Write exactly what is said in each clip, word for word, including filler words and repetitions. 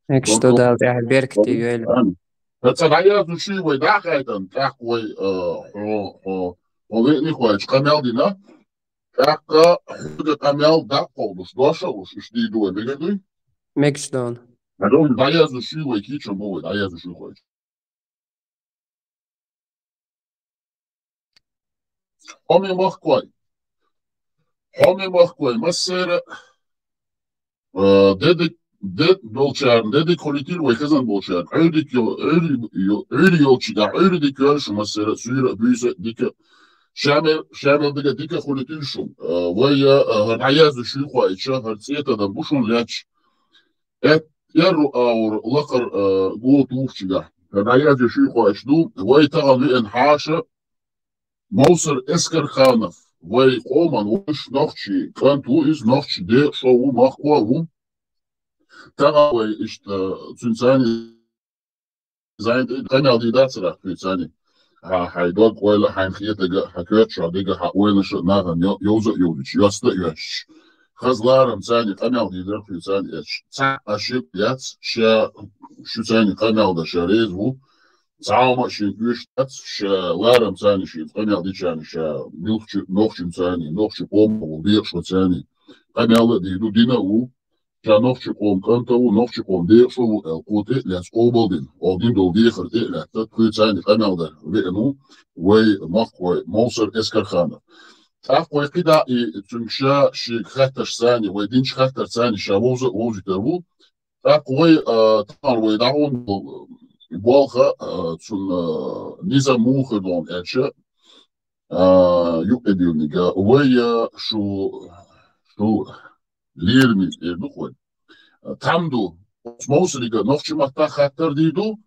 Мегаш долда, Дала тӀехьа беркате йойла. Амин. ХӀанз цхьа дӀаязду шуй вай дӀахайтан, тӀаккха вай, э, хьо, хьо, хьо веъни хойча къамел дина, тӀаккха хьога къамел дӀакховдаш, дош а луш, иштта дийду вай, мегар дуй? Мегаш долда. ХӀанз дӀаязду шуй вай, кийчам бу вай, дӀаязду шуй хойча. Хьоме махкой. Хьоме махкой, массера, э, дедик, дед болчарна, дедик хулитил вай хезан болчарна. Ӏуйрик йо-, Ӏуйри йо-, Ӏуйри йолчига, Ӏуйри дика йойла шу массера, суьйра, буьйса, дика. Шамер, шамер дага дика хулитил шу. Э, вай, э, хӀар дӀаязду шуй хойча, хӀар цӀета дан бу шун лач. Эт-, эрру аур лакхар, э, гул тухчига. ХӀар дӀаязду шуй хойча ду, вай тагӀан веъна хьаша, Мовсар Эскарханов, вай къоман вуш нохчий кӀант ву из, нохчий декъашхо ву, махкхо ву. ТагӀан вай иштта цуьнцани зайнта къамел дийдацарах куьйцани. Хьа, хьай дог ойла, хьайна хетага, хьа коьртачохь дега, хьа ойлаша нахана йо-, йовза а йовзуьйтуш, йоста а йоьшуш. Хаза ларам цани къамел дийдар куьйцани эцаш. Цхьа а шек яц, ша шу цани къамел дан ша реза ву. Цхьа хӀума а шен оьшуш дац, ша ларам цани шен къамел дичани ша милхачу нохчун цани, нохчу къоман ву, декъашхо цани. Къамел а дийду, дина а ву. Ша нохчи къоман кӀант а ву, нохчи къоман декъашхо ву аьлла, кхо тӀе а лаьцна къобалдина, оха дина долу дехар тӀе а лаьцна, кхуьйцани къамел дар веана ву вай махкхой Мовсар Эскарханов. ТӀаккха вай кхидӀа а и цуьнга ша шега хаттарш цани, вай динчу хаттар цани ша вовза а вовзуьйтур ву. ТӀаккха вай, а, тахана вай дӀахьун болу болх а, а, цунна, а, низам муха хир ду аьлча, а, юкъе дилнига, вай, а, шу, шу лераме эр ду вай. Там ду, оцу Мовсарига нохчи маттахь хаттар дийр ду,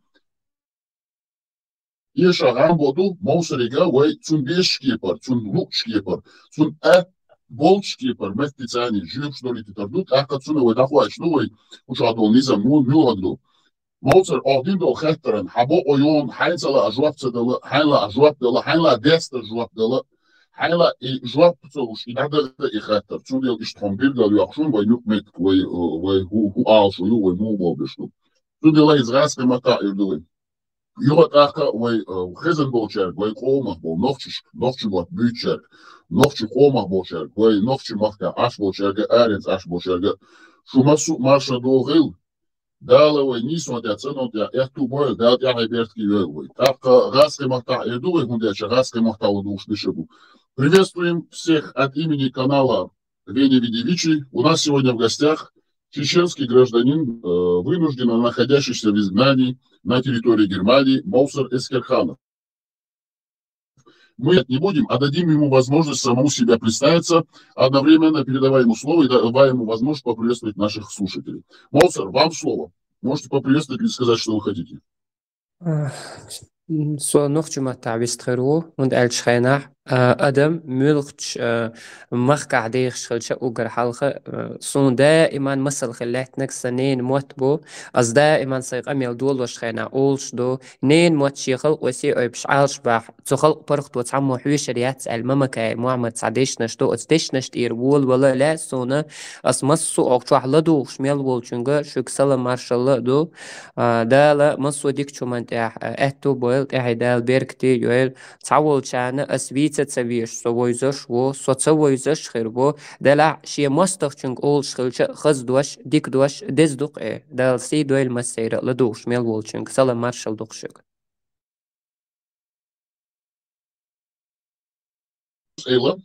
эша гӀан бо ду, Мовсарига вай цунна бешаш кепара, цунна луъуш кепара, цунна атта болчу кепара, меттица а жоьпаш долуьйтуьйтур ду, тӀаккха цунна вай дӀахоуьйтуш ду вай, кху чохь долу низам муха муьлханиг ду. Мовсар, оха дина долу хаттаран, хьан бокъо йолу, хьайна ца лаахь жоп ца дала, хьайна лаахь жоп дала, хьайна лаахь дестар жоп дала, хьайна лаахь и жоп ца луш, и дӀадахита и хаттар. Цундела иштта хьуна билгал йоккхуш вай юкъаметтиг, вай, вай хӀу, хӀу Ӏалашо ю, вай муха бовлуш ду. Цундела иза гӀазкхийн маттахь эр ду вай. Юха тӀаккха вай, э, хезна болчаьрга, вай къомах болу нохчашка, нохчи мотт буьйцучаьрга, нохчи къомах болчаьрга, вай нохчи махкахь Ӏаш болчаьрга, аренца Ӏаш болчаьрга, шу массо а марша догӀийла, Дала вай нийсонан тӀехь, цӀанонан тӀехь аьтту бойла, Дала тӀаьхье беркате йойла вай. ТӀаккха гӀазкхийн маттахь эр ду вай, хӀунда аьлча гӀазкхийн маттахь ладугӀуш дешар ду. Приветствуем всех от имени канала Вени Видевичи. У нас сегодня в гостях чеченский гражданин, э, вынужденно находящийся в изгнании на территории Германии, Мовсар Эскерханов. Мы не будем, а дадим ему возможность самому себя представиться, одновременно передавая ему слово и давая ему возможность поприветствовать наших слушателей. Мовсар, вам слово. Можете поприветствовать или сказать, что вы хотите. Э, м, со нохчийн маттахь вистхир ву, хӀунда аьлча хенахь, э, адам муьлххачу, э, махкахь дехаш хилча уггар хьалха, э, суна даиман масал хила лаьттинарг сан ненан мотт бу. Ас даиман сайн къамел долош хенахь олуш ду, ненан мотт шен халкъо сий Ӏойпаш Ӏалаш бахь, цу халкъан паргӀато цхьаммо хьоьшур яц аьлла, Мамакаев Мухьаммада цхьа дешнаш ду, оцу дешнаш тӀера волавала лаьа суна, ас массо а оха чохь ладугӀуш мел волчуьнга шуьга салам маршалла а ду. А, Дала массо а дикачу хӀуманна тӀехь, а, аьтту а бойла, тӀаьхье Дала беркате а йойла. Цхьаволчарна ас вийца а ца везаш, со вевзаш ву, со ца вевзаш а хир ву. Делахь шен мостагӀчуьнга олуш хилча а хаза дош, дика дош деза ду-кх, э. Дала сий дойла массеран а ладугӀуш мел волчуьнга. Салам маршалла ду-кх шуьга. Элла.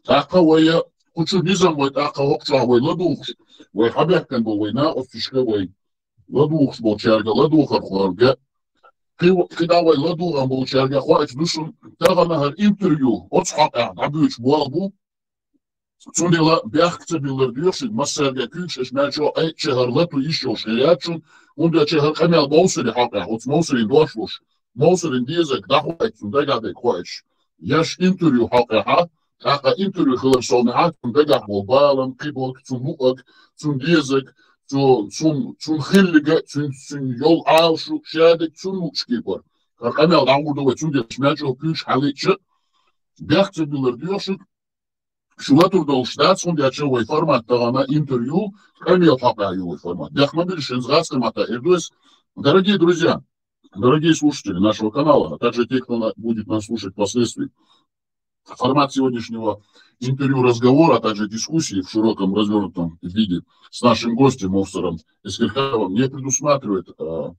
ТӀаккха вай, кху чу низам вай тӀаккха хӀокху чохь вай ладугӀуш, вай хьабаьхкина болу вай накъосташка, вай ладугӀуш болчаьрга, ладугӀархошка, кхи-, кхидӀа вай ладугӀан болчаьрга хоуьйтуш ду шуна, тахана хӀара интервью оцу хьокъехь дӀабуьйцуш болх бу, цундела бехк ца биллар доьху шуьга массаьрга куьйгаш, аша мел чӀогӀа айча хӀара лату йиш йолуш хир яц шуна, хӀунда аьлча хӀара къамел Мовсаре хьокъехь, оцу Мовсарин дош луш, Мовсарин дезарг дӀахоуьйту цунна дагахь дерг хоуьйтуш. Яш интервью хьокъехьа, тӀаккха интервью хилар совнехьа, цунна дагахь болу балам, кхиболг, цунна луъаг, цунна дезаг, цу-, цунна, цунна хиллига, цуьнца, цуьнан йолу Ӏалашу, шадерг цунна луъуш кепара. ХӀара къамел дӀагӀур ду вай, цундела аша мел чӀогӀа куьйгаш хьалийча, бехк ца биллар доьху шуьга, Шуна турдал штатском дяча вай формат тагана интервью, камел хапа вай формат. Дяхма биршен згадском ата эрдуэс. Дорогие друзья, дорогие слушатели нашего канала, а также те, кто на- будет нас слушать впоследствии, формат сегодняшнего интервью, разговора, а также дискуссии в широком развернутом виде с нашим гостем Мовсаром Эскерхановым не предусматривает э,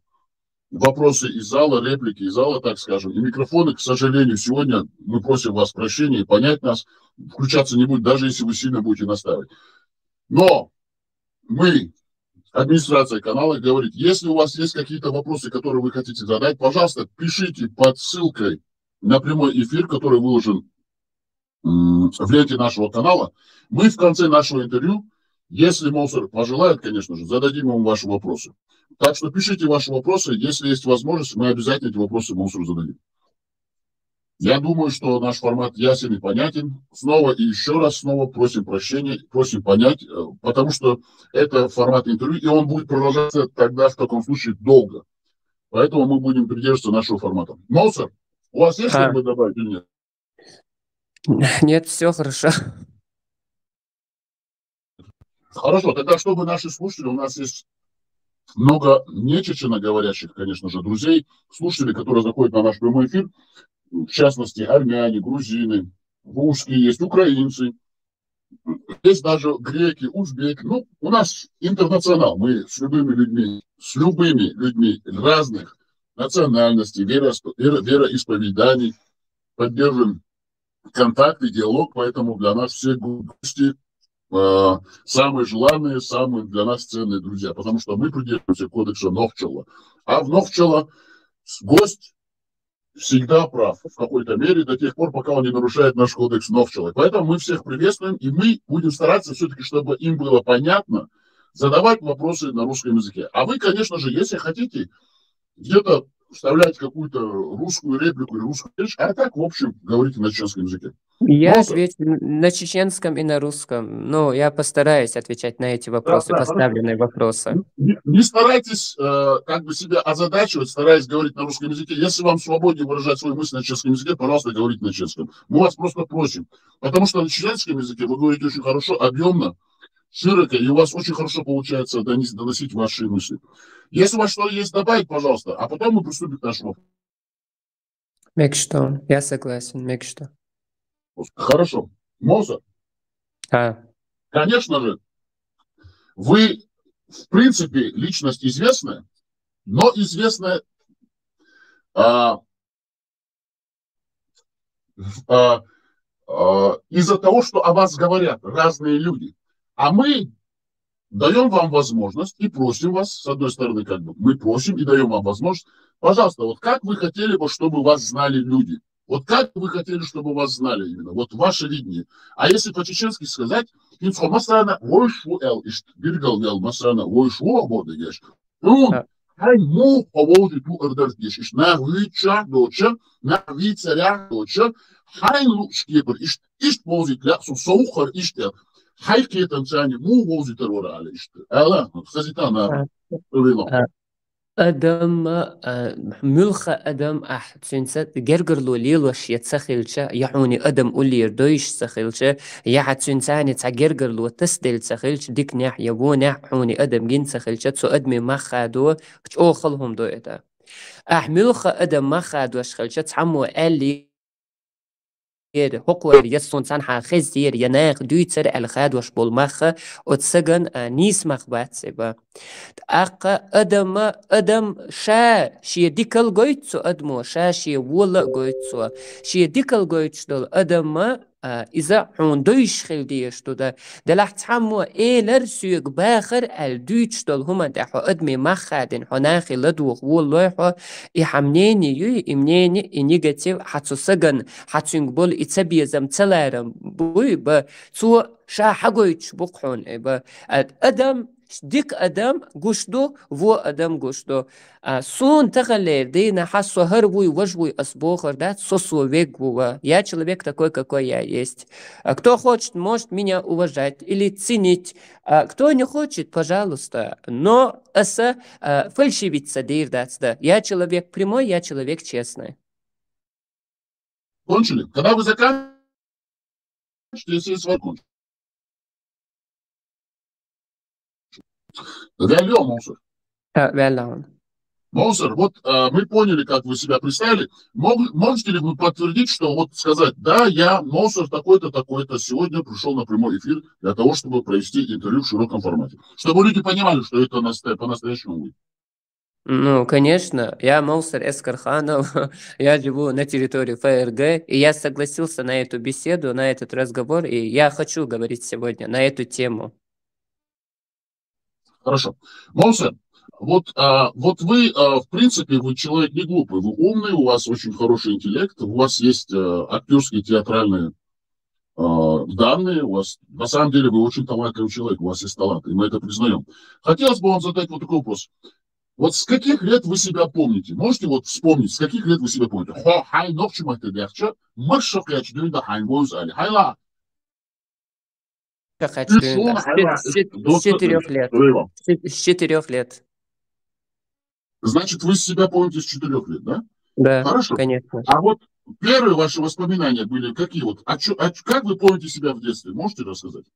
вопросы из зала, реплики из зала, так скажем, и микрофоны, к сожалению, сегодня мы просим вас прощения и понять нас, включаться не будет, даже если вы сильно будете настаивать. Но мы, администрация канала говорит, если у вас есть какие-то вопросы, которые вы хотите задать, пожалуйста, пишите под ссылкой на прямой эфир, который выложен м, в ленте нашего канала. Мы в конце нашего интервью, если Мовсар пожелает, конечно же, зададим ему ваши вопросы. Так что пишите ваши вопросы, если есть возможность, мы обязательно эти вопросы Мовсару зададим. Я думаю, что наш формат ясен и понятен. Снова и еще раз снова просим прощения, просим понять, э, потому что это формат интервью, и он будет продолжаться тогда в таком случае долго. Поэтому мы будем придерживаться нашего формата. Мовсар, у вас есть А. что-нибудь добавить или нет? Нет, все хорошо. Хорошо, тогда чтобы наши слушатели, у нас есть много нечеченоговорящих, конечно же, друзей, слушателей, которые заходят на наш прямой эфир, в частности, армяне, грузины, русские есть, украинцы, есть даже греки, узбеки. Ну, у нас интернационал, мы с любыми людьми, с любыми людьми разных национальностей, вероисп- веро- вероисповеданий поддерживаем контакт и диалог, поэтому для нас все гости э, самые желанные, самые для нас ценные друзья, потому что мы придерживаемся кодекса Нохчала. А в Нохчала с- гость всегда прав в какой-то мере до тех пор, пока он не нарушает наш кодекс Нохчала. Поэтому мы всех приветствуем, и мы будем стараться все-таки, чтобы им было понятно, задавать вопросы на русском языке. А вы, конечно же, если хотите где-то вставлять какую-то русскую реплику или русскую речь, а так, в общем, говорите на чеченском языке. Я Мовсар. отвечу на чеченском и на русском. Ну, я постараюсь отвечать на эти вопросы, Да, да, хорошо. поставленные вопросы. Не, не старайтесь э, как бы себя озадачивать, стараясь говорить на русском языке. Если вам свободнее выражать свои мысли на чеченском языке, пожалуйста, говорите на чеченском. Мы вас просто просим. Потому что на чеченском языке вы говорите очень хорошо, объемно, широко, и у вас очень хорошо получается донес- доносить ваши мысли. Если у вас что-то есть добавить, пожалуйста, а потом мы приступим к нашему. Мекшто, я согласен, Мекшто. Хорошо. Мовсар, А, конечно же, вы, в принципе, личность известная, но известная а, в- а, а, из-за того, что о вас говорят разные люди. А мы даем вам возможность и просим вас, с одной стороны, как бы мы просим и даем вам возможность, пожалуйста, вот как вы хотели бы, чтобы вас знали люди? Вот как вы хотели, чтобы вас знали именно? Вот ваше видение. А если по-чеченски сказать, инсо масана войшу эл ишт, биргал эл масана войшу ободыгеш. Ун, А. хай му хаволди ту эрдерт еш, ишт на вича доча, на вицаря доча, хай лучкепер, ишт, ишт волзит ля, су соухар ишт эл. Хай кетан цани му волзит эр вара али ишт. Ала, хазита на. А. Өвело. А. Адам, а, мюлха адам ах, цуьнца гергарло лелош я ца хилча, я хьуни адам уллер дойш ца хилча, я хьа цуьнцани ца гергарло тасдел ца хилча, дикнех я вонех хьуни адам гин ца хилча, цу адми махха до, чӀо халхум до это. Ах мюлха адам махха дош хилча, цхьаммо алли ери, хӀокхо ери, я сон цхьанхьа хездери, я нах дуьйцар аьлла хадош болу мах, оцу саган, а, нийса мах бац и ба. ТӀаккха адам, адам ша шен дикал гойту цу адамо, ша шен вола а гойту цо. Шен дикал гойтуш долу адам, а, иза хьуна дойуш хила дезаш ду дан. Делахь цхьаммо элар соьга бахар аьлла дуьйцуш долу хӀуманна тӀехь хьо адамийн мах хадийна, хьо нахе ладогӀа волалой хьо, и хьан мнение юй, и мнение, и негатив хьан цу саган, хьан цуьнга болу и цабезам, цаларам буй ба, цо ша хьагойтуш бу-кх хьуна и ба. А, адам, дика адам гуш ду, во адам гуш ду. А, суна таханлера дийнахьа со хӀара вуй, важа вуй ас бохур дац, со со вег ву ва. Я человек такой, какой я есть. А, кто хочет, может меня уважать или ценить. А, кто не хочет, пожалуйста. Но аса, а, фальшивиться дийр дац, да. Я человек прямой, я человек честный. Кончили. Когда вы заканчиваете, что если я с вами кончу. Вялё, Мусор. Э, вялё. Мусор, вот э, мы поняли, как вы себя представили. Мог- можете ли вы подтвердить, что вот сказать, да, я Мусор такой-то, такой-то, сегодня пришел на прямой эфир для того, чтобы провести интервью в широком формате, чтобы люди понимали, что это наста- по-настоящему вы. Ну, конечно, я Мусор Эскерханов, я живу на территории ФРГ, и я согласился на эту беседу, на этот разговор, и я хочу говорить сегодня на эту тему. Хорошо. Мусор, вот, а, вот вы, а, в принципе, вы человек не глупый, вы умный, у вас очень хороший интеллект, у вас есть э, актерские, театральные э, данные, у вас, на самом деле, вы очень талантливый человек, у вас есть талант, и мы это признаем. Хотелось бы вам задать вот такой вопрос. Вот с каких лет вы себя помните? Можете вот вспомнить, с каких лет вы себя помните? Хо, хай нохчи махте дяхча, маршо кяч дюнда хай воюз али. Хай ла. Как это, с, с, с четырех лет. С четырех лет. Значит, вы себя помните с четырех лет, да? Да, Хорошо. Конечно. А вот первые ваши воспоминания были какие? Вот, а чё- а чё- как вы помните себя в детстве? Можете рассказать?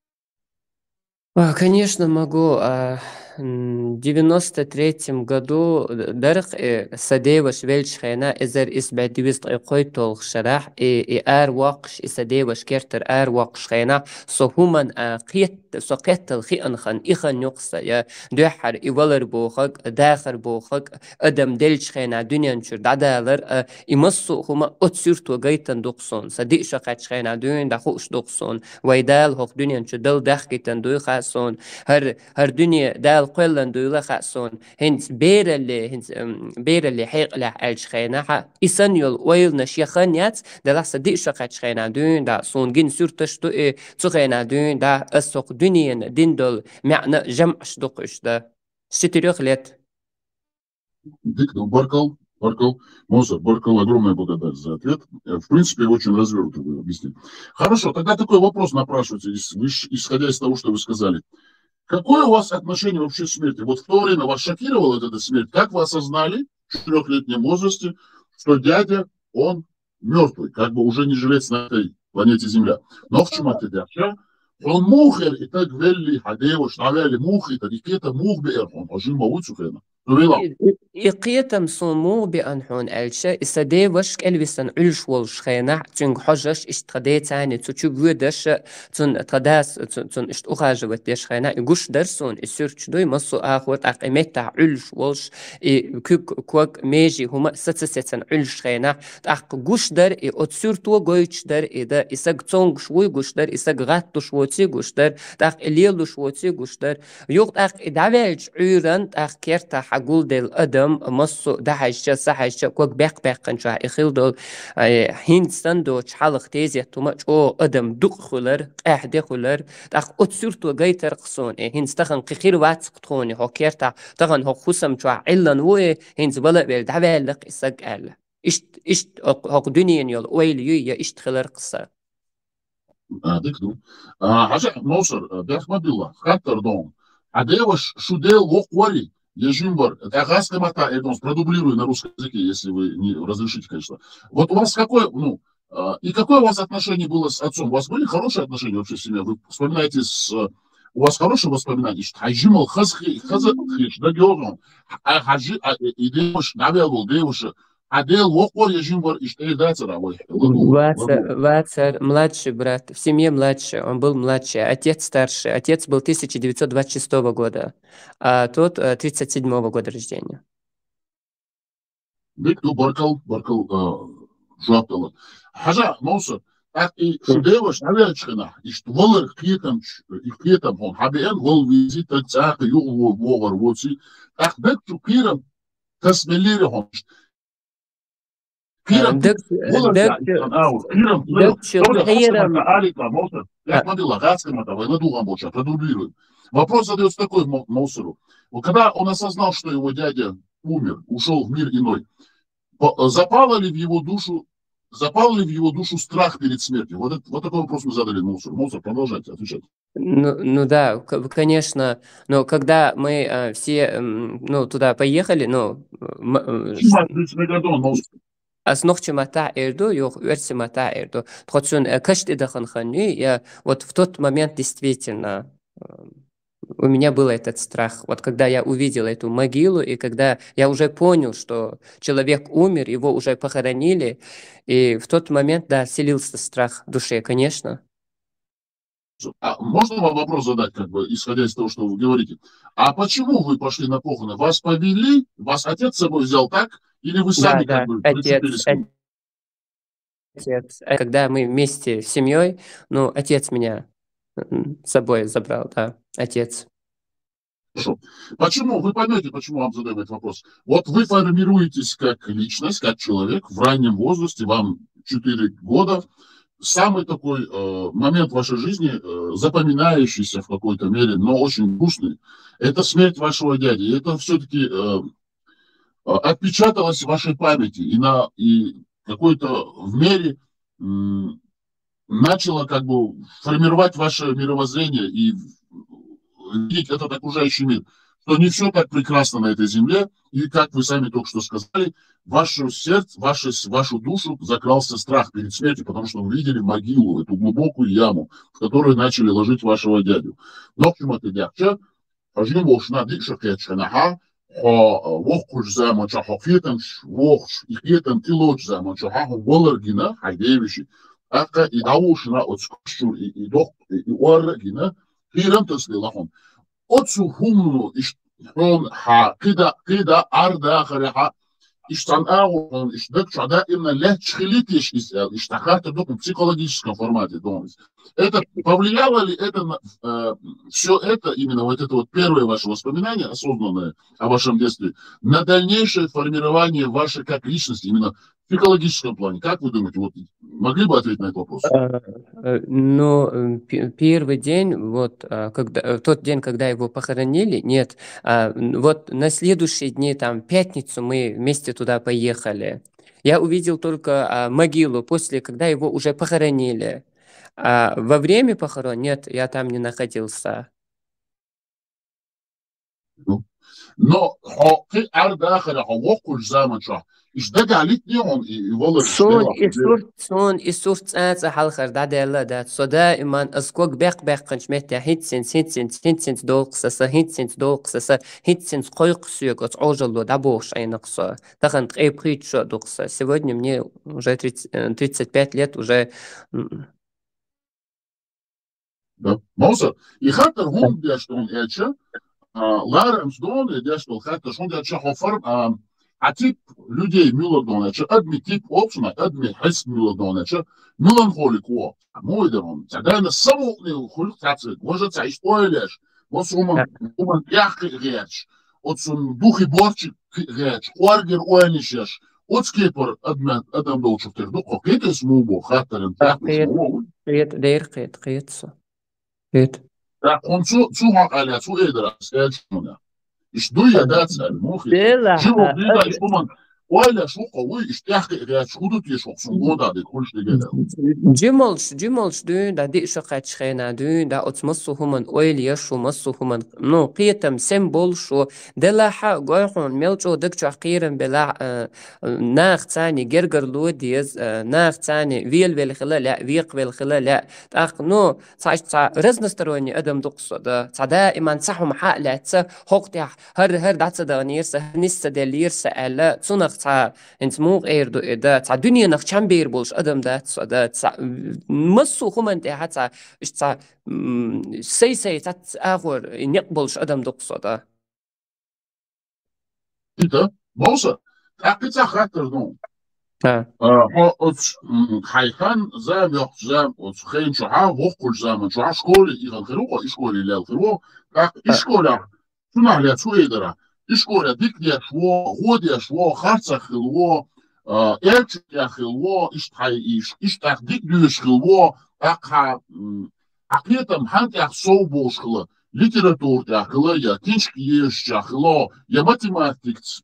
А, Конечно, могу. А, м, девяносто третьем году д- дарх э, са деваш велч хена эзар ис бядивист э, кой толх шарах и и ар вакш и са деваш кертер ар вакш хена со хуман а, кет со кеттал хи анхан ихан юкса я дехар и валар бохак дахар бохак адам делч хена дунен чур дадалар а, и массу хума от сюрту гайтан дуксон са ди шакач хена дун да хуш дуксон вайдал хох дунен чу дал дахкитан дуй хасон хар хар дуне дал квеллан дуйла хасон хинц берале хинц м, берале хейкла алч хена ха исан йол ойл наш яхан яц дала са ди шакач хена дун да сон гин сюрташ ту э цу хена дун да ас хох дунен дин дол мягна жам аш дукуш да с четырех лет. Дик, ну, Баркал, Баркал, Мусор, Баркал, огромная благодарность за ответ. Э, В принципе, очень развернуто вы объяснили. Хорошо, тогда такой вопрос напрашивается, ис- вы ж- исходя из того, что вы сказали. Какое у вас отношение вообще к смерти? Вот в то время вас шокировала вот эта смерть. Как вы осознали в четырехлетнем возрасте, что дядя, он мертвый, как бы уже не жилец на этой планете Земля? Но в чем это дядя? Он мухер и так вели хадева, шнавели мухи, так и кета мух бер, он ожил мавуцу хена. Ну, вела. И- и- и кхетам сун мух бе ан хун эльча, и са деваш кельвисан ульш волш хена, цунг хожаш ишт хадецани, цу чу гуэдаш, цун тхадас, цун цун ишт ухаживать деш хена, и гуш дар сун, и сюрч дуй, массу ахур, так и метта ульш волш, и кук куак межи хума саца сецан ульш хена, так гуш дар, и от сюрту гойч дар, и да, и саг цонгш вуй гуш дар, и саг гаттуш воци гуш дар, так и лелуш воци гуш дар, Югъ тӀаккха и дӀаваьлча Ӏуьйранна тӀаккха керта хьагулдел адам, массо а дахьаьжча, сахьаьжча, ког баьккха-баьккханчохь и хила долу, э, хӀинца санна доцуш хьалха тезет хӀума чӀогӀа адам дукха хуьлар, къаьхьа де хуьлар, тӀаккха оцу суьрто гайтар-кх суна, э, хӀинца тахана кхин хир вац-кх тхуна хӀокху кертахь, тахана хӀокху хӀусам чохь Ӏиллана ву, э, хӀинца вала а велла, дӀаваьлла-кх и саг аьлла. Иштта, иштта хӀокху дуьненан йолу ойла юй я иштта хилар-кх сан? А, дика ду. А, хьажа, Мовсар, а, бехк ма билла, хаттар ду. Хьан деваш шу Дела воккхаварий, я жимбар, тӀаккха гӀазкхийн маттахь эр ду, продублирую на русском языке, если вы не разрешите, конечно. Вот у вас какое, ну, а, и какое у вас отношение было с отцом? У вас были хорошие отношения вообще в семье? Вы вспоминаете с, э, у вас хорошие воспоминания? Иштта хьайн жимал хаза хи-, хаза хиш, да, географ? А, хьажи, а, и деваш, навел был деваша, Хьан Дела воккхавар я жимбар, иштта эр дацара вай? ЛадугӀа, Вацар, ладугӀа. вацар, младший брат, в семье младший, он был младший, отец старший. Отец был тысяча девятьсот двадцать шестого года, а тот, э, тридцать седьмого года рождения. Дика ду, баркал, баркал, а, жоп дала. Хьажа, Мовсар, тӀаккха и шу деваш дӀаваьллачу хенахь, иштта валар кхетамч-, и кхетам хьуна хьан беана, вала везий таг цӀаккха юха во-, вогӀар воций, тӀаккха даг чу кхерам тасмеллера хьуна. Кхерам Э, даг, валар даг, ца-, сан аур. Кхерам даг чу кхерам. Алита, Мовсар. Я А. Смотрела, гацкая мата, война духом больше, продублируем. Вопрос задаётся такой Мо-, Мовсару. Вот когда он осознал, что его дядя умер, ушёл в мир иной, по-, запало ли в его душу, запал ли в его душу страх перед смертью? Вот это, вот такой вопрос мы задали Мовсару. Мовсар, продолжайте отвечать. Ну, ну да, к-, конечно, но когда мы, э, все, м, ну, туда поехали, ну, м, э, Чима, тридцать мегадон, Мовсар. Аз нохчийн маттахь эр ду, юха оьрсийн маттахь эр ду. Тхо цунна, э, каш тӀе дахана хан ю, я вот в тот момент действительно, э, у меня был этот страх. Вот когда я увидел эту могилу, и когда я уже понял, что человек умер, его уже похоронили, и в тот момент, да, вселился страх в душе, конечно. А можно вам вопрос задать, как бы, исходя из того, что вы говорите? А почему вы пошли на похороны? Вас повели, вас отец с собой взял, так? Или вы сами, да, как бы, прицепились к ним? Отец. Э, когда мы вместе с семьей, ну, отец меня, м, с собой забрал, да, отец. Хорошо. Почему? Вы поймете, почему вам задаю этот вопрос. Вот вы формируетесь как личность, как человек в раннем возрасте, вам четыре года. Самый такой, э, момент в вашей жизни, э, запоминающийся в какой-то мере, но очень грустный, это смерть вашего дяди. И это все-таки, э, э, отпечаталось в вашей памяти. И, на, и какой-то в мере, м, начало, как бы, формировать ваше мировоззрение и видеть этот окружающий мир, что не все так прекрасно на этой земле, и, как вы сами только что сказали, в ваше сердце, в ваше, в вашу душу закрался страх перед смертью, потому что вы видели могилу, эту глубокую яму, в которую начали ложить вашего дядю. Но почему это дядя? Хьажин волчна диъ шу кхетчхьана хьа, хьо, э, воккхуш заманча хьо кхетамш вохуш, и кхетам тилочу заманча хьа хьо валар гина, хьай девиши. ТӀаккха и дӀавушна оцу каш чуьра и, и доккха, и, и орра а гина, кхерам тасдела хьуна. Оцу хӀумано иштта хьуна хьа, кхида, кхида, ардахаре хьа, иштта цхьана агӀор хьуна, иштта даг чохь даимна лаьтташ хилийтеш иза аьлла, иштта хаттар ду хьуна психологическом формате дона иза. Это повлияло ли это на, э, все это, именно вот это вот первое ваше воспоминание, осознанное о вашем детстве, на дальнейшее формирование вашей как личности, именно в психологическом плане? Как вы думаете, вот могли бы ответить на этот вопрос? Э, э, Ну, э, пе- первый день, вот, а, когда, э, в тот день, когда его похоронили, нет, а, н- вот на следующие дни, там, в пятницу мы вместе туда поехали. Я увидел только, а, могилу после, когда его уже похоронили. А во время похорон, нет, я там не находился. Но хьо кхин ардахаре хьо воккхуш заманчохь, иштта дагахь литний хьуна и, и валар? Суна и сурт, суна и сурт цӀа-цӀа хьалхара дӀадаьлла а дац. Со даиман ас ког беккъ-беккханчу меттехь хӀинццинц, хӀинццинц, хӀинццинц доху сан, хӀинццинц доху сан, сан, хӀинццинц кхойкху соьга оцу Ӏожалло дӀабохуш Ӏийнакх со. Тахана ткъе пхийтта шо а ду-кх сан. Сегодня мне уже тридцать, э, тридцать пять лет, уже, м, Да. Мовса, и хаттар хӀунда деш ду аьлча, а, ларамца ду и деш долу хаттар хӀунда аьлча, хьо форм-, а, а тип людей муьлар ду аьлча, адми тип олу цунах, адми хьесап муьлар ду аьлча, меланхолик ву. Муха дара хьуна? Цхьа дайна самукъане хуьлу цхьацца, важа цхьа иштта ойла еш, массо хӀуман, хӀуман тӀехь кхиа гӀерташ, оцу духи борчиг кхиа гӀерташ, кӀоргера ойланаш еш, оцу кепара адма-, адам долчух тера ду-кх хьо, кхетий ас муха боху, хаттаран тӀехь ма ву. Кхета, дера кхета, кхета со. Кхета. ТӀаккха хьуна цу, цу хьокъехь лаьцна хӀун эр дара ас аьлча хьуна? Иштта дуй я дац аьлла, муха хета? Делахь, жима а, дуьйна а, иштта хӀуман ойла еш ву-кх хьо, вуй, иштта тӀехь кхиа гӀерташ, хӀун ду теша хӀокху суна гонах дерг хуьлуш дегара? Жималш, жималш дуьйна, да, диъ шо кхаьччу хенахь дуьйна, да, оцу массо хӀуман ойла еш ву, массо хӀуман, ну, кхетам, сема болуш ву. Делахь а, гой хьуна, мел чӀогӀа даг чохь кхерам белахь а, э, наха царний гергарло деза, э, наха царний велавелла хила лаьа, векхавелла хила лаьа. ТӀаккха, ну, цхьа, цхьа разносторонний адам ду-кх со, да. Цхьа даиман цхьа хӀума хьа а лаьцна, хӀокху тӀехь хӀара, хӀара дӀа ца даханера сан, хӀара нис ца деллера сан аьлла, цунах цхьа, хӀинца муха эр ду и, да, цхьа дуьненах чам бер болуш адам дац со, да. Цхьа, массо а хӀуманна тӀехь цхьа, иштта цхьа, м, сай-сай цхьацца агӀор некъ болуш адам ду-кх со, да. Ита, Мовса, тӀаккха цхьа хаттар ду. А, хьо оцу, м, хьайн хан зама йоккхучу зама, оцу хенчохьа, воккхачу заманчохьа, школе и хан хир ву-кх, и школе лел хир ву, тӀаккха и школехь, цунах лаьцна хӀун эр дара? И школехь дика деш ву, гӀо деш ву, харцахь хилла ву, а, элча тӀехь хилла ву, иштта хьайн, иш-, иштта тӀаккха дика доьшуш хилла ву, тӀаккха, м, хьан кхетам хьан тӀехь сов болуш хилла, литература тӀехь хилла я, книжка езачохь хилла, я математикаца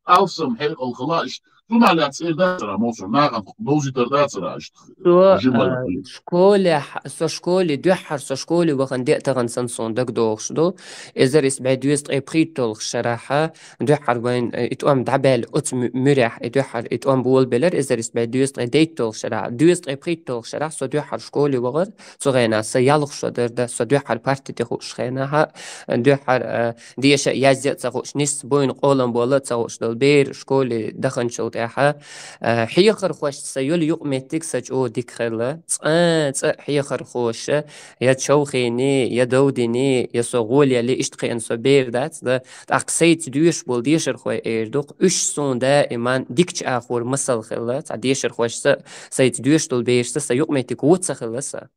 алсам хьекъал хилла, иштта Цунах лаьцна эр дацара, Мовсар, нахана довзийтар дацара иштта Со, жимала а, хилар. школе, х-, со школе дуьххьара, со школе вахана де а тахан сан сона дага догӀуш ду. Эзар исс бӀе дезткъе пхийтталгӀа шарахьа, дуьххьара вайн, э, и тӀом дӀабаьлла оцу му-, муьрехь, и дуьххьара и тӀом болабелар, эзар исс бӀе дезткъе дейтталгӀа шарахь, дезткъе пхийтталгӀа шарахь со дуьххьара школе вахар, цу хенахь сан ялх шо дара, да, со дуьххьара парти тӀе хууш хенахьа, дуьххьара, э, деша а язъя а ца хууш, нийсса буйна къолам болла а ца хууш долу бер школе даханчул тӀаьхьа, а, хьехархошца сан йолу юкъаметтиг сан чӀогӀа дика хилла. Цкъа, цкъа хьехархоша, я човхийний, я довдиний, я со гӀоле ялий, иштта кхиъна со бер дац, да. ТӀаккха сайца доьшуш болу дешархой эр ду-кх, уьш суна даиман дикачу агӀор масал хилла. Цхьа дешархошца, сайца доьшуш долу берашца сан юкъаметтиг вон ца хилла сан.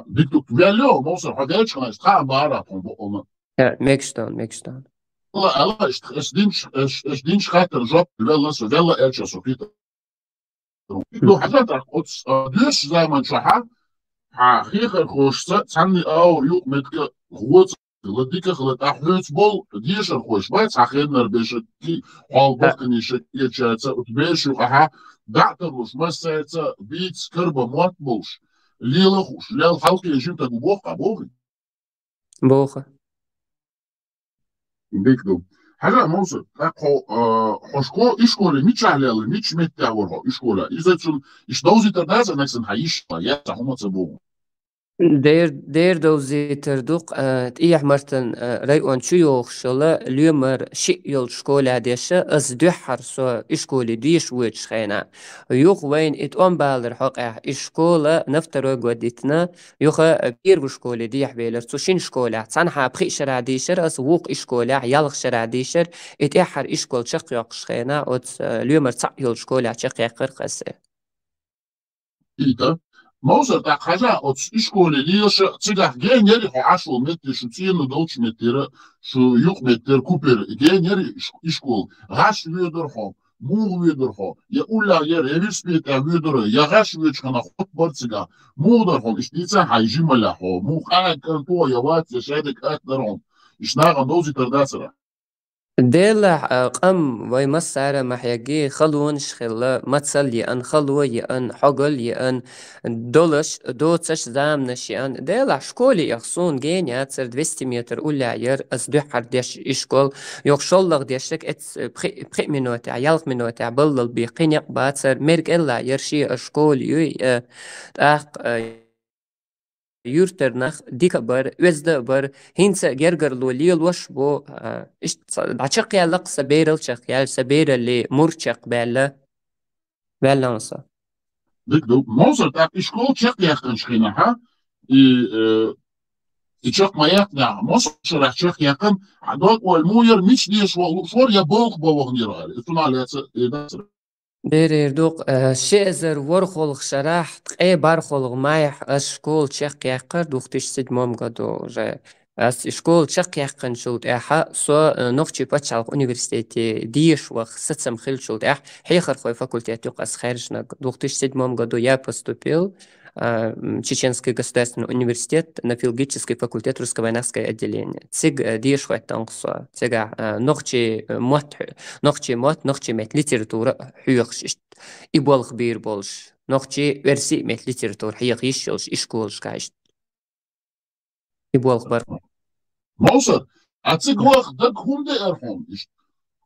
Дика ду, ваьлла, Мовсар, хьо даьлча ханаш, тхан бара тхуна бо-, олна. Э, мегаш дан, мегаш дан. Ала, ала, иштта, эс динч, эс, эс динч хаттар жоп, ваьлла со, ваьлла аьлча со хита. Ду хьажа так, оц, а, дуьш заман чохьа, хьа, хехархошца, цхьанна аур юкъаметтиг гӀоца хила, дика хила, тӀаккха хьоьца болу дешархоша бац, хьа хеннара бешакки, хьол баккханийша кечаца, оцу бешух ахьа, дӀа а тарлуш, массаьрца, бийца, карба, мотт болуш, лела хууш, лел хьалхе жимтаг боху, а боху? Боху. Дика ду. Хьажа, Мовсар, тӀаккха хьо, а, хьо шко-, ишколе мичахь лелла, мича меттехь вара хьо ишколе? Иза цун, иш довзийтар дац, анаксан хьан йиш, я ца хӀума ца боху. Дер, дер довзийтар ду-кх, а, ТӀехьа-Мартан, а, район чу йогӀуш йолу лоьмар шиъ йолчу школе деша, ас дуьххьара со ишколе деша воьдуш хенахь. Юха вайна и тӀом балар хьокъехь, и школа на второй год дитина, юха, а, первый школе дехьавелар. Цу шина школехь цхьанхьа пхиъ шарахь дийшар ас, вукху ишколехь ялх шарахь дийшар, и тӀаьххьара ишкол чекхйоккхуш хенахь, оцу, а, лоьмар цхьаъ йолчу школехь чекхъяьккхира-кх ас. Ита. Мовсар, тӀаккха хьажа, оцу ишколе лелаша цигахь генъяри хьо Ӏаш волу метте, шу цӀена долчу меттера, шу юкъаметтера купера, генъяри иш-, ишкол, гӀаш воьдура хьо, муха воьдура хьо, я уллехь яра, я велосипедехь воьдура, я гӀаш воьдуш хана хӀотта бара цигахь, муха дара хьо, иштта дийца хьайн жималехь хьо, муха къаьга кӀант ву хьо, я вац, я шадерг атта дара хьо, иштта нахана довзийтар дацара. Делахь, а, къам вай массара ма хьегги, халонаш хилла, мацалла еана, хало еана, хьогалла еана, долаш, доцаш заманаш еана. Делахь, школе эха суна гена яцара, двести метр уллехь яра ас дуьххьара деш ишкол, юха шоллагӀа дешшаг эц пхи-, пхиъ минотехь, ялх минотехь баллал бен кхин некъ бацара, мер кӀелла яра шен а школа юй, а, тӀаккха, а, юьртара нах дика а бара, оьзда а бара, хӀинца а гергарло лелош а бу, а, иштта ца-, дӀачекхъяьлла-кх сан берал чекхъяьлла, сан бераллин мур чекхбаьлла. Ваьлла хьуна со. Дика ду. Мовсар, тӀаккха и школа чекхъяьккхинчу хенахьа, и, э, и чекх ма яьккхинехь, массо а шарахь чекхъяьккхина, хьан дог-ойла муха яра, мича деша ваха лууш вара, я балха бан вахана яра аьлла? Цунах лаьцна эр дацара. Дер эр ду-кх, э, ши эзар ворхӀалгӀа шарахь, ткъе бархӀалгӀа майхь ас школа чекхъяьккхира, две тысячи седьмом году уже. Ас и школа чекхъяьккхинчул тӀаьхьа со, э, Нохчийн пачхьалкхан университете деша ваха сацам хиллачул тӀаьхьа хьехархойн факультет ю-кх ас хаьржинарг. Две тысячи седьмом году я поступил, а, м, Чеченский государственный университет на филологический факультет русско-вайнахское отделение. Цига, э, деша хӀоьттина-кх со. Цигахь, э, нохчийн, э, мотт хьо-, нохчийн мотт, нохчийн меттан литература хьоьхуш иштта. И болх бийр болуш. Нохчийн, оьрсийн меттан литература хьеха йиш йолуш ишколашкахь иштта. И болх бар. Мовсар, а цига ваха дага хӀунда деара хьуна иштта?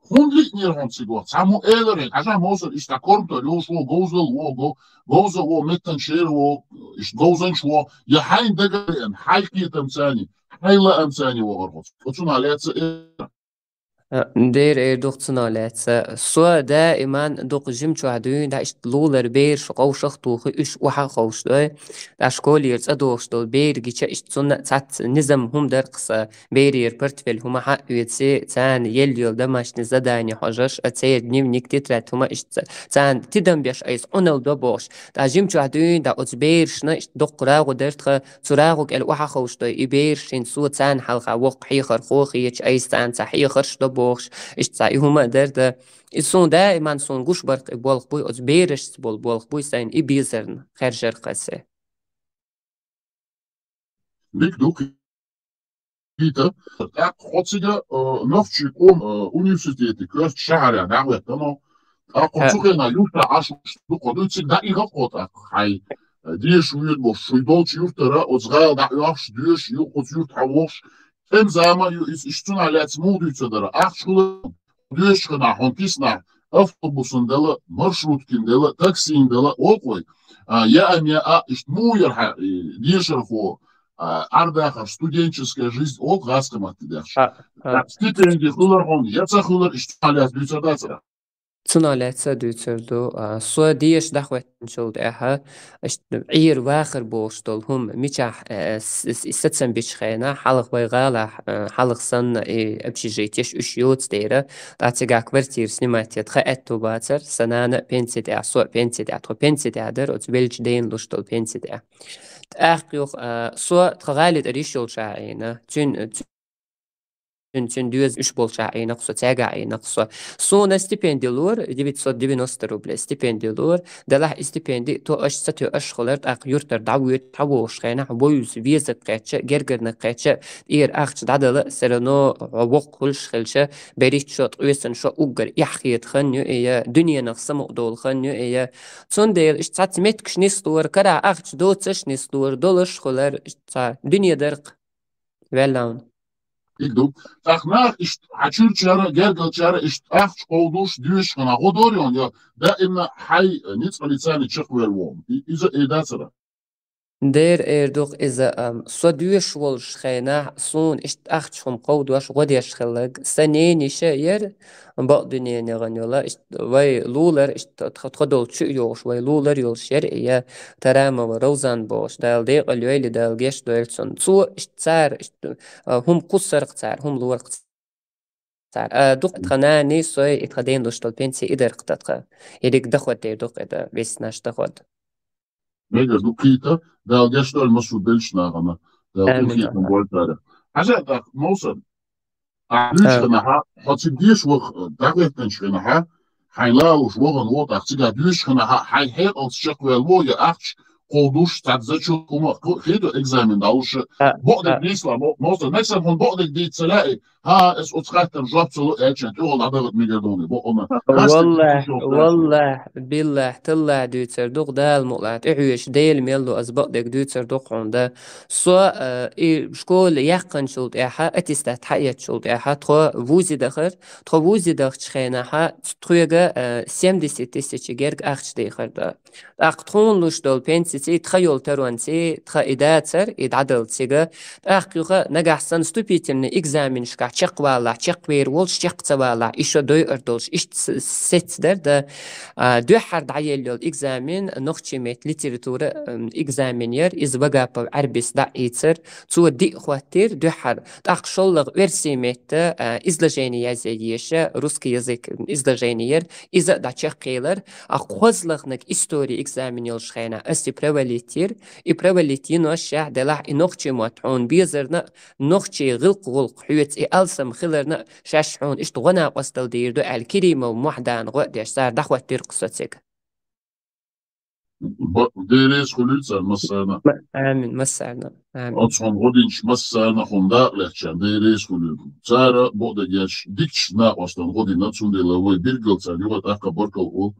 ХӀунда лиънера хьуна цига ваха? Цхьаммо элира хьуна, хьажа, Мовсар, иштта корматалла йолуш ву, говзалла ву, гов-, говза ву, меттан шера ву, иштта говзанча ву, я хьайна дага а деана, хьайн кхетамца, хьайн лаамца вахара хьо. Оцунах лаьцна эр. А, дера эр ду-кх цунах лаьцна. Со даиман дукха жима чохь дуьйна дӀа иштта лулара бераш говшах а тухий, уьш охьа а ховшадой. ТӀаккха школера цӀа дохуш долу бер гича иштта цунна а цхьацца низам хӀума дара-кх сан. Берера портфель хӀума хьа а оьций, царна елла йолу домашний задание хьожош, а церан дневник, тетрадь хӀума иштта ца-, царна тидам беш айса Ӏуналла до бохуш. ТӀаккха жима чохь дуьйна дӀа оцу берашна иштта дуккха рагӀу дара тхан, цу рагӀу кӀел охьа ховшадой, и бераш хӀинца со царна хьалха воккха хьехархо хеташ, айса царна цхьа хьехарш до бохуш, иштта цхьа и хӀума а дара дан. И суна даиман суна гуш бар-кх и болх буй, оцу берашца болу болх буй сайна и безарна хаьржира-кх ас. Дика ду-кх. Хита, тӀаккха хьо цига, э, нохчий къом, э, университете коьрта шахьарехь дӀахӀоьттина. ТӀаккха хьо цу хенахь юртахь Ӏаш дукха дуй, цига дӀаихар хьо тӀаккха хьайн, э, деша вуьйр болуш, шуй долчу юртара оцу гӀала дӀаоьхуш, доьшуш, юха оцу юрта хьан вохуш, тӀеман зама а ю иза, иштта цунах лаьцна муха дуьйцур дара? Ахча хуьлу, доьшуш хенахь хьуна киснахь автобусан дала, маршруткин дала, таксин дала, олу-кх вай. А, яа, яа, иштта муха яра хьан, э, дешархо, а, Ӏардахар, студенческая жизнь олу гӀазкхийн маттахь дехча. Стипенди хуьлар хьуна, я ца хуьлар, иштта цунах лаьцна дуьйцур дацара? Цунах лаьцна а дуьйцур ду. А, со деша дӀахӀоьттинчул тӀаьхьа, иштта Ӏер вахар бохуш долу хӀума, мичахь, э, с-, с-, сацам бичу хенахь, хьалха вай гӀалахь, э, хьалха санна и общежитеш уьш йоцу дера, ткъа цигахь квартира снимать ян тхан аьтту бацара, сан нана а пенси тӀехь, со а пенси тӀехь, тхо пенси тӀехь дара, оцу веллачу дена луш долу пенси тӀехь. ТӀаккха юха, а, со тхан гӀали тӀера йиш йолчохь Ӏийна. Цуьнан, цуьнан, цуьнан доьзал уьш болчохь Ӏийна-кх со, цаьргахь Ӏийна-кх со. Суна стипенди лора, девятьсот девяносто рублей стипенди лора. Делахь и стипенди то аша, ца то аша хилар, тӀаккха юртара дӀавоьдуш, дӀавогӀуш хенахь, вовза везарг кхетча, гергарниг кхетча, тӀера ахча дӀадала, все равно хьо воккха хуьлуш хилча, берхӀитта шо, ткъесна шо уггар эхь хета хан ю и я, дуьненах самукъадолу хан ю и я. Цундела иштта цхьацца меттигаш нислора, карахь ахча доцурш нислора, долуш хуьлура, иштта цхьа дуьне дара-кх, ваьлла хьуна. Дика ду. ТӀаккха наха иштта хьан чуьрачара, гергарчара иштта ахча кховдош, доьшуш хенахь гӀо дора хьуна, я даимна хьайн ницкъаллица чекхвер ву хьуна? И-, иза эр дацара? Дера эр ду-кх иза, ам, со доьшуш волчу хенахь, суна иштта ахча хӀума кховдош, гӀо деш хилларг сан ненайиша яра, бакъ дуьненан йогӀун йола, иштта вай лулара, иштта тхо, тхо долчу чу а йогӀуш, вай лулара йолуш яра и я, Тарамова Ровзан бохуш, Дала декъала йойла, Дала гечдойла цунна. Цо иштта цара, иштта, а, хӀума кхуссар-кх цара, хӀума лора-кх цара. А, дукха тхан нанний, сой, и тхан дена луш долу пенси и дара-кх тхан. Ерриг доход дер ду-кх и дан, веснаш доход. Мегар ду кхийтта, Дала гечдойла массо а беллачу нахана. Дала къинхетам бойла царах. Хьажа тӀаккха, Мовсар, ахь дуьйцу хенахь, хьо цига деша ваха, дӀахӀоьттинчу хенахь, хьайн лалуш вахана ву, тӀаккха цигахь дуьйцу хенахь, хьайн хьекъалца чекхваьлла ву, я ахча кховдош, цхьацца зачет хӀума, хи-, хи-, ду экзамен далуш, бакъдерг дийцал, Мо-, Мовсар, мексам хьуна бакъдерг дийца ца лаьий, хӀа, ас оцу хаттарна жоп ца лу аьлча, тӀехула дӀадахийта мегар ду хьуна, бакъонна. Валлахь, валлахь, биллахь, таллахь дуьйцур ду-кх, Дала мукъалахь, тӀехьоьжуш Дела мел ло, ас бакъдерг дуьйцур ду-кх хьуна дан. Со, э, и школа яьккхинчул тӀаьхьа, аттестат хьаэцчул тӀаьхьа, тхо вузе дахара, тхо вузе дахчу хенахь, тхоьга, э, семьдесят тысяч герга ахча дехар дан. ТӀаккха тхуна луш долу пенсиций, тхан йолу таронций, тхан и дацара, и дӀадала цига. ТӀаккха юха нагахь санна вступительный экзаменашкахь чекхвалалахь, чекхвер волуш, чекх ца валалахь, и шо дойур долуш, иштта с-, сецна дара дан. А, дуьххьара дӀаелла йолу экзамен, нохчийн меттан литература, м, экзамен яра, иза Вагапов Ӏарбис дӀаийцара, цо диъ хӀоттийра дуьххьара. ТӀаккха шоллагӀа оьрсийн меттан, а, изложение язъе еша, русский язык изложение яра, иза а дӀачекхъелара. А кхозлагӀниг истори экзамен йолуш хенахь ас и провалить йира, и провалить йиношшехь делахь и нохчийн мотт хьуна безарна, нохчийн гӀиллакх-гӀуллакх хьоьца и алсам хиларна, шаьш хьуна иштта гӀо-накъосталла дийр ду аьлла, Керимов Мухьдана гӀо а деш, цара дӀахӀоттийра-кх со цига. Б-, Дела реза хуьлийла царна массарна. Ма-, амин, массарна. Амин. Оцу хьуна гӀо динчу массарна, хьуна дакъа лаьцначарна Дела реза хуьлийла. Цара бакъдерг еш дикачу накъосталла гӀо дина, цундела вай билггал царна юха а тӀаккха баркалла олу.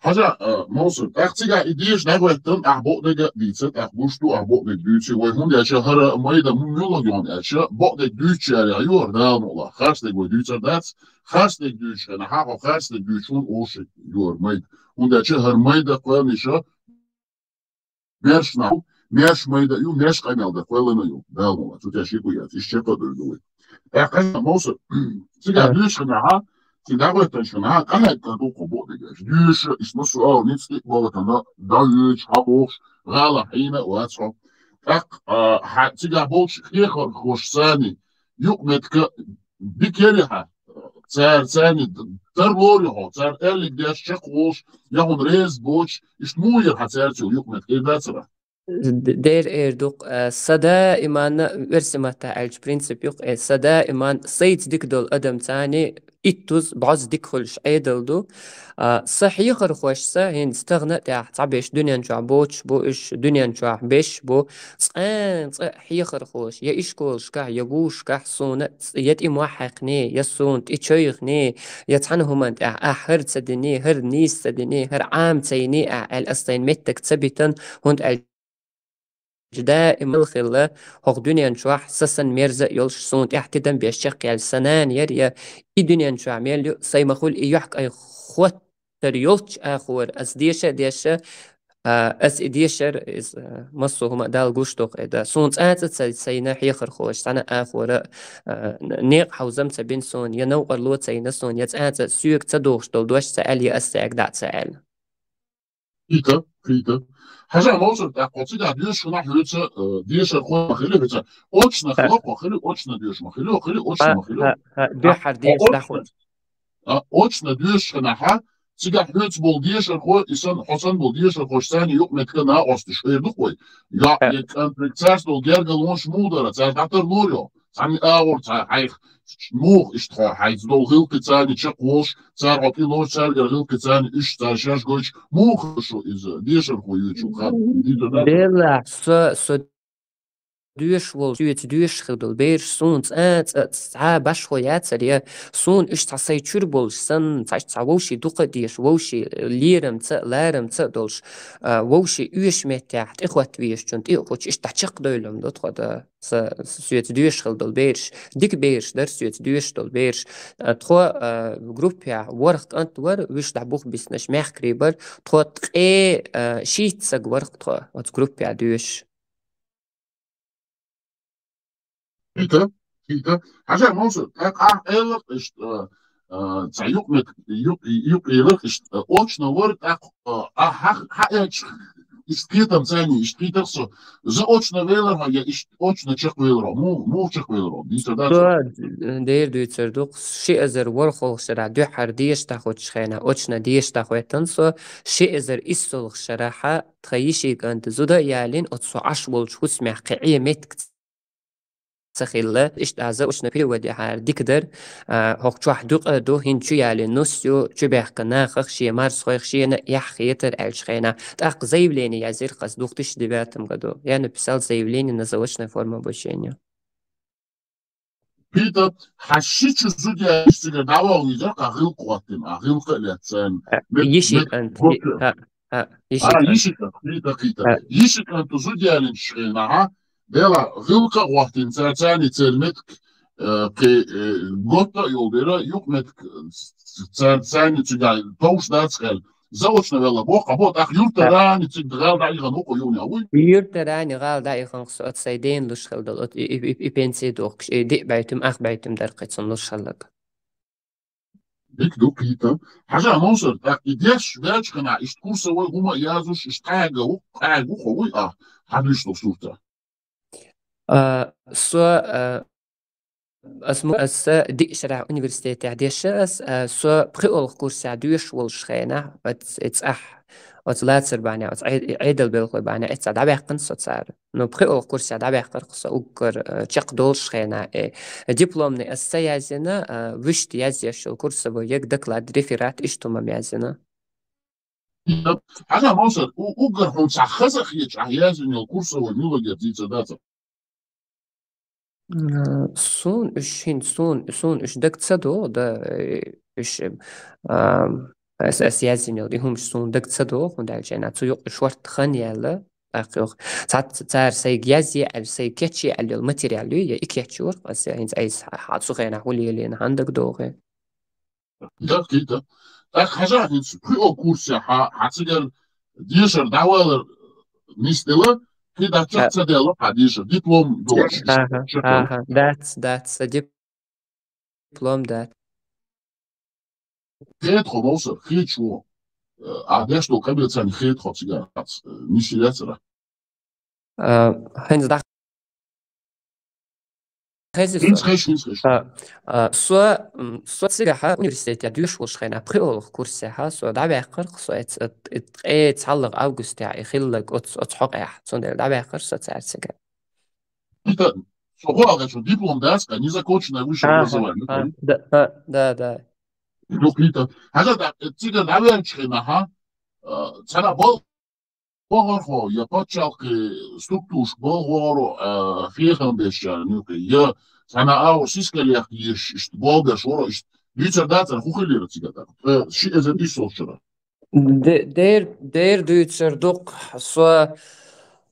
Хьажа, а, Мовсар, тӀаккха цигахь и деша дӀахӀоьттина, ахь бакъдерг а дийца, тӀаккха гуш ду, ахь бакъдерг дуьйцу вай, хӀунда аьлча хӀара майда му-, муьлха йогӀун аьлча, бакъдерг дуьйцучарех ю хӀара, Дала мукъалахь, харцдерг вай дуьйцур дац, харцдерг дуьйцучу хенахь, хьо харцдерг дуьйцуш хӀунда олуш ю хӀара майда. ХӀунда аьлча хӀара майда кхоьллина ша маьрша нах, маьрша майда ю, маьрша къамел дан кхоьллина ю, Дала мукъалахь, цу тӀехь шико яц, иштта чекхдевр ду вай. ТӀаккха, Мовсар, цигахь дуьйцучу хенахь, цига дӀахӀоьттинчу хенахь, къахьегна ду-кх хьо бакъдерг еш. Доьшуш, иштта массо а ала, ницкъ тӀе а бахийтина, дӀавоьдуш, гӀалахь Ӏийна а вац хьо. ТӀаккха, а, хьан цигахь болчу хьехархошцаний юкъаметтиг дика яра хьан? Цара, царний тарлора хьо, цара аьлларг деш чекхволуш, я хьуна реза боцуш, иштта муха яра хьан цаьрца йолу юкъаметтиг, эр дацара? Д-, дер эр дукъ, э, са даиман, версимата аьлча принцип юкъ, э, са даиман сайца дика долу адам цани иттуз, бӀоз дика хуьлуш Ӏедал ду. А, са хьехархош са, хӀинца тахана тӀехь цхьаберш дуьнен чохь боцуш бу, уьш дуьнен чохь беш бу, цкъа, цкъа хьехархош, я ишколашкахь, я вузашкахь суна ц-, я тӀе мохь хьаькхни, я суна тӀе чойхни, я цхьана хӀуманна тӀехь ахь хӀара ца дини, хӀара нийса ца дини, хӀара Ӏама ца йини ахь аьлла, ас тайна меттиг ца битан, хӀунда аьлча даим хилла, хӀокху дуьнен чохь са санна мерза а йолуш, суна тӀехь тидам беш чекхъяьлла сан нана яра, я и дуьнен чохь мел ю, сайн ма хуьлу и юьхькӀайн хӀоттар йолчу агӀора ас деша а деша, а, ас и дешар, иза, массо а хӀума Далла гуш ду-кх, и да. Суна цкъа а ца, сайна хьехархоша цхьана агӀора, а, некъа хьовзам ца бина суна, я новкъарло ца йина суна, я цкъа а соьга ца дохуш долу дош ца аьлла, я ас цаьрга дӀа а ца аьлла. Кхийтта, кхийтта. Хьажа, Мовсар, тӀаккха кхо цигахь доьшуш хилахь хьоьца, э, дешархо ма хили хьоьца. Очно хило кхо хили, очно доьшуш ма хили, хили, очно ма хили. Ха, ха, дуьххьара деша дӀахо. А, очно доьшуш хилахь, цигахь хьоьца болу дешархо, и сан, хьо санна болу дешархош царна юкъаметтиг накъосташ эр ду-кх вай. Я, я кӀант верг цаьрца долу гергарлонаш муха дара, цаьрца дӀатарлора йо. Цхьана агӀор цхьа хьайх муха иштта хьо хьайца долу гӀиллакхи царна чекхволуш, цара хьо тӀелоцуш, цаьргара гӀиллакхи царна уьш, цара шаьш гойтуш, муха шу иза дешархо йоьчул хан? Делахь, со, со доьшуш волу, соьца доьшуш хила долу бераш суна цкъа, цкъа, цхьа башхо яцара, я суна уьш цхьа сайн чуьра болуш санна, цхьа, цхьа вовшийн дукха а деша, вовшийн лерамца а, ларамца а долуш, а, вовшийн оьшучу меттехь тӀехӀотта везачунна тӀе а хӀуттуш, иштта дӀачекхдевлла ду тхо дан. Са, соьца доьшуш хила долу бераш, дика бераш дара соьца доьшуш долу бераш. А, тхо, а, группехь ворхӀ кӀант вара, вуьш дӀа бух биснарш мехкарий бара, тхо ткъе, а, шийтта саг вара-кх тхо оцу группехь доьшуш. Кхийтта, кхийтта. Хьажа, Мовсар, тӀаккха ахь элира иштта, а, а, цхьа юкъаметтиг, юкъ-, юкъ элира иштта, а, очно вара, тӀаккха, а, а, хьа-, хьаэцча, иштта кхетам царний, иштта кхийтира со. Заочно велира хьо, я иштта очно чекхвелира хьо? Му-, муха чекхвелира хьо? Дийцар дац? Со, э, дера дуьйцур ду-кх, ши эзар ворхӀалгӀа шарахь дуьххьара деша дӀахӀуттучу хенахь, очно деша дӀахӀоьттина со, ши эзар иссалгӀа шарахь тхан йишин кӀанта зуда а ялийна, оцу со Ӏаш волчу хӀусамехь кхин Ӏен меттиг ца хилла, иштта а заочно перевод яхьара дика дара, а, хӀокху чохь дукъа а ду, хӀинца чу ялийна нус ю, чубаьхка нахах, шен марсхойх, шена а эхь хетара аьллачу хенахь. ТӀаккха заявление язйира-кх ас две тысячи девятом году. Я написал заявление на заочную форму обучения. Кхийтта, хьан ши чу зуда ялийна цигара дӀаваха везара-кх гӀиллакх хӀоттийна, а гӀиллакх а лаьцна. Э, мет-, йишин мет-, кӀант, вот. Йи-, ха, ха, йишин кӀант. А, йишин кӀант, кхийтта, кхийтта. Ха. Йишин кӀант зуда ялийначу хенахь, делахь, гӀиллакх а хӀоттийна цара, царний церан меттиг, э, кхин, э, готта а йолу дера, юкъаметтиг, э, цара, царний цигахь товш дац аьлла. Заочно велла боху, а бо, тӀаккха юьртара цига гӀала дӀаихна ву-кх юха, вуй? Юьртара гӀала дӀаихна-кх со, оцу сайн дена луш хила долу, оцу и, и, и, и пенсий дохкуш, и диъ бӀайтум, ах бӀайтум дара-кх цунна луш хилларг. Дика ду, кхийтта. Хьажа, Мовсар, тӀаккха и деш ваьлча хенахь, иштта курсовой хӀума а язъеш, иштта къаьга ву, къаьга ву хьо, вуй ахь, хьан дуьйцу долу суртах? А, со, а, ас мо-, ас диъ шарахь университетехь деш ас, а, со пхоьалгӀа курсехь доьшуш волчу хенахь, оц-, и цӀахь, оцу лацар бахьанехь, оцу Ӏе-, Ӏедал белхой бахьанехь, и цӀахь дӀаваьккхина со цара. Ну, пхоьалгӀа курсехь дӀаваьккхира-кх со уггар, э, чекхдолуш хенахь, э, дипломный ас ца язйина, а, вуьшта язъеш йолу курсовой ЕГЭ доклад, реферат, иштта хӀума язйина. Хьажа, Мовсар, у-, уггар хьуна цхьа хаза хеташ ахь язйина йолу курсовой муьлхагара дийцар дацара? М, суна уьш хӀинца, суна, суна уьш дага ца догӀу, да, э, уьш, э, а, ас, ас язйина йолу и хӀумаш суна дага ца догӀу, хӀунда аьлча цу юкъа шорта хан яьлла, тӀаккха юха цхьацца цара сайга язъе аьлла, сайга кечъе аьлла йолу материал ю, я и кечйора, ас хӀинца айса хьа-, хьа-, цу хенахь хӀун лелийна хьан дага догӀу. Да, кхийтта. ТӀаккха хьажа хӀинца пхоьалгӀа курсехь хьан, хьан цигара дешар дӀавалар нисделла, кхин дӀа чекх ца делла хьан дешар, диплом долуш. Аха, аха, дац, дац, сан диплом дац. Хета хьо, Мовсар, хеташ ву. Э, ахь деш долу къамел царна хета хьо цигара, э, нисъелла яцара? А, хӀинца дӀа- хезий со? ХӀинца хеза, хӀинца хеза. А, а, со, м, со цигахьа университете доьшуш волчу хенахь, пхоьалгӀа курсехьа, со дӀаваьккхира-кх со, эц-, эт-, ткъе цхьалгӀа августехь и хилларг оцу, оцу хьокъехь. Цундела дӀаваьккхира со цара цига. Итан, со хӀокху аьлча, диплом дац-кх, незаконченное высшее образование. Ага, ага, да, а, да, да. Ну, Итан, хьажа, да, э, цига дӀаваьллачу хенахьа, а, цхьана бал- вахархо, я пачхьалкхе структураш балха вахаро, а, хьехам беш чарна юкъе, я цхьана агӀор сискал яхка езаш, иштта болх беш варо, иштта дуьйцур дацара, хӀун хилира цигахь? Э, ши эзар иссолгӀачу шарахь. Де-, дер-, дер дуьйцур ду-кх со,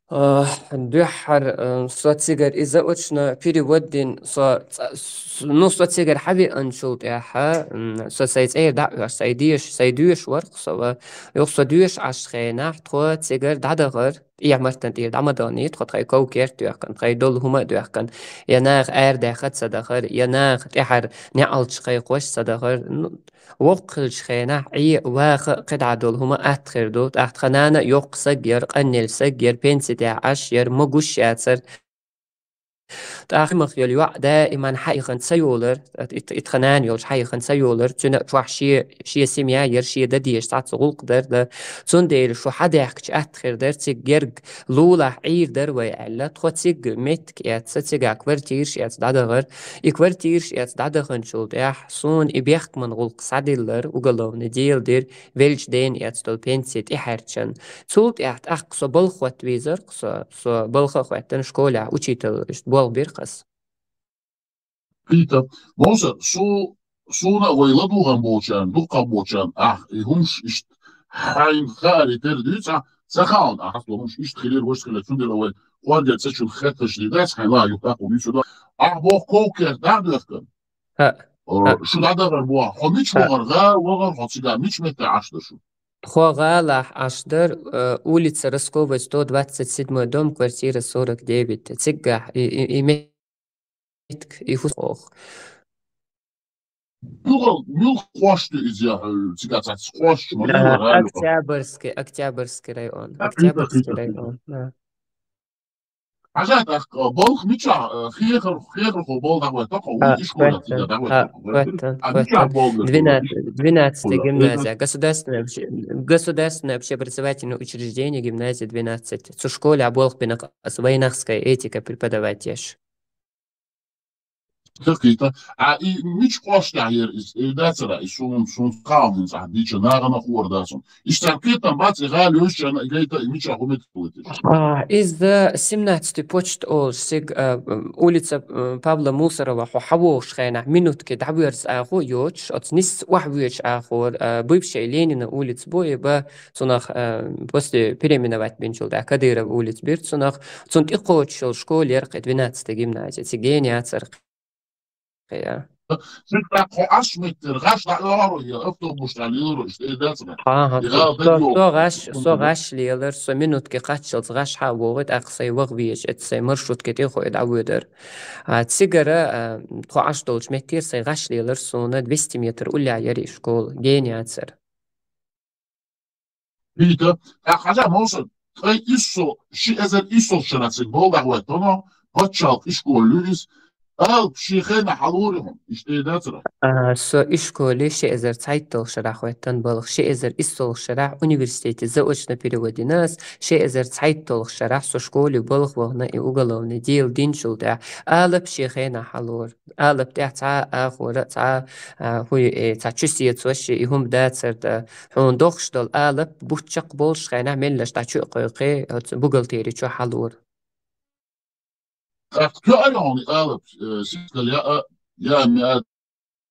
а, дуьххьара, а, со цигара и заочно перевод дина, со ца-, с-, ну, со цигара хьавеанчул тӀаьхьа, м, со сайн цӀера дӀа а оьхуш, сайн деша, сайн доьша вара-кх со ва, юха со доьшуш Ӏаш хенахь, тхо цигара дӀадахара, тӀехьа мартан тӀера дӀа ма даханий, тхо тхайн ков-керт а доьхкина, тхайн долу хӀума а доьхкина, я наха арадаьхна ца дахара, я наха тӀаьхьара неӀалт кхайкхош ца дахара. Ну, воккха хиллачу хенахь Ӏе а, ваха а кхидӀа долу хӀума атта хир ду, тӀаккха тхан нана а йоккха саг яра, къанъелла саг яра, пенси тӀехь Ӏаш яра, ма гуш яцара. ТӀаккха мах йолу йоӀ даиман хьаихина ца йолура, и, и тхан нана йолчу хьаихина ца йолура, цуьнан чохь шен, шен семья яра, шен дан дезаш цхьацца гӀуллакх дара, да. Цундела шу хьадаьхкича атта хир дара, цига герга лулахь Ӏийр дара вай аьлла, тхо цига меттиг эцна, цигахь квартираш эцна дӀадахара. И квартираш эцна дӀадаханчул тӀаьхьа суна и бехкаман гӀуллакх схьадиллара, уголовный дело дира, веллачу дена эцна долу пенси тӀехьаьрчина. Цул тӀаьхьа тӀаккха со балха хӀотта везара-кх со, со балха а хӀоьттина школехь учитель, иштта болх бира-кх ас. Итан, Мовсар, су-, суна а вай ладугӀан болчарна, дуккха болчарна, ахь и хӀумаш иштта хьайна хаарий тера дуьйцу ахь, ца хаална ахь, хӀара хӀумаш иштта хилира, ваша хилира, цундела вай кхоргера цӀе чуьра хетташ дийр дац, хьайна ла юха тӀаккха вуьйцур ду. Ахь боху ков-керт дӀа а доьхкина. ХӀаъ. О, хӀаъ. Шу дӀадахар боху, хьо мича вахара, гӀала вахара хьо цигахь, мича метте Ӏаш дара шу? Тхо гӀалахь Ӏаш дара, э, улица Росковой, сто двадцать седьмой дом, квартира сорок девять. Цигахь и, и, и меттиг, и хӀусамехь. Муьлха, муьлха кхош ду иза, э, цигахь цхьацца кхош ма Э, лела, гӀала юкъа. Октябрьский, Октябрьский район. А, Октябрьский Октябрьский. Район, да. Хьажа тӀаккха, балха мичахь, э, хехар-, хехархо болу дӀахӀоттаьхьа, А, вуй ишколехь хӀоьттина, цига а, дӀахӀоттаьхьа. ХӀоттина, а, мичахь хӀоттина. Болу? Двенадцать, двенадцатая Хула. гимназия, государственное обще-, государственное общеобразовательное учреждение, гимназия двенадцать. Цу школе а болх бина ас вайнахская этика преподавать еш. Хакита. А и мича кхош тӀехь яра иза? Э, дацара, и сун, сун хаал хӀинца ахь дийча нагӀана хуур дац хьуна. Иштта кхетам бац, и гӀала йоьшучарна, и гайта, и мича хӀума тулуьйтуш. А, иза семнадцатый почта олуш, цига, а, м, улица, м, Павла Мусорова хьо хьавогӀуш хенахь, минутки дӀавоьрзу агӀо йоцуш, оцу нисса охьавоьдуш агӀор, а, бывшая Ленина улица бу, и ба цунах, а, после переименовать бинчул тӀаьхьа Кадырова улица бира цунах, цунна тӀекхочуш йолу школа яра кхин двенадцатая гимназия, цига гена яцара кхин. Цигахь хьо Ӏаш меттера гӀаш дӀаоьхура я автобус тӀехь леларо, иштта эр дац бен? ХӀан-хӀа, И гӀала со, даг йогӀу. Со гӀаш, со гӀаш лелара, со минутки кхаччалц гӀаш хьа а вогӀий, тӀаккха сайн ваха везаш, эцу сайн маршруткин тӀе а хой дӀавоьдура. А цигара, а, тхо Ӏаш долчу меттера сайн гӀаш лелара, суна двести метр уллехь яра и школа, гена яцара. Вита, тӀаккха хьажа, Мовсар, ткъе иссо-, ши эзар иссолгӀачу шарахь цига болх дӀахӀоттоно, пачхьалкх ишкола ю иза. Алапа шен хенахь хьалора хьуна, иштта эр дацара? А, со ишколе ши эзар цхьайтталгӀачу шарахь хӀоьттина балха, ши эзар иссолгӀачу шарахь университете заочно перевод дина ас, ши эзар цхьайтталгӀачу шарахь со школе балха вахана и уголовный дело динчул тӀаьхьа. Алапа шен хенахь хьалора. Алапа тӀехь цхьа а агӀора, цхьа а, а, хӀуй, э, цхьа чу сецош и хӀума дацара, тӀа хьуна дохуш долу алап бутт чекхболуш хенахь меллаша дӀа чу а кхойкхий, оцу бухгалтери чу хьалора. ТӀаккха тоьара хьуна и алап, э, сискал яа, яа, меа,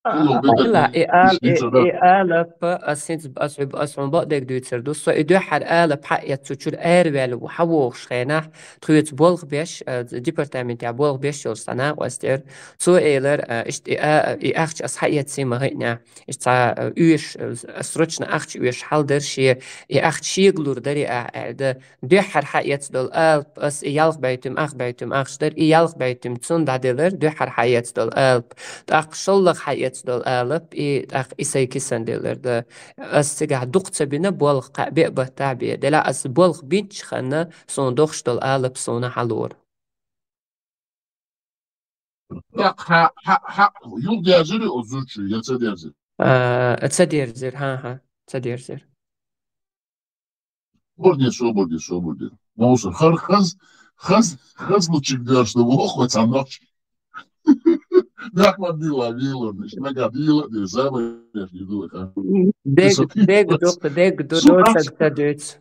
А, хӀун йолу бедар хила, и ал-, иштта и, дийцар дац? И алап, ас хӀинца, ас, ас хьуна бакъдерг дуьйцур ду. Со и дуьххьара алап хьаэцна, цу чуьра араваьлла хьавогӀуш хенахь, тхоьца болх беш, а, департаментехь болх беш йолуш цхьа накъост яра. Цо элира, а, иштта и, а, и ахча ас хьаэцний ма хиънехь. Иштта цхьа, а, оьшуш, а, срочно ахча оьшуш хьал дара шен, и ахча шега лур дарий ахь аьлла, да. Дуьххьара хьаэцна долу алап, ас и ялх бӀе туьма, ах бӀе туьма ахча дара, и ялх бӀе туьма цунна дӀаделира, дуьххьара хьаэцна долу алап. ТӀаккха шоллагӀа хьаэцна долу алап, и тӀаккха и сайн кисан делира, да. Ас цигахь дукха ца бина болх, кхаъ беа баттахь бен. Делахь ас болх бинчу ханна, суна дохуш долу алап суна хьалора. Так, хьа, хьа, хьа, юха дерзир оцу зудчо, я ца дерзир? А, ца дерзир, хьан-хьа, ца дерзир. Бурдин, собурдин, собурдин. Мовсар, хар хаз, хаз, хазлучиг дерш да вохва цаннахч. Нах ма дила, вилон, нага дила, де, забай, дила. Дег, дег, дук, дег, ду, Су досаг, ца дюц.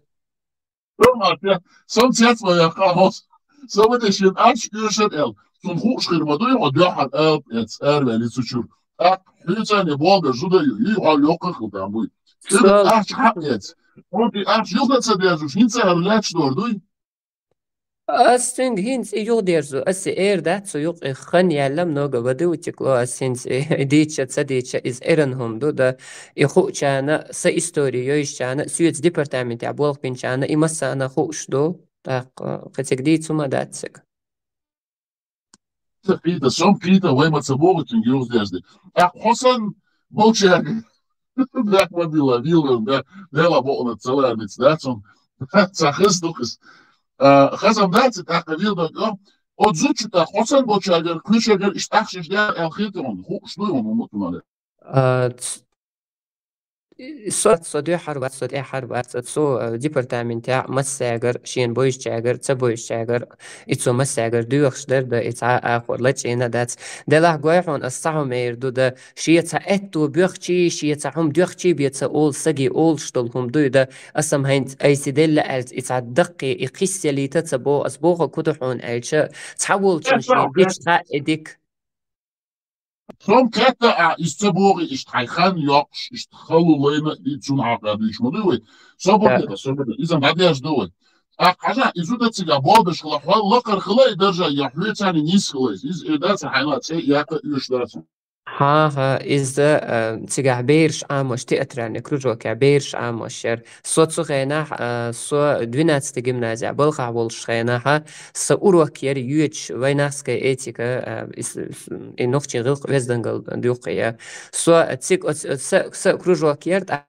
Сон цец ма яхха хос. Сон ма дешин ач кюшат эл. Сун хуш хир ма дуй, хо дёхар эл, эц, эр вели цучур. Так, хюцани болга жуда ю, ю хо лёкха хутан буй. Сюда ач хак эц. Он ти ач юха ца дежуш, хин ца ар ляч дор дуй. Ас цуьнга хӀинца и юха дерзу, ас и эр дац, цу юкъа и хан яьлла много воды утекло, ас хӀинца и дийча, ца дийча, иза эран хӀума ду, да, и хуучарна, са истори йойшчарна, соьца департаментехь болх бинчарна, и массарна хууш ду, тӀаккха кхин цига дийца хӀума дац цига. Кхита, сом кхита, вай ма ца богӀу цуьнга юха дерзди. ТӀаккха хьо санна болчаьрга. Бехк ма билла, вилла, бе-, дела бокъонца ца лаьрница дац хьуна. Ца хаза ду хиз. А, хазам дац, тӀаккха вилла дог, а? Оцу зудчу тӀаккха хьо санна болчаьргара, кхуьйшаргара иштта ахча иш дер аьлла хета хьуна, хууш дуй хьуна хӀума тумале? А, ц-, со, со дуьхьар вац, со тӀаьхьар вац, цо, а, департаментехь массаьргара, шена бовзачаьргара, ца бовзачаьргара, и цо массаьргара доьхуш дара, да, и цхьа а ахор лачкъийна дац. Делахь гой хьуна, ас цхьа хӀума эр ду, да, шен цхьа аьтту боьхчий, шен цхьа хӀума доьхчий бен ца олу саги олуш долу хӀума дуй, да, ас-м хӀинца айса делла аьлла, и цхьа даккхий, и кхиссалийта ца боху, ас боху кху ду хьуна аьлча, цхьа волчун шен бича хаьа и дика. Сом кхетта а, иза ца боху, иштта хьайн хан йоккхуш, иштта халу лайна, и цунна хьакъа дуьйцуш ма дуй вай. Собар Да. дета, собар дета. Иза дӀадеш ду вай. ТӀаккха хьажа, иза ду цига болдаш хила, хьо лакхара хила и даржа, я хьоьцани нийса хила иза. Иза э дац, хьайна цӀе яккха оьшуш дац. Хьан-хьа, иза, а, цигахь бераш Ӏамош, театральный кружокехь бераш Ӏамош яра. Со цу хенахь, а, со двенадцатый гимназехь балхахь волуш хенахь, а, са урок яра йоьдуш, вайнахская этика, а, ис-, ис-, и нохчийн гӀиллакх-оьздангалла дуккха я. Со цига оц-, оц-, са, са кружок яра,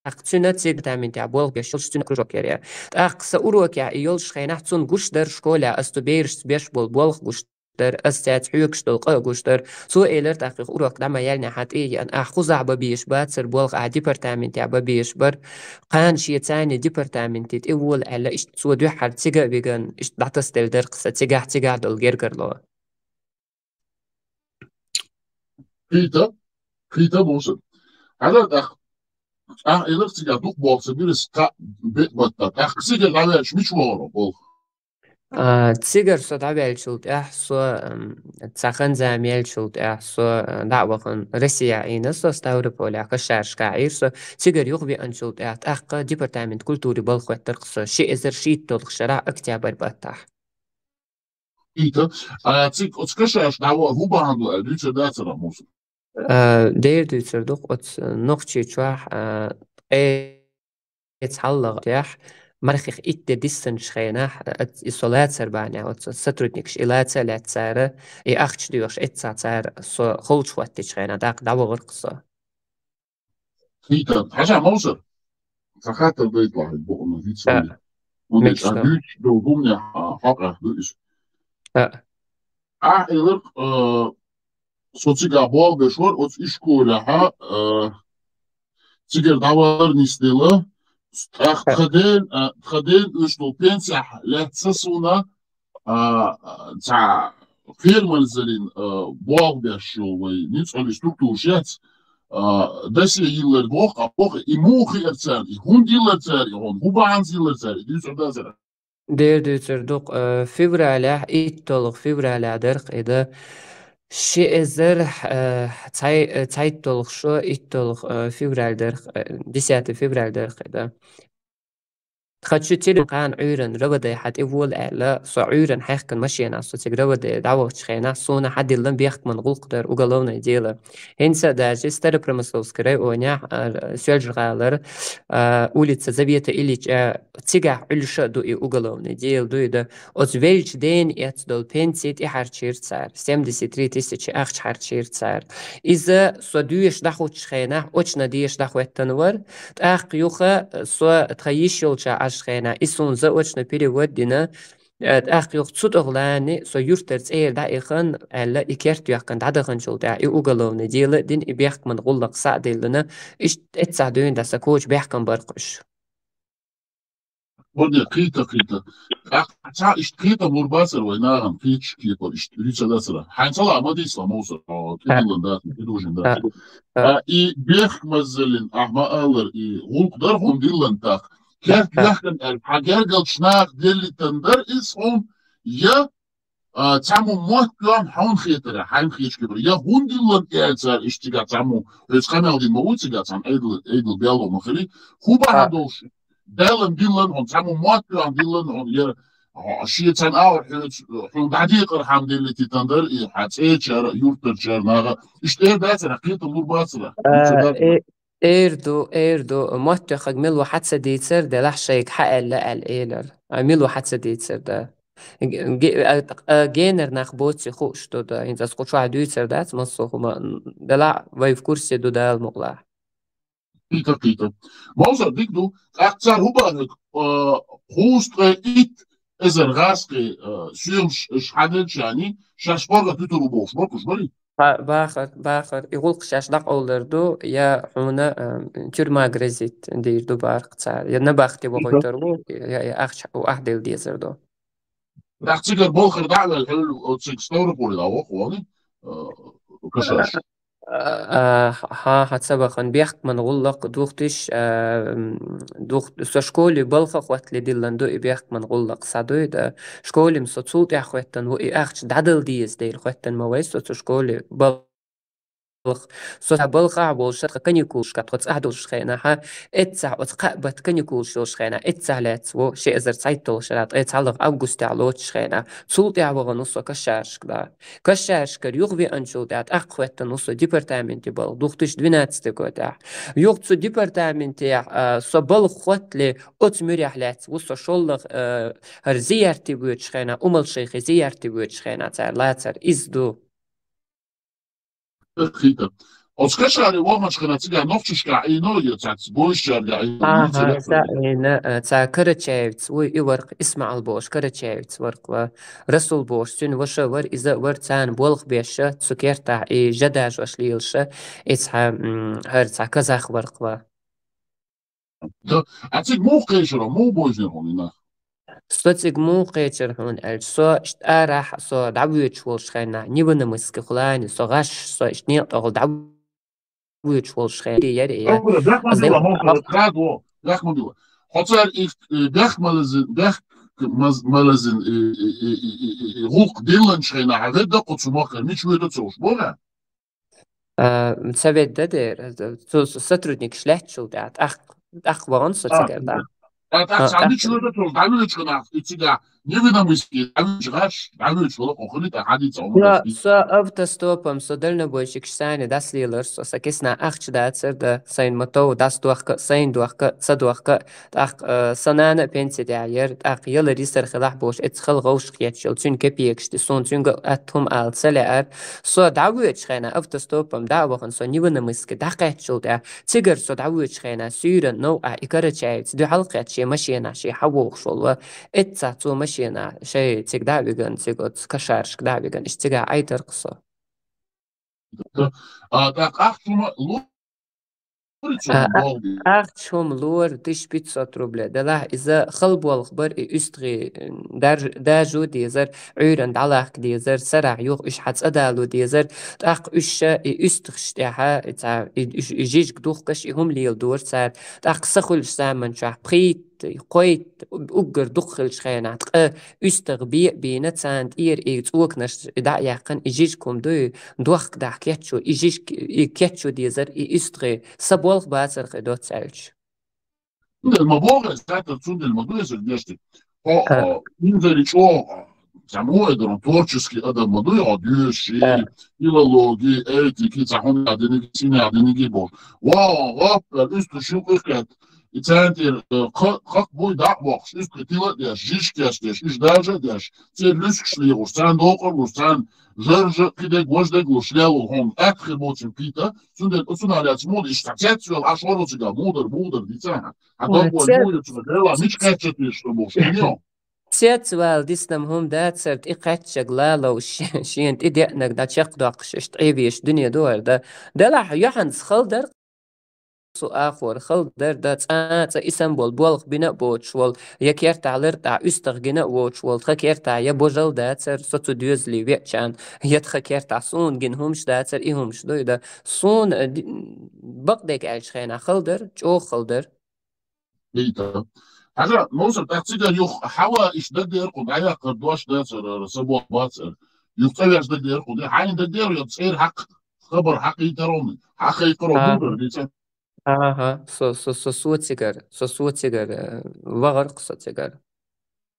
тӀаккха цуьнан цига департаментехь болх беш йолуш цуьнан кружок яра. ТӀаккха са урокехь и йолуш хенахь цунна гуш дара школехь, ас цу берашца беш болу болх гуш дара, ас цаьрца хьоьгуш долу къа а гуш дара. Цо элира тӀаккха, юха урок дӀа ма яьллинехь, хьан тӀе а еана, ахь кхузахь бан безаш бацара, болх ахь департаментехь бан безаш бара. Кхана шен царна департаменте тӀе вола аьлла, иштта цо дуьххьара цига а виган, иштта дӀатасаделла дара-кх сан цигахь, цигахь долу гергарло. Кхита, кхита бусу. Хьажа тӀаккха, ахь элира цигахь дукха болх ца бира, ас кхаъ бекъ батта. ТӀаккха цигара дӀаваьлча мича вахара болх? А, цигара со дӀаваьллачул тӀаьхьа со, ам, цхьа хан-зама яьллачул тӀаьхьа со, а, дӀа а вахана, Россия Ӏийна со, Ставрополехь, Кашарашкахь Ӏийра со. Цигара юхавеанчул тӀаьхьа тӀаккха департамент культуры балха хоьттура-кх со, ши эзар шийтталгӀа шарахь октябрь баттахь. Ита, а, цига оцу Кашарашка дӀаваха хӀун бахьана ду аьлла, дуьйцур дацара муса? А, дера дуьйцур ду-кх, оцу Нохчийчохь, а, ткъе цхьаллагӀа тӀехь, мархих итт де диссанчу хенахь, а, и со лацар бахьанехь, оцу сотрудникаш и лаца а лаьцна цара, и ахча доьхуш эццахь цара со холчу хӀоттичу хенахь, тӀаккха дӀавахара-кх со. Хита, хьажа мовсар. Ца хаттар дайта лахьа боху, ну, хица Да. валли. Муьлш Мечта. а дуьйцуш долу хӀуманехь, а, хьокъехь ду иза. Да. Ахь элира, а, со цигахь болх беш вара, оцу ишколехьа, а, цигара дӀавалар нисделла. ТӀаккха Да. тхан ден, а, тхан ден уьш долу пенсехь лаьцна суна, а, а, цхьа фермерзаллин, а, болх беш йолу вай ницкъаллин структураш яц, а, досье йиллар боху, а, боху, и муха хиара цара, и хӀунда йиллар цара, и хӀун, хӀун бахьанца йиллар цара, и дуьйцур дацара. Дера дуьйцур ду-кх, а, февралехь, итталгӀа февралехь дара-кх и дан. Ши эзар, а, цхьай-, а, цхьайтталгӀа шо, итталгӀа, а, февраль дара-кх, а, десятый февраль дара-кх и дан. Тхан чу телефон кхана Ӏуьйранна РВД хьан тӀе вола аьлла, со Ӏуьйранна хьаьхкина машенахь, со цига РВД дӀавахчу хенахь, суна хьадиллина бехкаман гӀуллакх дара, уголовное дело. ХӀинца а даже Старопромысловский районехь, а, Соьлжа-ГӀалара, а, улица Завета Ильича, цигахь Ӏуьллуш а ду и уголовное дело, дуй дан. Оцу веллачу дена эцна долу пенси тӀехьарчийра цара, семьдесят три тысячи ахча хьарчийра цара. Иза со доьшуш дӀахӀуттучу хенахь, очно деша дӀахӀоьттина вара. ТӀаккха юха со тхан йиш йолчохь Ӏаш хенахь, и суна заочно перевод дина, Э, тӀаккха юха цу тӀагӀолла со юртара цӀера дӀаихана, аьлла, и керт йоаккхаш дӀадаханчул тӀехьагӀа, и уголовное дело а дина, и бехкаман гӀуллакх схьа а диллина, иштта эццахь дуьйна да сан коча бехкам баркъуш. Вот нет, кхийтта, кхийтта. ТӀаккха цхьа иштта кхетам лур бацара вай нахана, кхеташ кепара иштта, уьйца дацара. Хьайна цхьа ла ма дийцла, Мовсар, а, кхидиллан дац, кхидужин дац. А, и бехкамазаллин, ахьа ма аллара, и гӀуллакх дар хьуна диллан тӀаккха. Керт яхкан аьлла, хьан гергалча наха деллийтан дар иза хьуна, я, а, цхьаммо мотт йоам хьуна хетара, хьайна хеташ кепара, я хӀунда диллан аьлла цара иштта цигахь цхьаммо, хьоьца къамел дина ма ву цигахь цхьана Ӏедал, Ӏедал белло ма хили, хӀун бахьан долуш, Далла диллан хьуна, цхьаммо мотт йоам диллан хьуна, я, а, шен цхьана агӀор хьоьца, хьуна дӀадекъар хьан деллийтан дар, и хьан цӀечара, юртарчара наха, иштта эр дацара, кхетам лур бацара. А, э, Эр ду, эр ду, мотт йоьхнарг мила ву хьа ца дийцар, делахь шайга хьа аьлла аьлла элира. А мила ву хьа ца дийцар да. Ге-, а, а, генара нах боций хууш ду да. ХӀинца ас кху чохь дуьйцар дац, массо а хӀума, делахь вай в курсе ду Дала мукъалахь. Кхийтта, кхийтта. Мовсар, дика ду, тӀаккха цара хӀун бахарг, а, кхузткъе итт эзар гӀазкхи, а, соьмаш аша хьаделчарний, шаьш паргӀат туьтур ву бохуш, бакуш барий? Ба-, бахар, бахар. И гӀуллакх шаьш дӀакъовлар ду, я хьуна, а, тюрьма грозит дийр ду бахарх цара, я набахте вохуьйтур ву, я, я ахча, у ахь делла дезар ду. ТӀаккха цигара балхара дӀа а ваьлла, хьуьлла оцциг Ставрополье дӀа воху вани, а, кашаш. А, а, хьа, хьа ца вахана бехкаман гӀуллакх духтиш, а, м, духт-, со школе балха а хӀоттале диллан ду и бехкаман гӀуллакх схьа дуй, да. Школе-м со цул тӀаьхьа хӀоьттан ву, и ахча дӀадала деза дела хӀоьттан ма вай со цу школе балха. Со цхьа балхахь волуш тхан каникулашка тхо цӀахь долуш хенахьа, эццахь оцу кхаа бат каникулаш йолуш хенахь, эццахь лаьцна ву, ши эзар цхьайтталгӀа шарахь, ткъе цхьалгӀа августехь лоцуш хенахь, цул тӀаьхьа вахана ву со кашарашка да. Кашарашкара юха веанчул тӀаьхьа тӀаккха хӀоьттан ву со департаменте балха, духтиш двенадцатый годехь. Юха цу департаментехь, а, со балха хӀоттале, оцу муьрехь лаьцна ву со шоллагӀа, а, хӀара зиярте воьдуш хенахь, Умал-Шайхе зиярте воьдуш хенахь, цара лацар иза ду. Кхийтта. Оцу кашаре ваханчу хенахь цигахь нохчашкахь Ӏийно я цаьрца, бойшучаьргахь Ӏийно, Ага, цигахь ца Ӏийна, а, цара карачаевец вуй, и варх ИсмаӀал бохуш карачаевец варх ва, Расул бохуш цуьнан ваша вара, иза а вара, царна болх беша, цу кертахь и жа дажош лелаша, и цхьа, м, хӀара цхьа казах варх ва. Да, а цига муха кхечара, муха бовзийра хьуна и нах? Со цига муха кхечара хьуна аьлча, со иштта арахь, со дӀавоьдуш волуш хенахь, невинномысски хулани, со гӀаш, со иштта некъа тӀехула дӀавоьдуш волуш хенахь, яра и. Абура, бехк ма Ас билла, дерг Мовсар, хьо кхадо, бехк ма билла. Хьо цара и, э, бехк малазин, бехк маз-, малазин, э, э, гӀуллакх дилланчу хенахь, хьан ведда кху цу махкара, мича воьду ца уьш, боху? А, ца ведда дера, цу, цу сотрудникаш лаьттачул тӀаьхьа, тӀаккха, тӀаккха вахана со А, цигара, да. а, тӀаккха А, цхьа тӀаккха. мича воьду ца уьш, дӀавоьдуш хенахь, и цигахь, невинномысски, дӀавоьдуш гӀаш, дӀавоьдуш вала кху хили тӀе хьадийца Со, со автостопом, со дальнобойщикаш сайна дӀасалелар, со, сан кисана ахча дацар, да, сайна мотов дӀасадохка, сайна дохка, ца дохка, тӀаккха, э, сан нана а пенси тӀехь яра, тӀаккха яла рисар хилахь бохуш, эццахь хала гӀовшах кхетчул, цуьнан кепекаш тӀе, суна цуьнга атта хӀума ала ца лаьара. Со дӀавоьдуш хенахь, автостопом дӀа а вахана, со невинномысски дӀакхаьччул тӀаьхьа, цигара со дӀавоьдуш хенахь, суьйранна новкъахь и карачаевец дуьхьал кхетта шен машенахь шен хьан вогӀуш волу ва, эццахь цо машенахь шайн цига дӀа а виган, цига оцу кашарашка дӀа а виган, иштта цигахь Ӏайтаркх со. А, тӀаккха ахча хӀума лур цунна А, а, болх бе? ахча хӀума лора тысяча пятьсот рублей. Делахь иза хала болх бара и уьстагӀий, м, дарж-, дажо дезар, Ӏуьйранна дӀалахка дезар, сарахь юха уьш хьан цӀа дало дезар, тӀаккха уьш ша и уьстагӀаш тӀехьа, и ца, и, и, и жижиг духкаш, и хӀума леладора цара, тӀаккха са хуьлуш заман чохь пхийтта, кхойтта, уггар дукха хилчу хенахь, ткъа уьстагӀ бе а бийна, царна тӀера и цӀоканаш дӀа а яьккхина, и жижиг хӀума дуй, дохка дахь кеччо, и жижиг, и кеччо дезар, и уьстагӀий, сан болх бацар хи доццаьлча. Цундела ма боху аса, хаттар цундела ма ду аса дешти. Хьо, А. а, инзари чӀогӀа, а, цхьа муха ай дара, творческий адам ма дуй, хьо доьши, А. филологи, этики, цхьа хӀума диниг, сина диниг боху. Ва, ва, ва, уьсту шу къихкат. И центр, э, кха-, кхакх буй дӀа а боккхуш, уьсту тила а деш, жижиг кечдеш, уьш даржа а деш, церан луьскаш лехуш, царна докъар луш, царна жаржа, кхидерг, важдерг луш, лело хьуна, атта хир боцун кхийтта, цундела оцунах лаьцна муха иштта цецвелла, Ӏаш варо цигахь, мудар, мудар дийца хьан. Хьан Ой, даггой цец- муха ю цунах, Дела, мича кхаьчча тешаш ду бохуш, хӀун ю? Цецвала диснам хӀума дацар, тӀе кхаьччаг лалов шен тӀе деанаг дӀа чекхдоккхуш, иштта Ӏебеш дуьне духар да. Делахь, юьхьанца хала дара со ахор, хала дара да, цкъа а цкъа и санна болу болх бина а боцуш волу, я кертахь лартӀахь уьстагӀ гина а воцуш волу, тхан кертахь я божал дацар, со цу доьзале веачарна, я тхан кертахь суна гина хӀумаш дацар, и хӀумаш дуй да. Суна, э, ди-, бакъдерг аьлча хенахь хала дара, чӀогӀа хала дара. Хьажа, Мовсар, тӀаккха цигара юха хьава иштта дагадеара кху дӀаяккхар дош дацар, ара, са боху бацар. Юха цӀа веш дагадеара кху, де хьайна дагадеара, я цӀера хьакха, хабар хьакхийтаро, хьакхайкхаро, а, мугар дийца. Ага, со, со, со, со цигара, со, со цигара, э, вахар кху со цигара.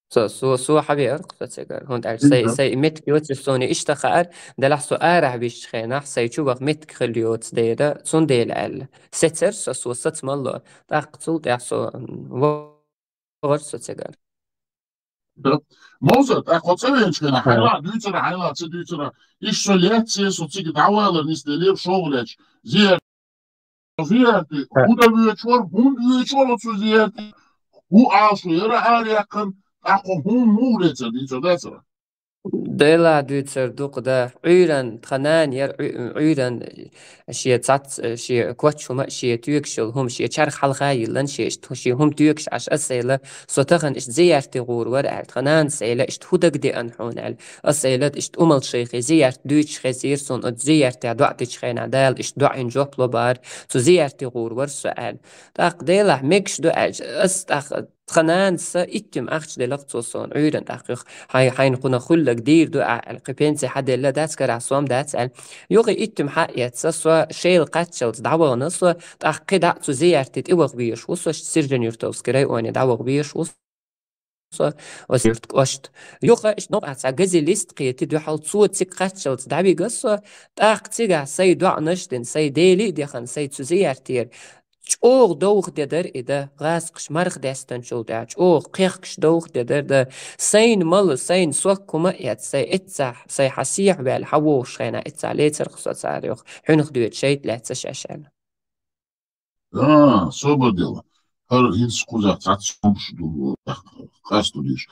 Со, со, со хьавеар кху со цигара. ХӀунда аьлча сайн, сайн меттиг йоцуш суна иштта хаьара, делахь со арахь висчу хенахь, сайн чу ваха меттиг хила йоцу дера, цундела аьлла. Сецара со, со саца мало. ТӀаккха цул тӀаьхьа со, м, вахар со цигара. Да. Мовсар, тӀаккха хьо цӀа веанчу хенахь, хьайла дуьйцара, хьайла ца дуьйцара, иштта со лаьцна, со цига дӀавалар нисделира шолгӀа лаьцна. Зиярт, зиярте, хӀун дан воьдуш вара, хӀунда воьдуш вара оцу зиярте, хӀун Ӏалашо яра араяьккхина, тӀаккха хӀун муха лецара, дийцар дацара? Делахь дуьйцар дукха да. Ӏуьйранна тхан нана яра, Ӏуь-, Ӏуьйранна шен цац, шен коч хӀума, шен тоьгуш йолу хӀума, шен чарх хьалха а йиллина, шен иштта шен хӀума тоьгуш Ӏаш, аса элира, со тахана иштта зиярте гӀур вара аьлла. Тхан нанас элира, иштта хӀун дагадеана хьуна аьлла. Аса элира, иштта Умал-шайхе зиярт дуьйцуш хезира суна, оцу зияртехь доӀа дечу хенахь Дала иштта доӀин жоп ло бара, цу зиярте гӀур вара со аьлла. ТӀаккха делахь мегаш ду аьлча, аса тӀаккха тхан нанас иттим ахча делира цо суна, Ӏуьйранна тӀаккха юха, хьайн, хьайна кхунах хуьлларг дийр ду ахь аьлла, кхин пенси хьаделла дац, карахь сом дац аьлла. Юха иттим хьаэцна, со Шела кхаччалц дӀавахана со, тӀаккха кхидӀа а цу зиярте тӀеваха везаш ву со, Сержан-Юртовский районе дӀаваха везаш ву со, оцу юьртан кӀошта. Юха иштта новкъахь цхьа газелист кхетий дуьхьал, цо цига кхаччалц дӀавигна со, тӀаккха цигахь сайн доӀанаш а дина, сайн Дела а дехна, сайн цу зияртера чӀогӀа довха де дара и дан, гӀазкхаша марха даьстинчул тӀаьхьа чӀогӀа кхехкаш довха де дара дан. Сайна мала, сайна соккха хӀума а эцна, сайн эццахь, сайн хьан сехьа ваьлла, хьан вогӀуш хенахь эццахь лецарх со цара юха, хьуьнах доьду шайтӀа лаьцна шаьш аьлла. А, собар дела. ХӀара хӀинца кхузахь цхьацца хӀумаш ду, къасто дийш.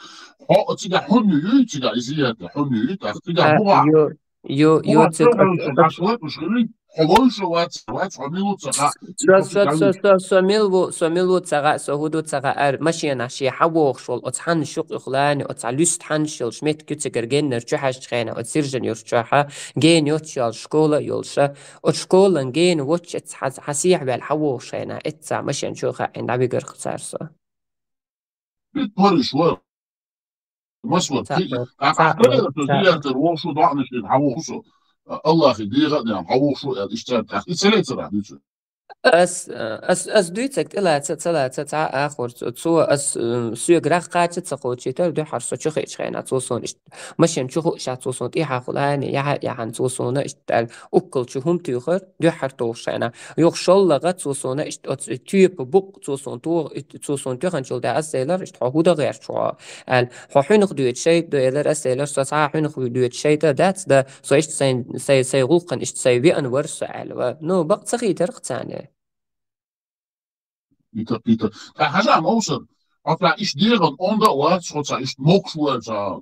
Хьо цигахь хӀунда юй, цигахь и зиярте хӀунда юй, тӀаккха цигахь а, бухахь, йо, йо, йо, бухахь цига цӀа хилча, хьаш латуш хилий, хьо вовшо вац, вац, хьо мила ву ца хаьа, Со, хьо со, цигахь со, юй. Со, со мила ву, со мила ву ца хаьа, со хӀун ду ца хаьа, ара машенахь шен хьан вогӀуш волу, оцу хьанна шуьйкъ юха лани, оцу хьан луьста хьаннаш йолуш меттиг ю цигара геннара чу хьаьжча хенахь, оцу Сержан-Юрт чохь, гена йоццуш йолу школа а йолуша, оцу школан гена воцчу эццахь хьан, хьан сехьа ваьлла хьан вогӀуш хенахь, эццахь машен чу хаьийна дӀавигара-кх цара со. Бит париш вара. Масвар, цхьаъ кхи-, вара, а, цхьаъ вара, ахь цхьаъ. Зияртара вогӀуш ву, доӀанаш дина, хьан вогӀуш ву со? Аллахе дегӀа а деана, хьан вогӀуш ву аьлла, иштта цаьрга тӀаккха. И ца лецара ахь дуьйцу? Ас, а, ас, ас дуьйцург тӀелаца, ца лаца, цхьа а ахор цо, цо ас, м, соьга рагӀ кхача ца кхочийтара, дуьххьара со чу хиъча хенахь, цо суна иштта машен чу хуъушехь, цо суна тӀехьа хуьлу, яхьа, яхьана, цо суна иштта аьлла, уккал чу хӀума туьйхира, дуьххьара тухуш хенахь. Юха шоллагӀа цо суна иштта оцу тоьпан букъ цо суна тох-, цо суна туьйхинчул тӀаьхьа ас элира, иштта хьо хӀун дан гӀерташ ву хьо? Аьлла, хьо хьуьнах доьду шайтӀа ду элира, ас элира, со цхьа а хьуьнах доьду шайтӀа дац, дан со иштта сайн, сайн, сайн гӀуллакхана иштта сайн веана вара со аьлла. Ва, ну, бакъ ца хийтара-кх царна. Ита, ита. Ткъа хьажа, Мовсар, хьо цхьа иштта дегӀан онда а вац, хьо цхьа иштта мокш ву аьлла, цхьа,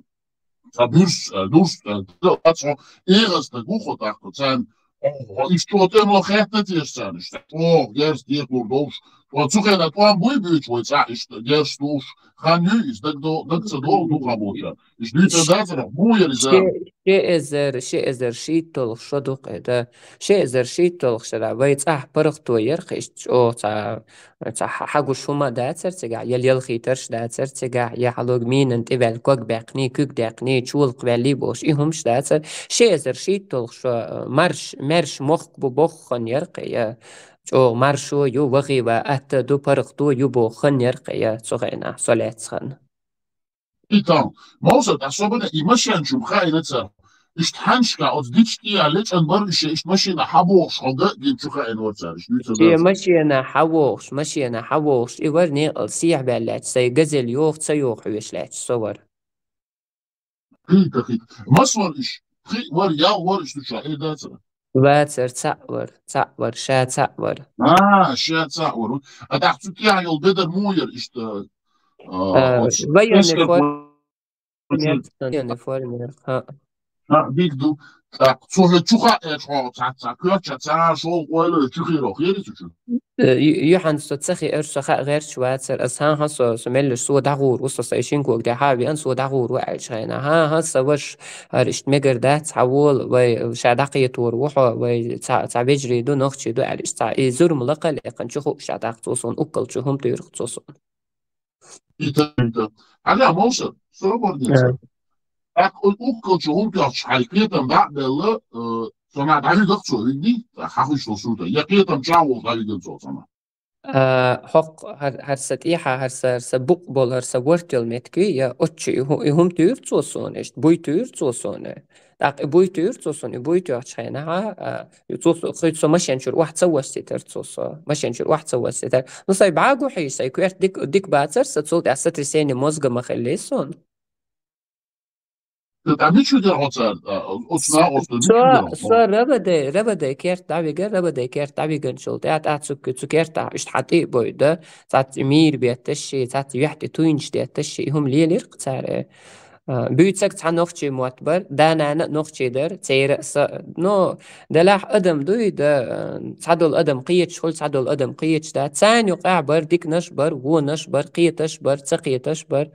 цхьа буьрс, а, дурс, а, да а вац, хьо эгӀаз стаг ву хьо тӀаккха, царна, хьо, хьо иштта чӀогӀа тӀемало хетта теша царна, иштта чӀогӀа герз декхур долуш. Ткъа цу хенахь тӀом буй буьйцу вай цхьа иштта герз тухуш? Хан юй иза, даг до-, даг ца долу дукха бохуш. Иштта дуьйцур дацара, муха яра иза? Ши-, ши эзар, ши эзар шийтталгӀа шо ду-кх и дан. Ши эзар шийтталгӀа шарахь вай цӀахь паргӀато яра-кх иштта чӀогӀа цхьа, цхьа хьа-, хьагуш хӀума дацара цигахь, я лелхийтарш дацара цигахь, я хьалуг минан тӀе ваьлла ког баьккхиний, куьг даьккхиний, чолакх ваьллий бохуш, и хӀумаш дацара. Ши эзар шийтталгӀа шо, э, марш, маьрша мохк бу боху хан яра-кх и, я чӀогӀа маршо ю, вахий ва атта ду, паргӀато ю боху хан яра-кх и, я цу хенахь, со лаьцна хан. И тан, Мовсар, ткъа собар де, и машен чу хаийна цара. Иштта хьаннашкахь оцу дича тӀехьа лечкъан бара уьш, иштта машина хьан бохуш хьо ган а гина чу хаийна вара цара, иштта дуьйцур дацара? Шен машина хьан вогӀуш, машина хьан вогӀуш, и вара некъал сехьа ваьлла лаьтташ, сайн газель йоху, ца йоху хьоьжуш лаьтташ со вара. Хита, хита. Маса вара уьш? Пхиъ вара, ялх вара уьш, ду чохь, хир дацара? Вацара, цхьаъ вара, цхьаъ вара, ша цхьаъ вара. А, ша цхьаъ вара. А тӀаккха цу тӀехьа йолу бедар муха яра иштта, а, а, оцу военный эскар форма. Форме, форме, ха. ХӀаъ, дика ду. ТӀаккха цо хӀе чу хаьа, э, чӀоагӀа цхьацца коьртача цхьа шоу къойло чу хиро, хери цу чу? Э, ю-, юхьанца со ца хиар, со хаа гӀерташ вацар, аз хӀан-хӀа со, со меллаш со дӀагӀур ву, со сай шин ког тӀа хьа веан, со дӀагӀур ву аьлча хьайна. ХӀан-хӀа, са ваш, хӀара иштта мегар дац, хьавола, вай ша дӀакхетор ву хьо, вай цхьа, цхьа вежарий ду, нохчий ду аьлча, цхьа и зурма лакхал эккханчу хууш а даккха цо сона, уккалчу хӀума туьйрах цо сона. Ита, ита. Аля, Мовсар, собар ден. Э. ТӀаккха уккалчу хӀума тоьхча хьай кхетам дӀа а белла, э, сона дӀавигах цо, вигни? Хьахуьш со сурта. Я кхетам чагӀул дӀавиган цо сона. А, хӀокх хӀар-, хӀара са тӀехьа, хӀара са, хӀара са букъ бола, хӀара са ворт йола метки, я отчу и хӀу-, и хӀума туьйр цо сона, иштта буй туьйр цо сона. ТӀаккха и буй туьйр цо сона, и буй тоьхча хьайна, а, цо со, хӀуьт со машен чура охьа ца воссийтар цо со. Машен чура охьа ца воссийтар. Ну, сай бӀагу хьийш, сай коьрта дик, дик бацар са, цул тӀехьа сотрясение мозга ма хиллий сона. ТӀа мичу дер хьо цар, а, оцна, оцна, мичу дер хьо? Со, со РВД, РВД керт дӀавига, РВД керт дӀавиганчул тӀа, тӀа цу, цу керта иштта хьатӀи бойда, цац мийр бетташ ши, цац вехти туйнч детташ ши, и хӀума лелирх цар, э. А, буьйцаг цхьа нохчий мотт бар, да-нана нохчий дар, цера са, но, делахь адам дуй, да, э, цхьадол адам кхеташ, хул цхьадол адам кхеташ, да, царна юкъахь бар, дикнаш бар, вонаш бар, кхеташ бар, ца кхеташ бар.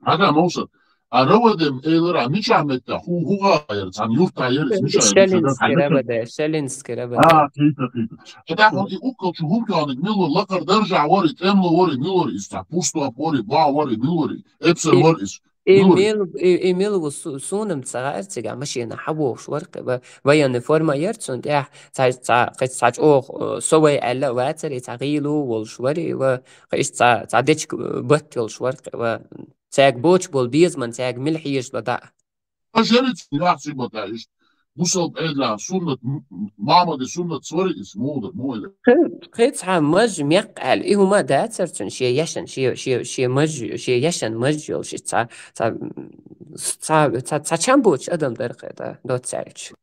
Хьага, Мовсар, а РВД-м элира, мича метта, хӀу, хӀуга яр, цан юрта яр, мича яр, Шелинский РВД, Шелинский РВД. А, кхита, кхита. ХӀаьта хӀун и уккалчу хӀума тоьхниг мила вар, лакхара даржа вари, тӀемло вари, мила вари, из цхьа пурстоп вари, ба вари, мила вари, эпсар вари из. И мила вари. Мил-, и, и мила ву су-, суна-м ца гӀар цига машина хьавохуш вар, кхи ва-, военный форма яр цун тӀехь, цхьа, цхьа, кхи цхьа чӀогӀа, э, со вай аьлла а вацар, и цхьа гӀийлу волуш вари, ва кхи иштта цхьа, цхьа дечка, э, батт йолуш вар, кхи ва цаьрга боцуш болу безаман цаьрга мила хьежаш бада. Ткъа жерица яхци бада иштта. Бусалба Ӏедалан суннат, м-, м-, Мамади суннат свари иза, муха дар, муха дар. Кхи, кхи цхьа маж мекх аьлла, и хӀума дацар цун, шен яшан, шен, шен, шен маж, шен яшан маж йолуш, и цхьа, цхьа, цхьа, цхьа, цхьа чам боцуш адам дар кхета, доццаьрча.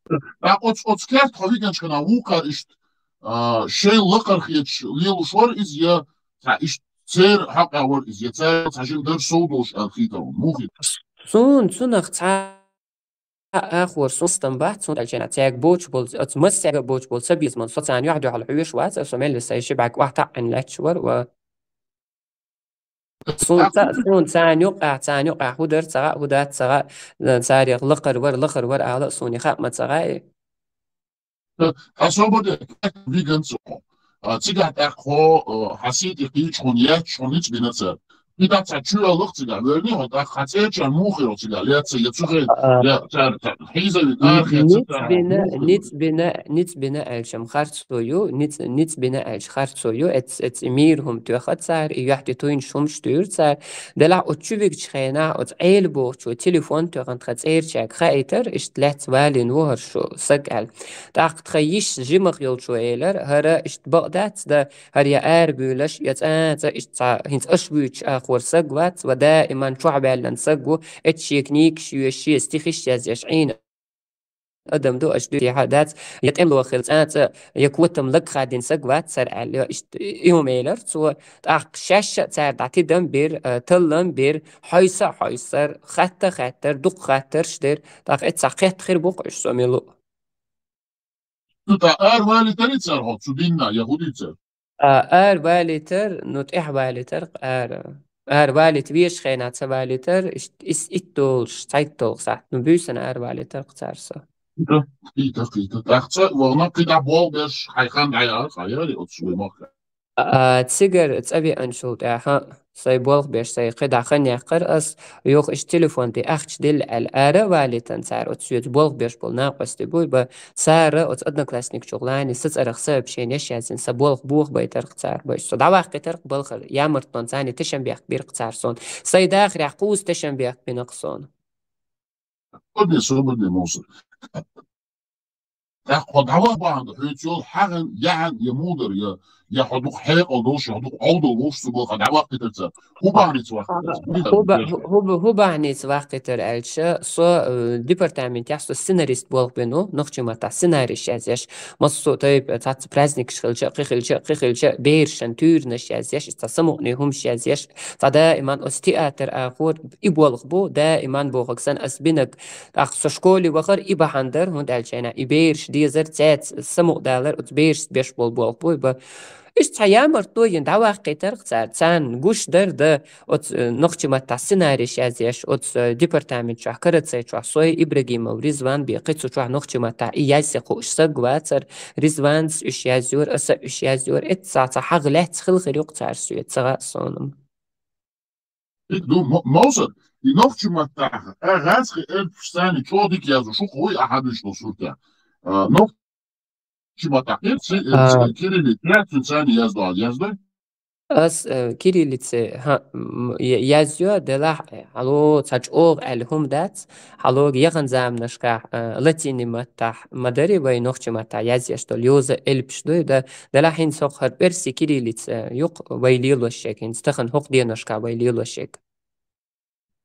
ТӀаккха оц-, оцу керта хьо вигинчу хана вукхар иштта, а, шайн лакхара хеташ лелуш вара иза, я цхьа иштта церан хьакъехь вара иза, я цара цхьа жима дар сов долуш аьлла хийтар ву, муха хийтар? Суна цунах цхьа ахор сустам бац, цунна аьлча цаьрга боцуш болу, оцу массаьрга боцуш болу ца безаман, со царна юьхь-дуьхьал хьоьжуш вац, со мелла сайн ши бӀаьрг охьатаӀӀина лаьтташ вара, ва суна ца-, суна царна юкъахь, царна юкъахь хӀу дара ца хаьа, хӀу дац ца хаьа, царех лакхара вара, лакхара вара ала а суна хаьа ма ца хаьа. Ткъа собар де, виган цо. А, цигахь тӀаккха хьо, а, хьан сий тӀе кхийча хьуна, яьтташ хьуна ницкъ бина цара. И дац цхьа чу аллах цигахь, верни хьо, тӀаккха хьан цӀерачарна муха хир цигахь, лаьцна я цу хен, я цара, цара хьийзави, Ни-, ара хеца ницкъ цара, бина, муха хир? Ницкъ бина, ницкъ бина аьлчам харцо ю, ниц-, ницкъ бина аьлча харцо ю, эц-, эц и мийр хӀума тоьха цара, и юьхь тӀе туйнаш хӀумаш туьйра цара. Делахь оцу чу вигчу хенахь, оцу Ӏела бохучо телефон тоьхна тхан цӀерачаьрга хаийтар, иштта лаьцна валийна ву хӀара шу саг аьлла. ТӀаккха тхан йиш жимах йолчо элар, хӀара иштта бакъ дац дан, хӀара я ара буьйлаш, я цӀа-цӀа иштта цхьа, хӀинца аша вуьйцуш ахор саг вац, ва даиман чохь баьллан саг ву, эцу шен книгаш йоьшуш, шен стихиш язъеш Ӏийна адам ду, аша дуьтехьа дац, я тӀемло хила цӀа-цӀа, я котам лаг хадина саг вац цара аьлла, иштта и хӀума элар цо. ТӀаккха шаьшша а цара дӀа тидам бира, а, таллам бира, хьойса а хьойсар, хатта а хаттар, дукха хаттарш дира, тӀаккха эццахь кхетта хир бу-кх уьш со мила. Ну, тӀа ара валийтарий цара хьо цу динна, я хӀу дийцар? А, ара валийтар, ну, тӀехь валийтар ара. Ара валийта везаш хенахь ца валийтар, ис-, ис-, итт долуш, цхьайтта долу сахьт, ну, буьйсанна ара валийтар цара со. Кхита, кхита, кхита. ТӀаккха ца вахана кхидӀа болх беш, хьайн хан дӀаяхьара, хьан яри оцу вай махка? А, цигара цӀа веанчул тӀаьхьа, сайн болх беш, сайн кхидӀа хан яьккхар ас, юха иштта телефон тӀе ахча дилла аьлла, ара а валийтан цара оцу соьца болх беш болу накъостий буй, ба, цара оцу Одноклассникчух лани са цӀарах сообщенеш язйина, сан болх бохабайтарх цара, баш. Со дӀаваккхийтарх балхара, ямартон царна тешам бехк бирх цара сон. Сайн дахарехь кхуза тешам бехк бинакх сон. Собар де, собар де, Мовсар. ТӀаккха хьо дӀаваха бахьана, хьоьца йолу хьагӀан, яхьан, я мудар, я, я хьо дукха хьекъал долуш, я хьо дукха Ӏовдал волуш цу балха дӀаваккхийтар цара. ХӀун бахьаница ваккхийтар? Мила ХӀун ба-, везаш? ХӀун ба-, хӀун бахьаница ваккхийтар аьлча, со, э, департаментехь со сценарист болх бина ву, нохчийн маттахь сценарийш язъеш. Массо а тайпа, цхьацца праздникаш хилча, кхин хилча, кхин хилча, берашна туьйранаш язъеш, цхьа самукъане хӀумаш язъеш, цхьа даиман оцу театр ахор и болх бу, даиман бохург санна ас бинарг. ТӀаккха со школе вахар и бахьана дара, хӀунда аьлча хьайна и бераш дезар, цаьрца самукъадалар, оцу берашца беш болу болх бу и ба. Иштта цхьа ямартло йина дӀаваккхийтарх цара, царна гуш дара да, оцу, э, нохчийн маттахь сценарийш язъеш, оцу, э, департамент чохь, Карацай чохь, сой, Ибрагимов Ризван бен, кхин цу чохь нохчийн маттахь и язъян хууш саг вацара, Ризванца уьш язйора, аса уьш язйора, эццахь цхьа хьагӀ лаьцна хила хир ю-кх цара соьца, ца хаьа суна. Ик ду, мо-, Мовсар, и нохчийн маттахь, а, гӀазкхи элпаш царна чӀогӀа дика язъеш ю-кх вай, ахьа дуьйцуш долу суртехь. А, нохчийн маттахь кирци-, А. ци-, кириллица яц цуьнан царна яздо, яздой? Ас, э, кириллица, хьа, м, я-, язйо, делахь, хьало, цхьа чӀогӀа аьлла хӀума дац, хьалога яханчу заманашкахь, э, латинийн маттахь ма дарий вай нохчийн маттахь язъеш долу йоза элпаш дуй, да, делахь хӀинца хӀокху хӀара оьрсийн кириллица, э, ю-кх вай лелош ерг, хӀинца тахана хӀокху деношкахь вай лелош ерг.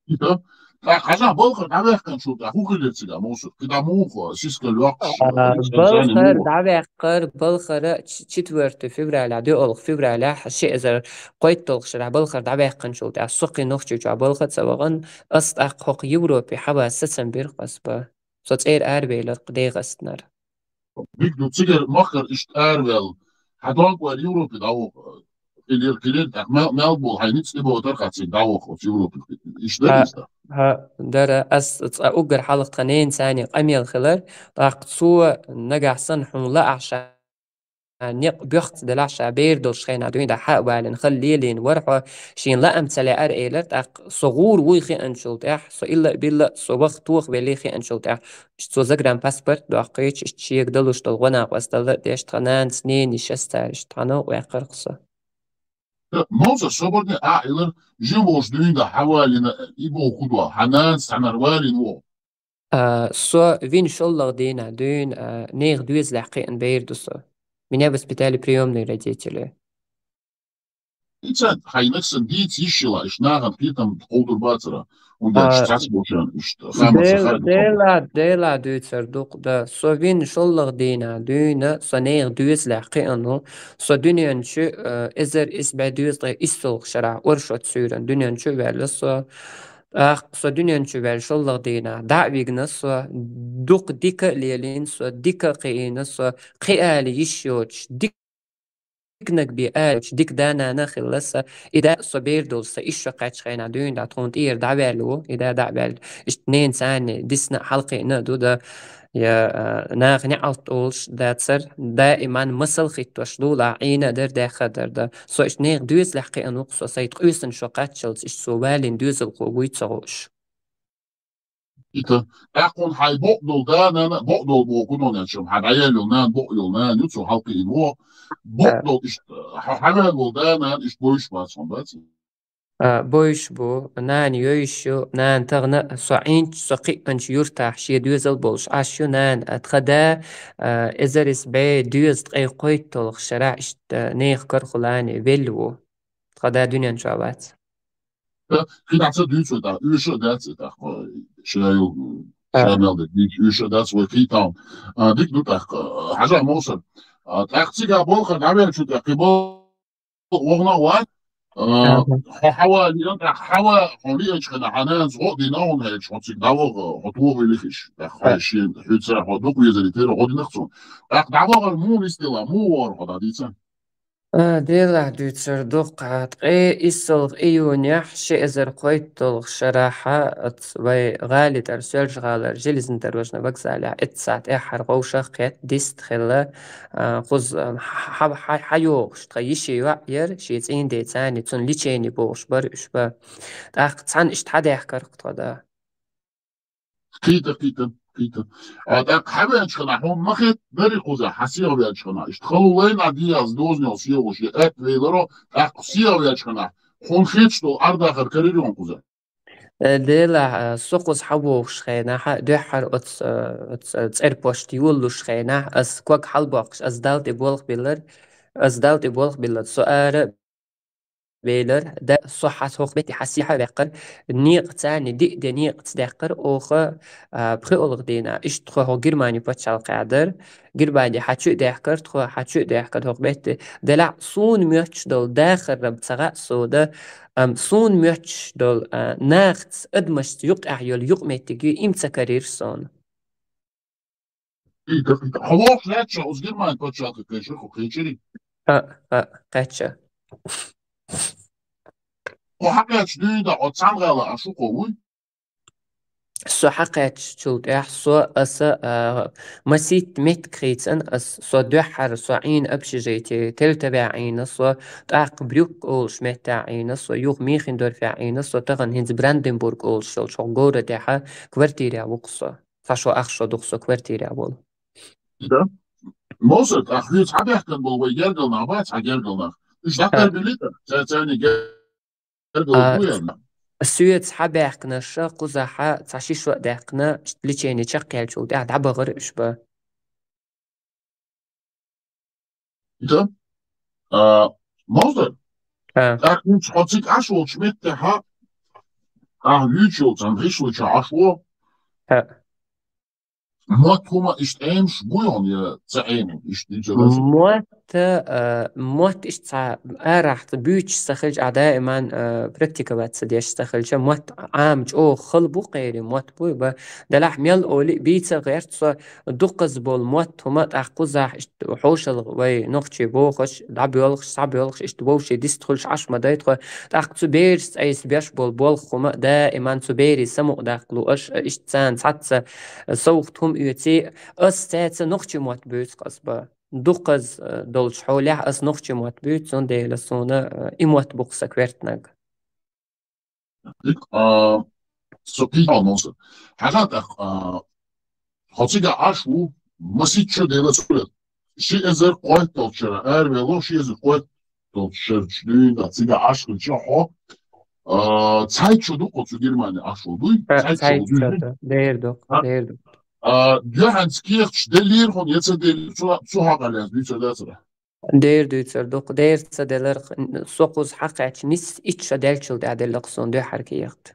Итак, тӀаккха хьажахь балхара дӀаваьккхинчул тӀаьхьа хӀун хилира цигахь, Мовсар? КхидӀа муха сискал йоккхуш, А, э, балхара дӀаваьккхар, балхара ч-, четвёртого февралехь, доьалгӀа февралехь, ши эзар кхойтталгӀа шарахь балхара дӀаваьккхинчул тӀаьхьа со кхин Нохчийчохь балха а ца вахана, ас тӀаккха хӀокху Европе хьаван сацам бира-кх ас ба. Со цӀера аравелира-кх ДегӀастанара. Дика ду, цигара махкара иштта араваьлла. Хьан дог вара Европе дӀаваха? Хилира, хилира, тӀаккха мел, мел болу хьайн ницкъ тӀебогӀур дара-кх цига дӀаваха оцу Европе? Иштта дара А, иза? ХӀа, дара. Ас цкъа уггар хьалха тхан ненан царна къамел хилар, тӀаккха цо нагахь санна хьуна лаахь ша некъ боьхна делахь, ша бер долуш хенахь дуьйна хьа а валийна, хала лелийна вара хьо, шена лаам ца лаьара элира, тӀаккха со гӀур вуй хиъначул тӀаьхьа, со илла а билла, со ваха тоха велий хиъначул тӀаьхьа, цо загранпаспорт доккхуьйтуш, иштта шега далуш долу гӀо-накъосталла а деш, тхан нанас, ненан йишас, цара иштта хьан новкъа ваьккхира-кх со. Мовсар, собарне а хилар, жима волуш дуьйна хьавалийна, и боху хӀун ду, хьан нанас цхьанхьара валийна ву? А, со вина шоллагӀа дийнахь дуьйна, а, нехан доьзалехь кхиъна бер ду со. Меня воспитали приёмные родители. Ицан хьайнах сан дийца йиш йила, иштта нахана кхетам кховдур бацара. ХӀунда аьлча А, цхьацца болчарна иштта хама ца Дел-, хаьа. Делахь, делахь дуьйцур ду-кх, да. Со вина шоллагӀа дийнахь дуьйна, со нехан доьзалехь кхиъна ву. Со дуьнен чу, э, эзар исс бӀе дезткъе иссалгӀа шарахь оршот суьйранна дуьнен чу а ваьлла со. ТӀаккха со дуьнен чу ваьлла шоллагӀа дийнахь дӀа а вигна со, дукха дика а лелийна со, дика а кхиийна со, кхин ала йиш йоцуш, дика диканиг бен а йоцуш, дика да-нана а хилла сан. И да со бер долуш сан исс шо кхаьччу хенахь дуьйна дӀа тхуна тӀера дӀаваьлла ву, и да дӀа а ваьлла. Иштта ненан царна дисна а, хьалакхиъна а ду, да, я, а, наха неӀалт олуш дацара, даиман масал хӀиттош лулахь, Ӏийна а дара, даьхна а дара, да. Со иштта нехан доьзалехь кхиъна ву-кх со, сайн ткъоьсанна шо кхаччалц иштта цо валийна доьзалхо вуй ца хууш. Ита, тӀаккха хьуна хьайн бакъдолу да-нана, бакъдолу боху хӀун ду аьлча, хьан дӀаяьлла йолу нана, бакъйолу нана ю, цо хьалакхиъна ву. Бакъдолу иштта, хьан хьаваьлла волу да-нана иштта бовзуш бац хьуна, бац? А, бовзуш бу, нана йовзуш ю, нана тахана со Ӏийначу, со кхиъначу юьртахь шен доьзал болуш Ӏаш ю, нана, а, тхан да, а, эзар исс бӀе дезткъе кхойтталгӀа шарахь иштта нехан карахула велла ву. Тхан да дуьнен чохь вац. Ткъа кхин дӀа ца дуьйцу вай тӀаккха, оьшу а дац и тӀаккха, ша ю, А. ша мел дерг дийцу, оьшу а дац вай кхийтта. А, дика ду тӀаккха, хьажахь, Мовсар. А, тӀаккха цигахь балхара дӀаваьллачул тӀаьхьа кхин бал-, вахана а вац. А, Аха. хьо хьавалийна, тӀаккха хьава, хьо лиъначу хенахь хьан нанас гӀо а дина хьуна аьлча, хьо цига дӀаваха, хьо тоха вилла хиш. ТӀаккха хьо А. шен, хьоьца хьо дукха везаре терра гӀо дина-кх цунна. ТӀаккха дӀавахар муха нисделла, муха вахара хьо дӀа, дийца? А, делахь дуьйцур ду-кх, ткъе иссалгӀа июнехь ши эзар кхойтталгӀа шарахь, оц вай гӀали тӀара Соьлжа-ГӀалара железнодорожный вокзалехь эццахь тӀаьххьара вовшах кхетта дист хилла, а, кхуза, а, хьа-, хьа-, хьа-, хьайогӀуш тхан йишин йоӀ яра, шен цӀийнан деца цхьаьна цунна лечение бохуш бара уьш бан. ТӀаккха цхьаьна иштта хьадаьхкара-кх тхо да. Кхийтта, кхийтта, кхийтта. А, тӀаккха хьавеача хана, хьуна ма хетта дарий кхуза, хьан сехьавеача хана? Иштта халулайна а деза дозанал сехьуш, я атта веларо, тӀаккха сехьавеача хана, хьуна хеташ долу Ӏардахар карийра хьуна кхуза? Э, делахь, э, со кхуза хьавогӀуш хенахь, дуьххьара оц, э, оц, э, цӀерпошт йолалуш хенахь, ас ког хьалабоккхуш, ас Далла тӀе болх биллар, Ас Далла тӀе болх биллад, со ара белар, да, со хьа хӀокху метте хьа сехьа а ваьккхар, некъаца, царна диъ де некъаца даьккхар, оха, а, пхоьалгӀа дийнахь, иштта тхо хӀокху Германи пачхьалкхехь дара. Германи хьа чу а даьхкар, тхо хьа чу а даьхкар хӀокху метте. Делахь суна моьттуш долу дахар раб ца хаьа со да, ам, суна моьттуш долу, а, нахаца, адамашца юкъехь йолу юкъаметтиг ю, им ца карийра суна. Хьо вохуш лаьтташ, оцу Германи пачхьалкхе кхечира, хьо кхечирий? А, а, кхечча. Хьо хьакхаьчча дуьйна, оцу цхьана гӀала Ӏаш ву хьо, вуй? Со хьакхаьччачул тӀаьхьа со, аса, а, масийтта меттиг хийцан, ас, со дуьххьара, со Ӏийна общежитие, Тельтовехь Ӏийна, со тӀаккха Брюгге олуш меттехь Ӏийна, со юха Мюнхендорфехь Ӏийна, со тахана хӀинца Бранденбург олуш йолчу хӀокху городехь квартирехь ву-кх со. Цхьа шо, ах шо ду-кх со квартирехь волу. Да. Мовсар, а хьоьца хьабаьхкина болу вай гергал нах бац, хьан гергал нах? Уьш дӀакхайбеллий, ца-, царний гергал А, бу ян? Соьца хьабаьхкинарш кхузахь цхьа ши шо а даьккхина, лечение чекхъяьллачул тӀаьхьа дӀабахара уьш бан. Да. А, Мовсар? А. ТӀаккха хӀинца хьо цига Ӏаш волчу меттехь, ахьа вуьйцуш йолу цхьана гӀишлачохь Ӏаш ву. А. Мотт хӀума иштта Ӏемаш буй хьуна, я ца Ӏема, иштта дийцар дац? Мотт, а, мотт иштта цхьа арахь буьйцуш ца хилча, ахь даиман, а, практиковаться деш ца хилча, мотт Ӏама чӀогӀа хала бу кхерий, мотт буй бан. Делахь мел олий бийца гӀерта со, дукхаза болу мотт хӀума тӀаккха кхузахь иштта хьошалгӀа вай нохчий бохуш, дӀабоьлхуш, схьабоьлхуш, иштта вовшийн дистхуьлуш Ӏаш ма дай тхо. ТӀаккха цу берашца айса беш болу болх хӀума даиман цу берийн самукъадаккха лууш, иштта царна цхьацца совгӀат хӀума оьций, ас цаьрца нохчийн мотт буьйцу-кх ас бан. Дукхаза, э, долчу хьолехь ас нохчийн мотт буьйцу, цундела суна, э, и мотт бу-кх сан коьртаниг. А, со кхин а Мовсар. Хьажа тӀаккха, а, хьо цига Ӏаш ву, масийтта шо дела ца хуьлу. Ши эзар кхойтталгӀачу шарахь аравелла, ши эзар кхойтталгӀачу шарахь дуьйна цига Ӏаш хилча хьо, а, цхьайтта шо ду-кх хьо цу Германи Ӏаш волу, дуй? Ца-, цхьайтта шо цхьайтта шо ду. Ду. Дера ду-кх, а, дера ду-кх. А, юьхьанца кехаташ деллера хьуна, я ца деллера, цу, цу хьокъехь лаьцна дуьйцур дацара? Дера дуьйцур ду-кх, дера ца делара, со кхуза хьакхаьчча нисса итт шо даьллачул тӀаьхьа делла-кх суна дуьххьара кехат.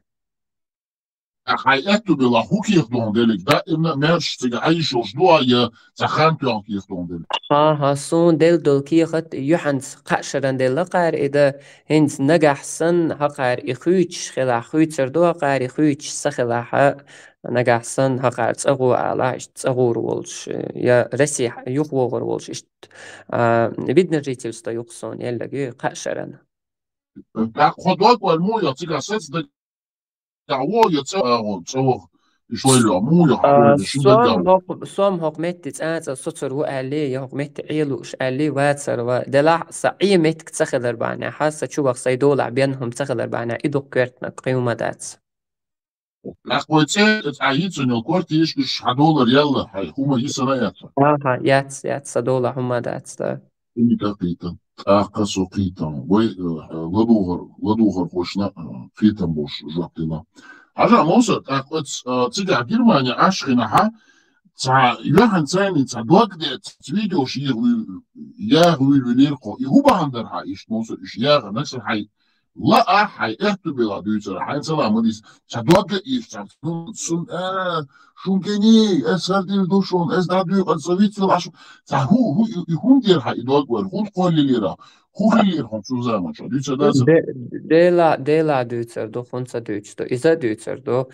Хьайн аьтту белахь, хӀун кехат ду хьуна делларг? Даимна а маьрша цига Ӏаш йолуш ду а, я цхьа хан тоьхна кехат ду хьуна делларг? ХӀан-хӀа, суна делла долу кехат юьхьанца кхаа шарна делла кхара и дан, хӀинца нагахь санна хӀокхара и хуьйцуш хилахь, хуьйцур ду хӀокхара и хуьйцуш ца хилахь, нагахь санна хӀокхара цӀа гӀо алахь, иштта цӀа гӀур волуш, я Росси юхавогӀур волуш, иштта, а, видное жительство ю-кх суна елларг, кхаа шарна. ТӀаккха хьо дог валла муха йо, цига саца дагахь во, я цӀа, а, во, цӀа ваха? Иштта валла йо, муха йо, хьо А, валла, шун дагахь сом во? ХӀокху, сом хӀокху метте цӀа-цӀа соцур ву аьлли, я хӀокху метте Ӏелуш аьлли, вацар ва. Делахь сан Ӏен меттиг ца хилар бахьанехь, сан чу ваха сайн долахь бен хӀума ца хилар бахьанехь, и ду-кх коьртаниг, кхин хӀума дац. ТӀаккха вай цӀе, цӀа йицун йолу квартирашка уьш хьан долара яьлла, хьайн хӀума йисина яц? ХӀан-хӀа, яц, яц, сан долахь хӀума дац, да. Кхин а кхетам, тӀаккха со кхетам. Вай, э, ладугӀар-, ладугӀархошна, э, кхетам болуш жоп дина. Хьажа, Мовсар, тӀаккха оц, э, цигахь Германи Ӏаш хинахь, цхьа юьхьанца цхьа дог де, цхьа видеош яха вуьй-, яха вуьйлавелира-кх хьо. И хӀун бахьана дара хьан иштта, Мовсар, уьш яхарниг сан хьайн лаахь, хьайн аьтту белахь дуьйцур, хьайн ца ла ма дийца. Цхьа дог а ийша, цхьа сун, сун, а, шун геней, ас хӀара дийр ду шуна, ас дӀадуьйкъар, сан вицвелла Ӏаш. Цхьа хӀу-, хӀу-, и, и хӀунда дера хьан и дог вара? ХӀунда кхоллаелира? ХӀун хиллера хьуна цу заманчохь? Дуьйцур дац? Де-, дела, дела дуьйцур ду, хӀунда ца дуьйцур ду? Иза дуьйцур ду.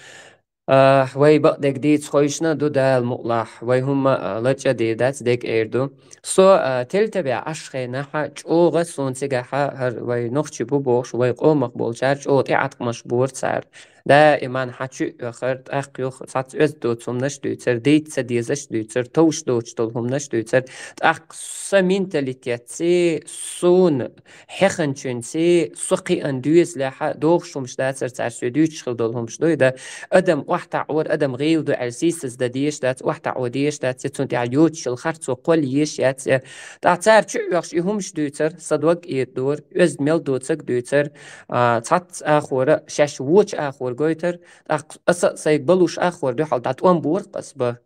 А, вай бакъдерг дийца ховшна ду Дала мукъалахь, вай хӀумма, а, лачкъа дийр дац, дерг эр ду. Со, а, Тельтовехь Ӏаш хенахь, чӀогӀа суна цигахь, хӀара вай нохчий бу бохуш, вай къомах болчара чӀогӀа тӀеӀаткъамаш бора цара. Даиман хьан чу а оьхура, тӀаккха юха цхьацца оьзда доцу хӀуманаш дуьйцура, дийца ца дезаш дуьйцура, товш доцуш долу хӀуманаш дуьйцура. ТӀаккха сан менталитетций, суна хьеханчуьнций, со кхиъна доьзалехь догӀуш хӀумаш дацара цара соьга дуьйцуш хила долу хӀумаш дуй, да, адам охьатаӀор, адам гӀийла ду аьлла, сийсаздан дезаш дац, охьатаӀо дезаш дац, я цунна тӀехь йоцуш йолу харцо кхолла езаш яц, я. ТӀаккха цара чу а оьхуш и хӀумаш дуьйцура, сан дог а дора, оьзда мел доцург дуьйцура, а, цхьацца ахора, шаьш вочу ахора гойтура, тӀаккха аса а сайн балуш ахора дуьхьал дӀатӀом бора-кх ас бан.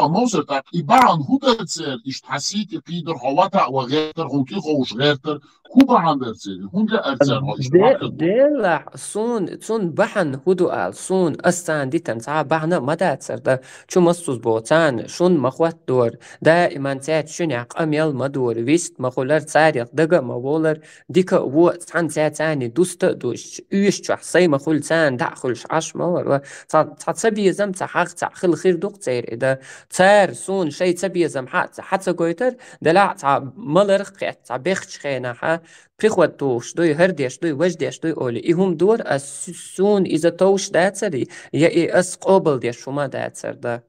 Мовсар, тӀаккха и бахьан хӀун дар церан, иштта хьан сийти кхийдар, хьо ватаӀа ван гӀертар, хӀун кӀи ховш гӀертар, хӀун бахьан дар церан, хӀун лаьар царна хьо иштта Де-, ваккхар ду? Делахь, сун, цун бахьан хӀун ду ала, сун, ас царна дитан цхьа бахьана а ма дацар да, чу массуз бо, царна шун ма хӀоттадора, даиман цаьрца шуьнехь къамел ма дора, вист ма хулар, царех дага а ма волар, дика а во, цхьана цаьрца царна дуста а душ, уьш чохь сай ма хуьлу, царна дӀа а хуьлуш Ӏаш ма вара, ва цхьа, цхьа ца безам, цхьа хьагӀ, цхьа хила хир ду-кх церан и дан. Цара суна шайн ца безам хьа, хьа ца гойтар, делахь а цхьа маларх кхетта, цхьа бехачу хенахь, приход тухуш дуй, хӀара деш дуй, важа деш дуй олий. И хӀума дора ас су-, суна иза товш дацар, я и ас къобалдеш хӀума дацар да.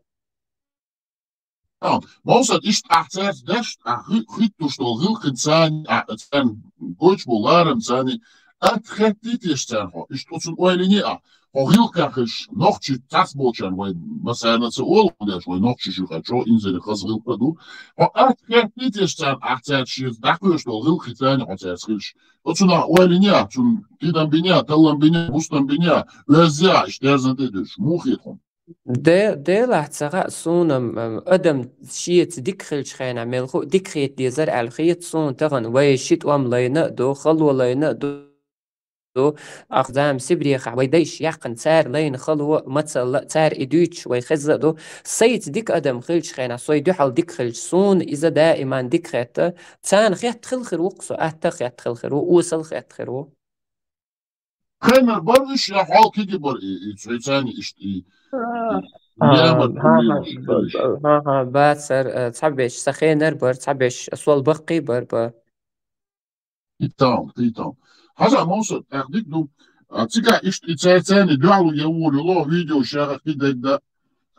Мовсар, иштта ахь цаьрца деш, ахь хи-, хӀиттуш долу гӀиллакхин царна, а, царна гойтуш болу ларам царна, атта хеттий теша царна хьо? Иштта оцунна ойла йиний ахь? Хьо гӀиллакхехь хилча, нохчий цхьацца болчарна вай массарна а ца олу деш, вай нохчий шуьга чӀогӀа инзаре хаза гӀиллакх а ду. Хьо атта хеттий теша царна, ахь цаьрца шеца дӀакхоьруш долу гӀиллакхин царна хьо цаьрца хилча? Оцунах ойла йиний ахь, цунна тидам биний ахь, таллам биний ахь, бустам биний ахь, оьззий ахь, иштта дерзан тӀе дуьйцуш, муха хета хьуна? Де-, делахь ца хаьа суна, м, адам шеца дика хилчу хенахь мел ху-, дика хета дезара аьлла хета суна тахана, вай ши тӀом лайна а ду, хало лайна а ду, ду. Ахь зама Сибрехахь вай дайша яьккхина, цара лайна хало а, мацалла а, цара и дуьйцуш вай хезна а ду. Сайца дика адам хилчу хенахь, сой дуьхьал дика хилча, суна иза даиман дика хетта, царна хетта хила хир ву-кх со, атта а хетта хила хир ву, осал а хетта хир ву. Кхайнар бара уьш, я хьол кхиги бара и, и цуьйцани иштта и, и А, лемар хьан, хьан, хьан, хьан, бацар, а, цхьаберш сан хенар бара, цхьаберш сол баккхий бара, ба. Итам, итам. Хьажа, Мовсар, тӀаккха дика ду. А, цигахь иштта и цаьрцани дуьхьал я вур, юло видео шагӀа кхидерг да.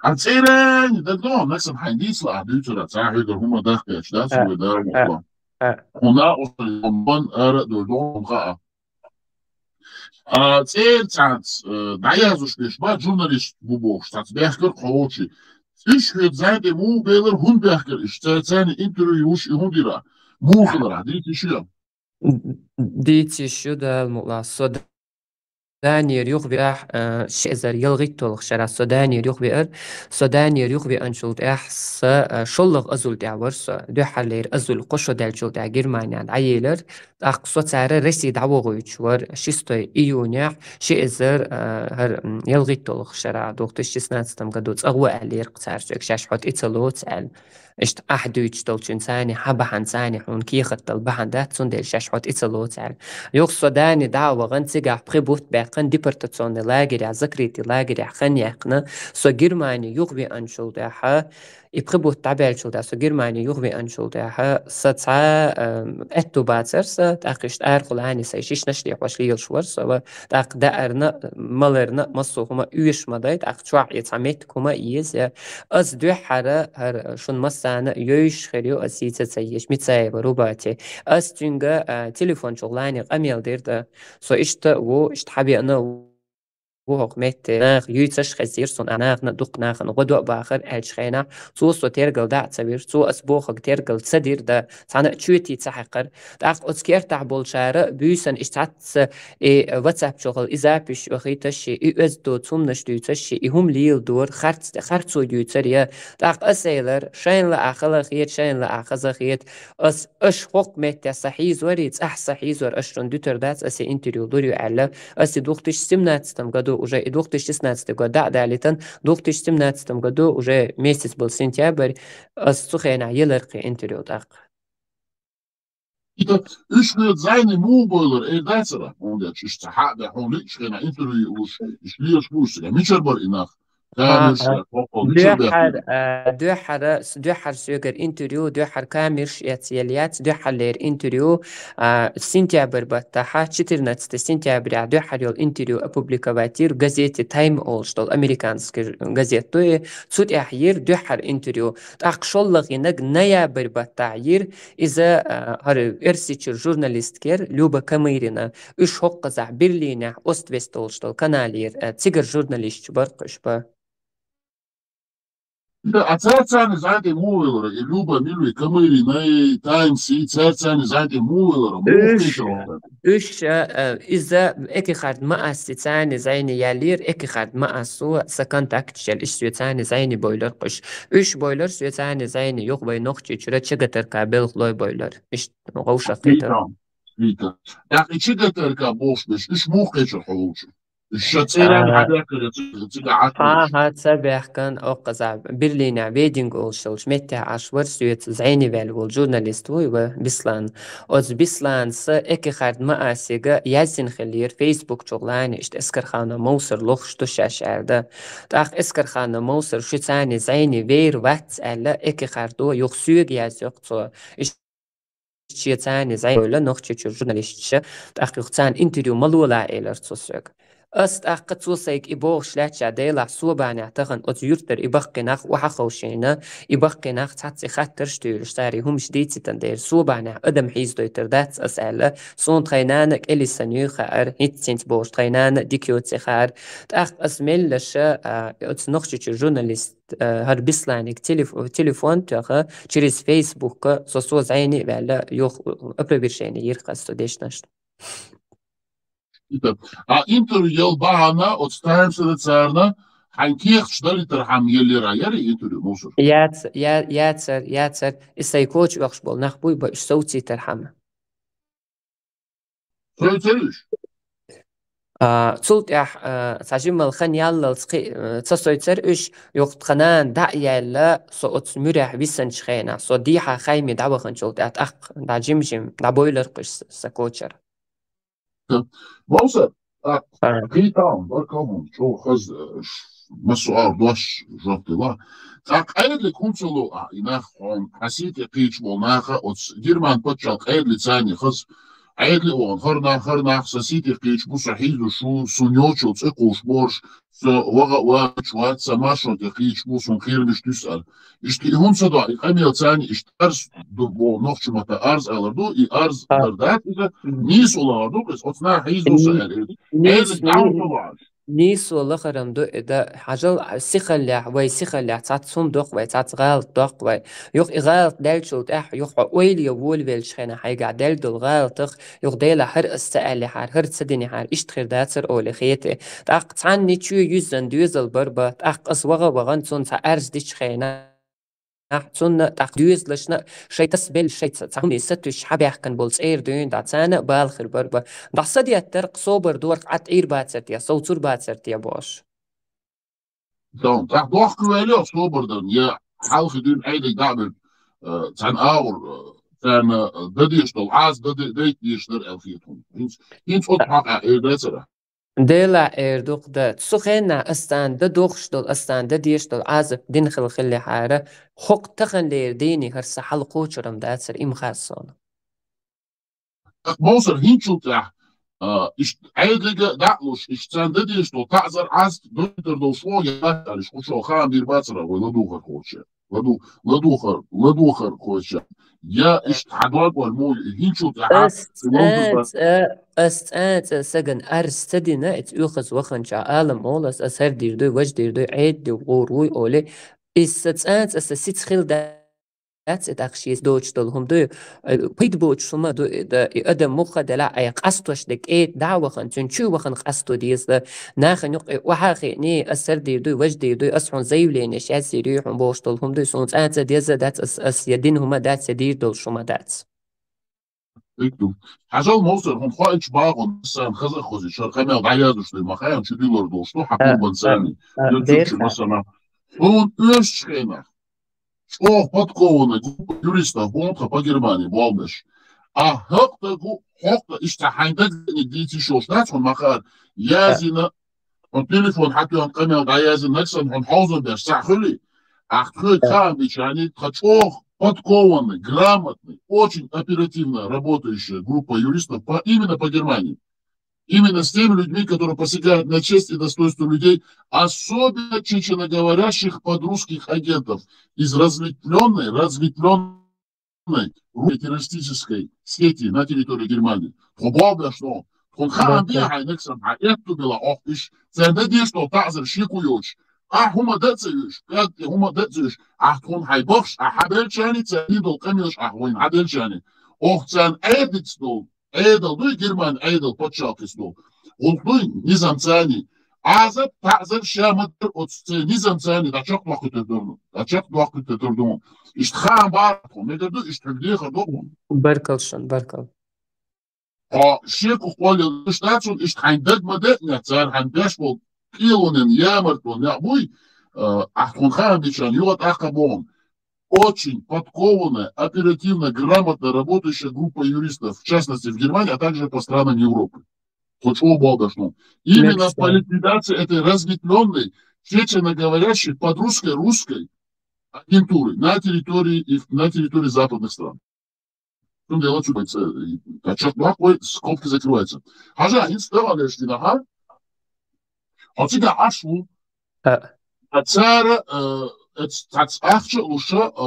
А цӀерани даг до, насан хьайн дийцла а дуьйцура, цхьа хьоьгара хӀума дахкаьча, да, А, суй дара а, мукъа. А. Хьуна оцу бан ара а дойду, хьуна хаа. А, цӀера цхьацца, э, дӀаяздеш берш бац, журналист бу бохуш, цхьацца бехкар кхочи. Уьш хьоьца зайде муха белар, хӀунда бехкар уьш? Цаьрца царна интервью юуш и хӀун дира? Муха хилар, дийциш ю? Дийциш ю, Дала мукъ лахь. Со Данера юхавеахь, э, ши эзар ялхитталгӀа шарахь со Данера юхавеар. Со Данера юхавеанчул тӀаьхьа са, э, шоллагӀа азул тӀехь вара со. Дуьххьарлера азул кхо шо даьллачул тӀаьхьа Германия дӀаелар. ТӀаккха со цара Россия дӀавогӀуьйтуш вара шестой июнехь, ши эзар, а, хӀара, м, ялхитталгӀа шарахь, две тысячи шестнадцатом году, цӀа гӀо аьллера-кх цара соьга, шаьш хьо тӀе ца лоцу аьлла. Иштта ахь дуьйцуш долчун цани, хьан бахьана цани, хьуна кехат дала бахьана дац, цундела шаьш хьо тӀе ца лоцу аьлла. Юха со Дани дӀа а вахана, цигахь пхи бутт баьккхина, депортационный лагерехь, закрытый лагерехь хан яьккхина, со Германия юхавеанчул тӀаьхьа, и пхи бутт дӀабаьллачул тӀаьхьа, со Германия юхавеанчул тӀаьхьа, са цхьа, эм, аьтту бацара са, тӀаккха иштта арахула ани сайн шишнаш лехьош лелаш вара со, ва тӀаккха даарна, маларна, массо а хӀума оьшуш ма дай, тӀаккха чохь и цхьа меттиг хӀума а еза. Ас дуьххьара, хӀара шун массарна а йовзуш хир ю, ас йийца ца езаш, Мицаева Рубати. Ас цуьнга, а, телефон чухула къамел дира, тӀа со иштта а ву, иштта хьавеана а ву хӀокху метте, наха юьйцаш а хездира суна, а нахана а, дукха нахана гӀо до а бахара аьллачу хенахь, цо со тергал дӀа а ца вира, цо ас бохург тергал ца дира, да, цхьана а чоьте ца хьаькхара. ТӀаккха оцу кертахь болчара буьйсанна иштта цхьацца и WhatsApp чухула и запись вахийташ ши, и оьзда доцу хӀуманаш дуьйцаш ши, и хӀума леладора, харц-, харцо дуьйцура я. ТӀаккха ас элира, шайна лаахь хала хета, шайна лаахь хаза хета, ас, аша хӀокху метте сан хьийзорий, цӀахь сан хьийзор, ас шуна дуьтур дац, ас и интервью лур ю аьлла. Ас и две тысячи семнадцатом году уже, и две тысячи шестнадцатый год дӀа а далийтан, две тысячи семнадцатом году уже месяц был сентябрь, ас цу хенахь елар кхин интервью тӀаккха. Иштта, уьш хьоьца зайна муха бойлар, эр дацара, хьуна дечу, иштта хьа а бен, хьуна лиъчу хенахь интервью луш, иштта лелаш бу уьш цигахь. Мичара бара и нах? Камерш, а, а, хӀокхо, мичара бехкира? Дуьххьара, а, дуьххьара, с-, дуьххьара соьгара интервью, дуьххьара камерш эцъелла яц, дуьххьарлера интервью, а, сентябрь баттахьа, четырнадцатое сентября дуьххьара йолу интервью опубликовать йира газете Time олуш долу, американский ж-, газета ду и, цу тӀехь йира дуьххьара интервью. ТӀаккха шоллагӀинаг ноябрь баттахь йира, иза, а, хӀара Эрсичуьра журналистка яра, Люба Камырина. Уьш хӀокхузахь Берлинехь Ост-Вест олуш долу каналера, а, цигара журналисташ бара-кх уьш, ба. Да, а царцаны зайти мувелора, и Люба Милви, Камыри, най Таймси, царцаны зайти мувелора, мувелора. Уж, а, иза экихард ма асси цани зайни ялир, экихард ма ассу са контакт чел иш су цани зайни бойлор куш. Уж бойлор су цани зайни юх вай нохчи чура чагатарка белхлой бойлор. Иш гавша хитар. Вика. Так, и чагатарка болш беш, уж мух кечер холчу. Ша церан хадакара цига. Ха, ха, ца бяхкан окказа Берлина вединг олшалш метте ашвар сует зайни вел вол журналист вуй ва Бислан. Оз Бислан са эки хард ма асига язин хилир Facebook чуглани ишт эскархана мусор лох шту шашарда. Так эскархана мусор шицани зайни вейр вац ала эки хардо юх суег яз юх цо. Иш Чецани зайла нохчи чур журналистча, тахких цан интервью малула элер цусуг. Ас тахка цусайк и бох шляча дела собаня тахан от юртер и бахкинах уха хаушена, и бахкинах цаци хаттер штюр штари хумш дицитан дер собаня адам хиздойтер дац ас ала, сон тхайнана келисан юха ар хитцинц бош тхайнана дикиоци хар. Тах ас меллаша, а, от нохчи чур журналист, э, гьар бисланик телеф-, телефон тяха через Facebook со со зайни вяла юх, э, опровержение йир хасто дешнаш. Итак, а интервью ел багана от Таймса да царна, ханкех чдали тархам еллера яри интервью мусор. Яц, я, яцар, яцар, исай коч вахш бол нахбуй ба иш соуци тархама. Сойцариш? А, цул тӀаьхьа, а, ца жимал хан яллал цхи, а, ца сойцар уьш, юхт ханан даъ яьлла, со оц муьряхь висанча хена, со дийхьа хайми дӀаваханчул тӀаьхьа тӀаккха дӀа жим-жим, дӀа бойлар кхуьш са, са кочар. Мовса, а, А. Хитаун, баркалмун, чо хаз, э, ш-, масуал дош жоп дила. Та къайдли кунцало, а, инах хон, хасити кийч бол наха, оц Герман пачал къайдли цани хаз, Айдли он, хар нах, хар нах, са сити кийч бу, са хизу шу, сун йочул цӀи куш борш, са вага вач вац, са машон те кийч бу, сун хирмиш тюсар. Ишти хун са да, и къамел цани, ишт арз ду бо, нохчи мата арз алар ду, и арз А. дар дат, и да, Мгм. нис улар ду, кыз, оцна хизу са Мгм. эр, эр. Нис Айдли даун улар. Нисо лахарам ду эда, хьажал сихаллях, вай сихаллях, цац сун дох вай, цац гӀалат дох вай. Юх и гӀалат дальчул тӀаьхьа, юх хьо ойли я воль велч хена хьайга даль дул гӀалатах, юх дела хӀар ас ца алли хьар, хӀар ца дини хьар, ишт хир дацар оли хете. ТӀаккха цхьанни чу юззан дуьзал барба, тӀаккха ас вагӀа вагӀан цун ца арз дич хена. Нах цунна тӀаккха дуьзлашна шайтас белл шайца, ца хӀуни сатуьш хьабяхкан бол цӀер дуьн, да цана бал хир барба. Да садеттар, собар дорх, а тӀир бацар тя, совцур бацар тя бош. Дон, тӀаккха дохк вели, собар дан, я хьалхи дуьн айдик дабир, э, цан аур, э, цана, э, дадеш дол, аз дад-, дайт деш дар алхи тхун. Хинц, хинц от хьака, э, дацара. Дела эр дукъ да, цу хенна астан да дохш дол, астан да деш дол, азап дин хил хилли хьара, хокъ тахан лер дини хар са хьал кочурам дацар им хасона. Так, Мовсар, хинчул тӀа, а, иш айдлига даълуш, иш цан да деш дол, таъзар аз, дутар дол шо, я, иш кучо хаан бир бацара, вай ладухар хоча. Ладу-, ладухар, ладухар хоча. Я ишт хьадваг валь мой, хинчул тӀа Ас хьа, цӀа, ас цӀа саган арз ца дина, эц уьхаз ваханча алам олас, ас хӀар дир дуй, важ дир дуй, Ӏед див гӀур вуй оли. Ис са цӀа, цӀа са сиц хил дац, э, тахшиес доч дол хум дуй, э, пид боч шума ду, э, да, и адам муха дала, ай къастош да кӀед да вахан, цун чу вахан къасто диес да, Нахань юкъе вахьа хиъни, ас сар дийр дуй, важ дийр дуй, ас хьун заявление шаьс йир юй, хьун бош дол хӀум дуй, сун цӀа ца деза дац, ас, ас я дин хӀума дац, я дийр дол шума дац. Ик ду. Хьажал Мовсар, хӀун хоач багӀун, сан хаза хози, шар камел дӀаязуш дуй, махаян чу дилар дол, что хьакун бан сами. А, а, Ю чу дерха. Масана. ХӀун уьш хена. ЧӀох подкованный группа юристов гонтха по Германии болбеш. А хӀакътагу, хӀакъта ишта хьайндаг дийци шош дац хӀун махар. Язина, хӀун телефон хьатуян къамел дӀаязин, наксан хӀун хьаузан беш цахь хуьли. Ахт хуьй Да. Хаан бичани, тха чӀох подкованный, грамотный, очень оперативно работающая группа юристов по, именно по Германии. Именно с теми людьми, которые посягают на честь и достоинство людей, особенно чеченоговорящих под русских агентов из разветвленной, разветвленной террористической сети на территории Германии. Тхо бобяшно, тхо хаан Да, да. Бихай нексам, а эту била ох иш, церда дешто тазер шикуёч, Ахь хӀума дан ца вуьш, пӀелг тӀе хӀума дан ца вуьш, ахь тхуна хьай бахаш, ахь хьабелчани, царна долу къамелаш ахь вайна хьабелчани, оха царна Ӏедица долу, Ӏедал дуй, Германи Ӏедал пачхьалкхица долу. ГӀуллакх дуй, низамцани. Ӏазап, таӀзар ша ма-дарра оцу церан низамцани дӀачекхдоккхуьйтур ду, дӀачекхдоккхуьйтур ду. Иштта хаам бара тхо, мегар ду, иштта хьуьга дехар ду тхо. Баркалла шун, баркалла. Хьо шекух къоллел иштта дац хьуна, иштта хьайн даг ма деъна, цара хьайн беш болу кӀелонан ямартло некъ буй, а, ахь тхуна хаам бичарна юха тӀаккха боху. Очень подкованная, оперативно грамотно работающая группа юристов, в частности в Германии, а также по странам Европы. Тхо чӀогӀа боху даш ду. Именно по ликвидации этой разветвленной, чеченоговорящей, под русской, русской агентуры на территории и в- на территории западных стран. Цундела цу вай ца-, ца чекхдоккху вай, скобки закрываются. Хьажа, хӀинца тӀе валеш дина, хьа? Хьо цига Ӏаш ву? А. А цара, э, эц-, цац ахча а луша, э,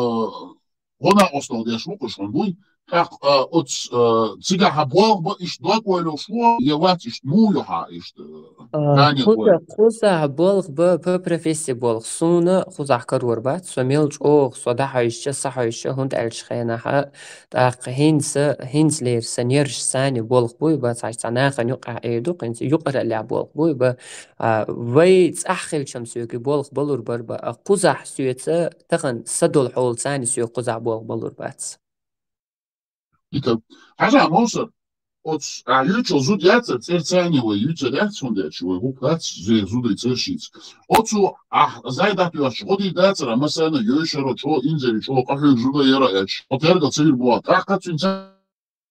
гӀо накъосталла деш ву кхуш хьуна буй. ТӀаккха, э, оц, э, цига хьан болх ба, иштта дог ойлуш ву, я вац иштта му ю хьа, иштта, э, А, танец кхуза, вай. Кхуза болх ба, по профессии болх. Суна кхузахь карор бац, со мел чӀогӀа, со дӀахьоьжча, схьахьоьжча, хӀунда аьлча хенахьа, тӀаккха хӀинца, хӀинцалера сан ерш сани болх буй ба, цхьа, цхьа нахана юкъахь эр ду, хӀинца юкъараллехь болх буй ба. А, вай цӀахь хилчам соьга болх балур бар ба, а кхузахь соьца тахана са долу хьолацани соьга кхузахь болх балур бац. Ита. Хьажа, Мовсар, оц, а, юьйцул зуда яцара, цӀерцани вай юьйцар яц, хӀунда аьлча вай гӀуллакх дац, зе-, зудай цӀершица. Оцу, а, зайдат йоцчу гӀодий дацара, масана, йойшаро, чӀо инзари, чӀо къахьуьг зуда яра аьлча, хьо тергал ца вир боху. ТӀаккха цуьнан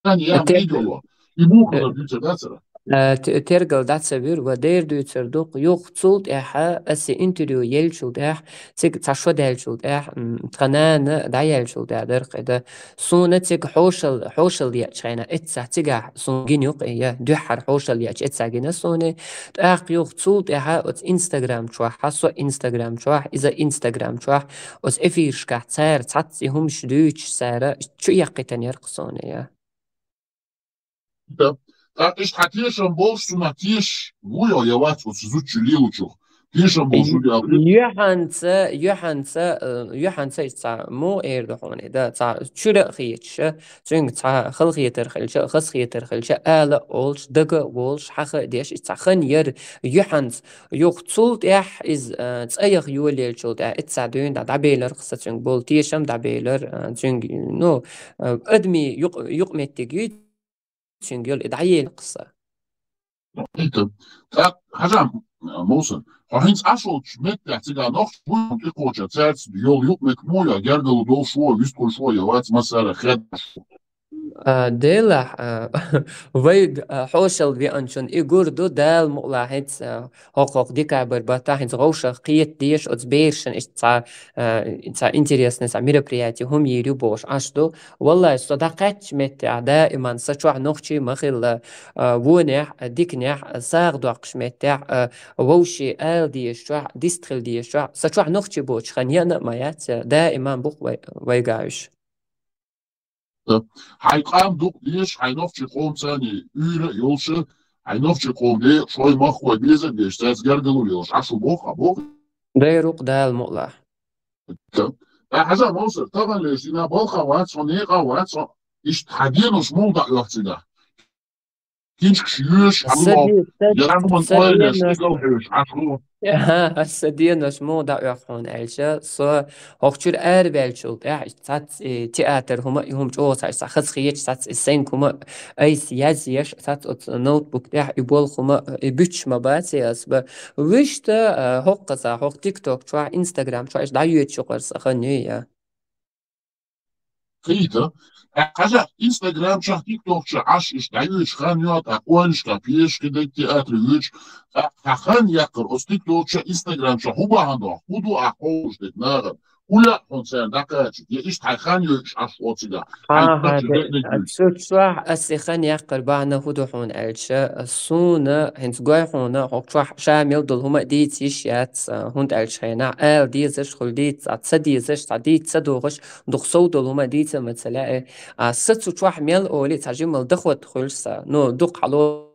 цани ян Тер- видео йо. И муха Э, юьйцар дацара? Э, те-, тергал дӀа ца вир, ва дер дуьйцар дукха. Юха цул тӀаьхьа аса интервью елчул тӀаьхьа, цига цхьа шо даьлчул тӀаьхьа, м, тхан нана дӀаяьлчул тӀаьхьа дара кхидӀа. Суна цига хьошал-, хьошалла ечу хенахь, эццахь цигахь суна гина юкъа, я, дуьххьара хьошалла ечу эццахь гина суна. ТӀаккха юха цул тӀаьхьа оцу Instagram чохь, хьа со Instagram чохь, иза Instagram чохь, оцу эфиршкахь цара цхьацца и хӀумаш дуьйцуш цара чу эккхийтина яра кху суна, я. Да. ТӀаккха иштта хьан тешам болуш, цунах тешаш ву йо, я вац оцу зудчу лелачух? Тешам болуш ву аьлла. Юьхьанца, юьхьанца, э, юьхьанца иштта цхьа муха эр ду хьуна, да, цхьа чуьра а хеташ, цуьнга цхьа халахетар хилча, хазахетар хилча, ала а олуш, дага а волуш, хьаха а деш, иштта цхьа хан яра юьхьанца. Юха цул тӀаьхьа иза, э, цӀа яха йолаелчул тӀаьхьа, иштта цхьа дуьйна дӀа-, дӀабелар кху са цуьнга болу тешам, дӀабелар, э, цуьнга, ну, э, адамийн юкъ-, юкъаметтиг юй, цуьнга йолу и дӀаелира кху са. Ита. ТӀаккха, хьажа, Мовсар, хьо хӀинца Ӏаш волчу меттехь цигахь нохчий буй хьуна тӀекхочуш, цаьрца йолу юкъаметтиг муха ю, гергарло долуш ву, вистхуьлуш ву, я вац массара хедаш ву? А, делахь, а, вайга, а, хьошалла веанчун и гур ду, Дала мукъалахь хӀинца, а, хӀокху-хӀокху декабрь баттахь хӀинца вовшах кхета дезаш оцу берашна иштта цхьа, а, цхьа интересный цхьа мероприятие хӀума йийр ю бохуш Ӏаш ду. Валлай, со дӀакхаьчча меттехь, даиман сан чохь нохчий ма хилла, а, вонехь, диканехь, сагӀа доккхуш меттехь, а, вовшийн ала дезачохь, дистхила дезачохь, сан чохь нохчий боцуш хан яна а ма яц, даиман бу-кх вай, вайгахь уьш. Хьайн къам дукха дезаш, хьайн нохчийн къомца уьйр а йолуш, хьайн нохчийн къоман декъашхой, махкахой безам беш, цаьрца гергарло йолуш, Ӏаш ву боху, а боху? Дера ву-кх Дала мукъалахь. Ткъа хьажа, Мовсар, таханлерчу дийнахь балхахь вац хьо, некъахь вац хьо, иштта хьан денош муха дӀаоьху цигахь? Киншкаш йоьшуш, хьан лулахь, я хьан хӀуманна ойла еш, стигал хьоьжуш, Ӏаш ву? Аса денош муха дӀаоьху хьуна аьлча, со хӀокху чуьра араваьллачул тӀаьхьа цхьацца, э, театр хӀума, и хӀума чӀогӀа цхьа, цхьа хаза хеташ, цхьацца и сценка хӀума айса язъеш, цхьацца оцу ноутбук тӀехь и болх хӀума, и буьтуш ма баций ас ба. Вуьшта, а, хӀокхузахь, хӀокху TikTok чохь, Instagram чохь иштта дӀайоьдуш юкъара сан хан юй, я. Кхета. Хьажа, Instagram чохь, TikTok чохь Ӏаш иштта дӀайоьдуш хан йо, тӀаккха къонашкахь пьесаш кхидерг, театре йоьдуш, тӀаккха хьан хан яккхар оцу TikTok чохь, Instagram чохь хӀун бахьана ду, хӀун ду ахь кховдуш дерг нахана? ХӀун лаьа хьуна царна дӀакхачийта? Я иштта хьайн хан йойуш Ӏаш ву цигахь? Хьайн Ага, кхача де-, декъниг а, юй? Цу чохь аса и хан яккхар бахьана хӀун ду хьуна аьлча, суна хӀинца гой хьуна, хӀокху чохь ша мел долу хӀума а дийца йиш яц, а, хӀунда аьлча хенахь ала дезаш хуьлу дийца, цхьа ца дезаш, цхьа дийца ца догӀуш, дукха сов долу хӀума а дийца а ма ца лаьа. А, сан цу чохь мел олий цхьа жимма доход хуьлу сан. Ну, дукха хьало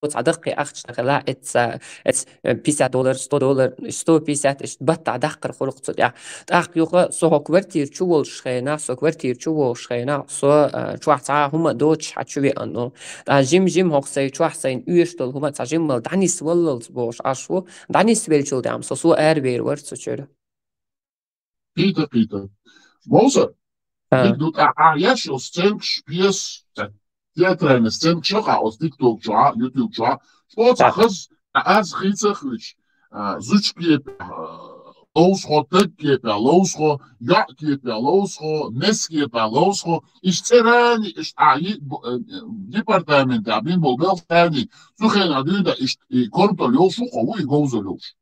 цхьа даккхий ахча тӀа хила, эцца, эц, э, пятьдесят доллар, сто доллар, сто пятьдесят, иш баттахь даккхар хурх цу тӀехь. ТӀаккха юха со хьо квартира чу волуш хенахь, со квартира чу вогӀуш хенахь, со, э, чохь цхьа хӀума доцуш хьан чу веана. Ткъа жим-жим хӀокху сайн чохь сайна оьшуш долу хӀума цхьа жиммал дӀанисваллалц бохуш Ӏаш ву, дӀанисвеллачул тӀаьхьа со, со аравер вара цу чуьра. Кхита, кхита. Мовсар, дика ду тӀаккха еш йолу сценкаш, пьесаш, театральный сценкаш а оцу TikTok чохь а, YouTube чохь а. Цо цхьа хаза, аз хийца а хуьйцуш, а, зудчу кепехь, а, ловзахо, таг кепехь ловзахо, йоӀ кепехь ловзахо, нес кепехь ловзахо. Иштта цӀерани, иштта а йи-, бу-, э, департаментехь бина болу белхарни, цу хенахь дуьйна иштта и корматалла йолуш ву хьо, ву и говзалла йолуш.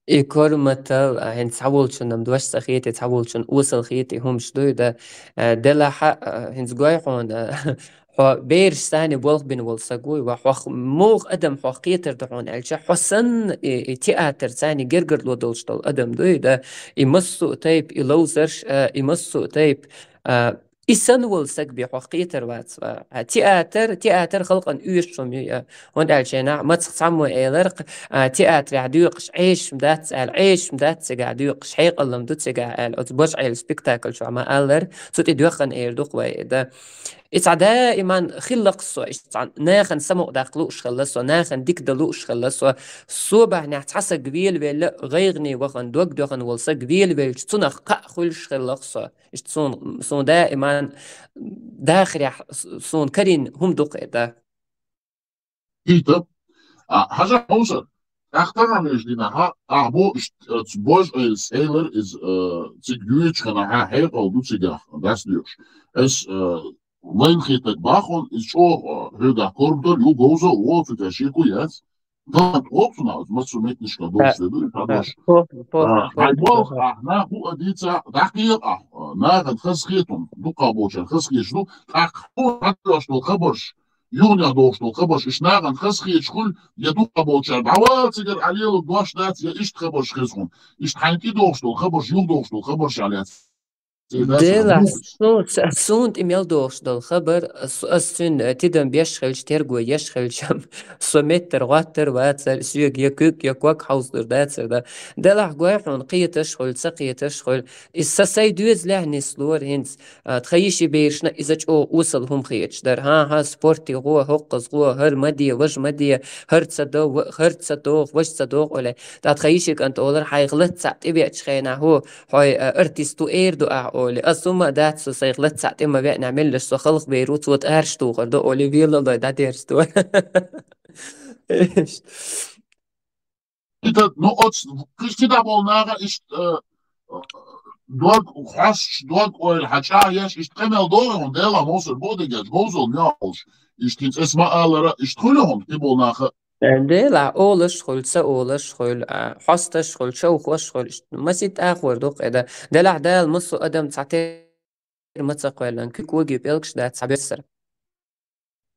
И корматалла, а, хӀинца цхьаволчунна-м дош ца хетий, цхьаволчунна осал хетий хӀумаш дуй, да, а, делахь а, а, хӀинца гой хьуна, а, хьо бераш санна болх бина волу саг вуй, ва хьох муха адам хьох кхетар ду хьуна аьлча, хьо санна и, и театр царна гергарло долуш долу адам дуй, да, и массо а тайпа, и ловзарш, а, и массо а тайпа, а, и санна волу саг бен хьох кхетар вац, а, театр, театр халкъана оьшуш хӀума ю, а, хӀунда аьлча хӀинца мацах цхьаммо элира, а, театрехь доькъуш Ӏешаш ма дац аьлла, Ӏешаш ма дац цигахь доькъуш, хьекъалалла ду цигахь аьлла, оцу божа Ӏела спектакль чохь ма аллара, цу тӀе доьхна эр ду-кх вай, да. И цхьа даиман хилла-кх со, иштта цхьа нахана самукъадаккха лууш хилла со, нахана дика дан лууш хилла со, со бахьанехь цхьа саг велавелла, гӀайгӀане вахана, дог доьхна волу саг велавелча, цунах кхаъ хуьлуш хилла-кх со. Иштта суна, суна даиман дахарехь с-, суна карийна хӀума ду-кх и, да. Кхита. А, хьажа, Мовсар, тӀаккха таханлерчу дийнахь, ахь бо иштта, э, цу божа Ӏелас элира иза, э, цига доьдучу хенахь хьекъал ду цигахь, дас доьхуш. Ас, э, вайна хетарг боху хьуна, иза чӀогӀа, э, хьоьгахь корматалла ю, говза а ву, цу тӀехь шеко яц. Тахана тхо цунах, массо а меттанашкахь долуш де ду, и хьан дош. А, хьайн болх, ахь нах хӀуъа дийца, дӀакхел ахь, а, нахана хазахета хьуна, дукхахболчарна хазахеташ ду, тӀаккха хьуна хьан дош долу хабарш, юханехь дохуш долу хабарш, иштта нахана хазахеташ хуьлу, я дукхахболчара дӀавала цигара, Ӏа лело дош дац, я иштта хабарш хеза хьуна. Иштта хьайна тӀедохуш долу хабарш, юхадохуш долу хабарш а лаьцна. Делахь, су-, с-, суна тӀе мел дохуш долу хабар, с-, ас цуьнан, э, тидам беш хилча, терго еш хилча, со меттара гӀоттар вацара, соьга я куьг, я ког хьовзалур дацара, да. Делахь гой хьуна, кхеташ хуьлу, ца кхеташ хуьлу. Иза сан сайн доьзалехь нислора хӀинца. А, тхан йиши берашна иза чӀогӀа осал хӀума хеташ дара. ХӀан-хӀа, спорте гӀо, хӀокхуза гӀо, хӀара ма де, важа ма де, хӀара ца до, ва-, хӀара ца доху, важа ца доху олий. Ткъа тхан йиши кӀант олура, хьайх лац цхьаъ тӀевеачу хенахь, хӀо, хьой, а, артист ву эр ду ахь, олий. Ас хӀумма а дац, со сайх лац цхьаъ тӀе ма веанехь, меллаш со халхабер ву, цо тӀараш тухур ду, олий, велалой дӀадерзадора. Иштта. Иштта, ну, оцу кхин кхидӀа болу наха иштта, э, дог хьоьстуш, дог ойла хьан чӀагӀъеш, иштта къамел догӀу хьуна, Дела, Мовсар, бо дегаш, говзалла мел олуш. Иштта хӀинца ас ма аллара, иштта хуьлу хьуна, кхин болу наха. Дела, олуш хуьлу, ца олуш хуьлу, а, хьосташ хуьлу, човхош хуьлу, иштта масийтта ахор ду-кх и, да. Делахь Дала массо а адам цхьа тера ма ца кхоьллина, куьг, коги, пӀелгаш дац цхьа боьссар.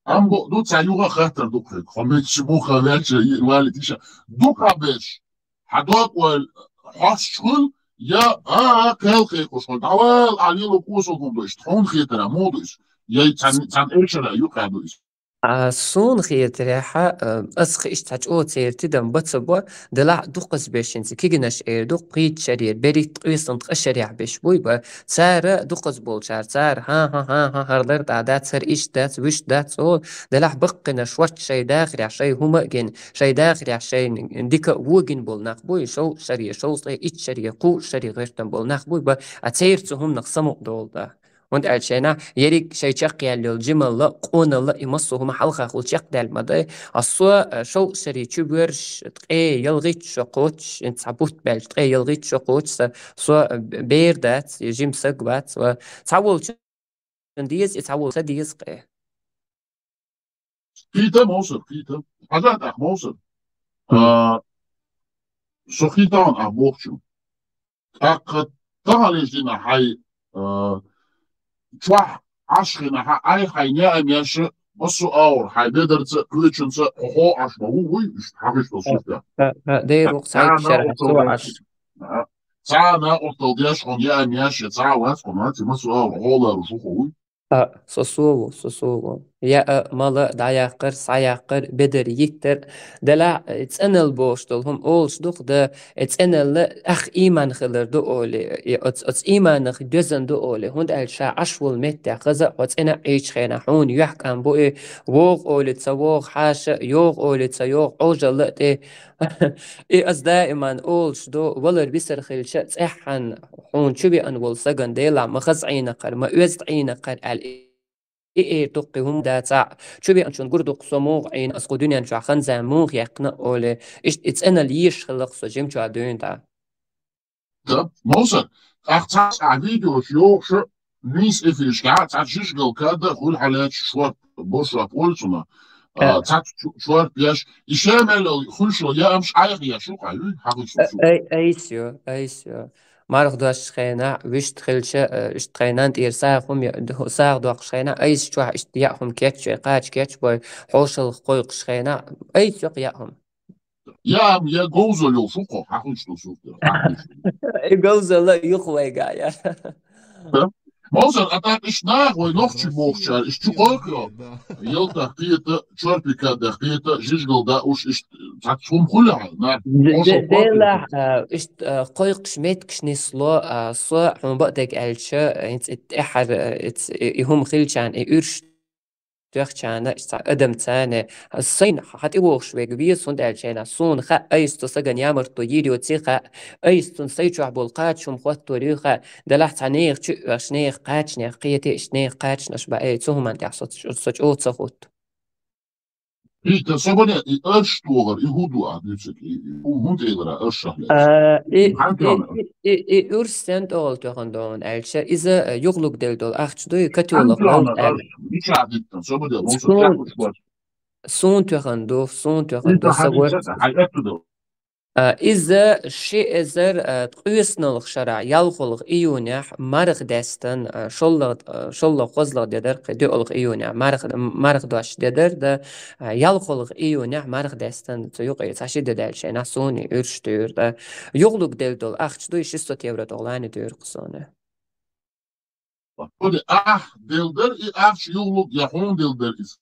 Амма бо-, ду цхьа юха хаттар ду-кх хьоьга, хьо мичча муха ваьлча, и-, валит иша. Дукхахберш, хьан дог ойла хьоьстуш хуьлу, я, а, а, кхел кхайкхош хуьлу, дӀавала, ахь лело кхосалла хӀума ду, иштта хьуна хетарехь муха ду иза? Я цхьана, цхьана эшарехь юкъахь ду иза? А, суна хетарехь, а, ас кхин иштта цхьа чӀогӀа церан тидам бан ца бо, делахь дукхазберш хӀинца кегийнаш эр ду, кхечу шарера, берхӀитта, ткъесна ткъа шарехь берш буй бан, цара дукхазболчара, цара, хӀан-хӀа, хӀан-хӀа, хӀара лар тӀе дац, хӀара иштта дац, вуьшта дац олу, делахь баккхийнаш вац шайн дахарехь, шайн хӀума а гина, шайн дахарехь, шайна дика а вон гина болу нах буй, шовзткъа шаре, шовзткъе итт шаре, кхузткъа шаре гӀоьртина болу нах буй бан, а церан цу хӀуманах самукъадолу, да. ХӀунда аьлча шайна ерриг шайн чекхъяьлла йолу жималла, къоналла, и массо а хӀума хьалхахула чекхдаьлла ма дай. А со, э, шовзткъа шаре чу воьрзуш, ткъе ялхитта шо кхочуш, хӀинца цхьа бутт баьлча, ткъе ялхитта шо кхочуш сан, со, э, б-, бер дац, я жима саг вац, ва цхьаволчун деза, и цхьаволчун ца деза-кх. Кхита, Мовсар, кхита. Хьажа тӀаккха, Мовсар. А, со кхийтахьуна ахь бохучу. ТӀаккха таханлерчу дийнахь хьайн, а, чохь Ӏаш хенахь, хьан, хьайн яа меш, массо а агӀор, хьайн бедарца, кхечунца, хьо, хьо Ӏаш ма ву, вуй, иштта хьан гӀишло суртехь. ХӀа, хьан, хьан, дера ву-кх, цхьа итт шарахь хьо Ӏаш. Цхьа а накъосталла деш хьуна яа меш, я цхьа а вац хьуна, массо а агӀор хьо ларуш ву хьо, вуй. А, со, со ву, со, со ву. яа, мала, дӀаяккхар, схьаяккхар, бедар, йиттар. Делахь, э, цӀеналла бохуш долу хӀума олуш ду-кх да, э, цӀеналла ах ийман хилар ду олий, э, оц-, оцу ийманах доьзна ду олий, хӀунда аьлча ша Ӏаш волу меттехь хаза а хьо цӀена а Ӏийчу хенахь хьуна юьхькӀам бу и, вогӀу олий ца вогӀу хьаша, йогӀу олий ца йогӀу Ӏожалла а тӀе. И ас даиман олуш ду, валар висар хилча а цӀеххьана хьуна чу веана волу сагана Делахь ма хаза Ӏийнакхара, ма оьзда Ӏийнакхара аьлла. И эр дуккхий хӀума дац а, чу веанчун гур дуккха со муха Ӏийна, ас кху дуьнен чохь хан-зама муха яьккхина олий, иштта и цӀеналла езаш хилла-кх со жимчохь дуьйна тӀаккха. Да, Мовсар, тӀаккха цхьа цхьа видеош йохуш, нийса эфирашкахь, цхьацца жижигал кад а хуьлу хьан лаьтташ шорта, бо шорта олу цунах. Э. А, цхьацца чу-, шорта еш, и ша мел хуьлуш йолу яамаш Ӏайха еш ю-кх хьан, юй, хьан хуьлуш Э, шу? Ай-, айс ю, айс ю. Марха дошчу хенахь, вуьшта хилча, э, иштта тхайн нанна тӀера сагӀа хӀума я-, ду-, сагӀа доккхуш хенахь, айса чохь иштта яа хӀума кечбой, кхача кечбой, хьошалгӀа кхойкхуш хенахь, айса ю-кх яа хӀума. Я ам, я говзалла йолуш ву-кх хьо, хьан хуьлуш ду сух дера, хьан хуьлуш ду? И говзалла юха вайга я. Мовсар, а тӀаккха иштта наха вай нохчий бохучара, иштта чу кхойкху, ялтах кхета, чорпикадах кхета, жижигал даа уьш, иштта цхьацца хӀума хуьлу хьан, нах, Де-, хьошалгӀа де-, кхойкху. Делахь, а, иштта, а, кхойкхуш меттигаш нисло, а, со, хьуна бакъдерг аьлча, хӀинца и тӀаьхьара, а, и ц-, и, и хӀума хилчарна, и уьрш тоьхчарна, иштта цхьа адам царна, сайна хьан тӀевогӀуш верг веза, хӀунда аьлча хенахь суна хаьа, айса цу сагана ямартло йийр йоций хаьа, айса цунна сай чохь болу кхача хӀума хоттор юй хаьа, делахь цхьа нехан чу а оьхуш, нехан кхачанех кхетий, иштта нехан кхачанаш бан, ай, цу хӀуманна тӀехь со, со чӀогӀа ца хӀутту. Вита, со бан и арш тохар, и хӀун ду ахь дуьйцург, и, и хӀун, хӀун тӀе ялара аршах лаьцна? А, и, Хьан и, тӀе ялара? И, и, и уьрш сен тӀе гӀолла тоьхна ду хьуна аьлча, иза, а, юхалург делла долу ахча дуй, котёлах Арш ловза тохар, аьлла. Мичахь диттан, со бан де, Мовсар, Суна, тӀехь уьш бац. Суна тоьхна ду, суна тоьхна Иза ду, са хьан вар. Хьан этту ду? А, иза ши эзар, а, ткъоьсналгӀа шарахь, ялхолгӀа июнехь, марха даьстина, а, шоллагӀа, а, шоллагӀа-кхозлагӀа де дара кхин, доьалгӀа июнехь, марха, марха дош де дара, да, а, ялхолгӀа июнехь марха даьстина, цу юкъе цхьа ши де даьлча хенахь суна и уьрш туьйра, да. Юхалург делла долу ахча дуй, шестьсот евро тӀе гӀолла дуьйра-кх суна. Ахь делла дара и ахча юхалург, я хьуна делла дара иза?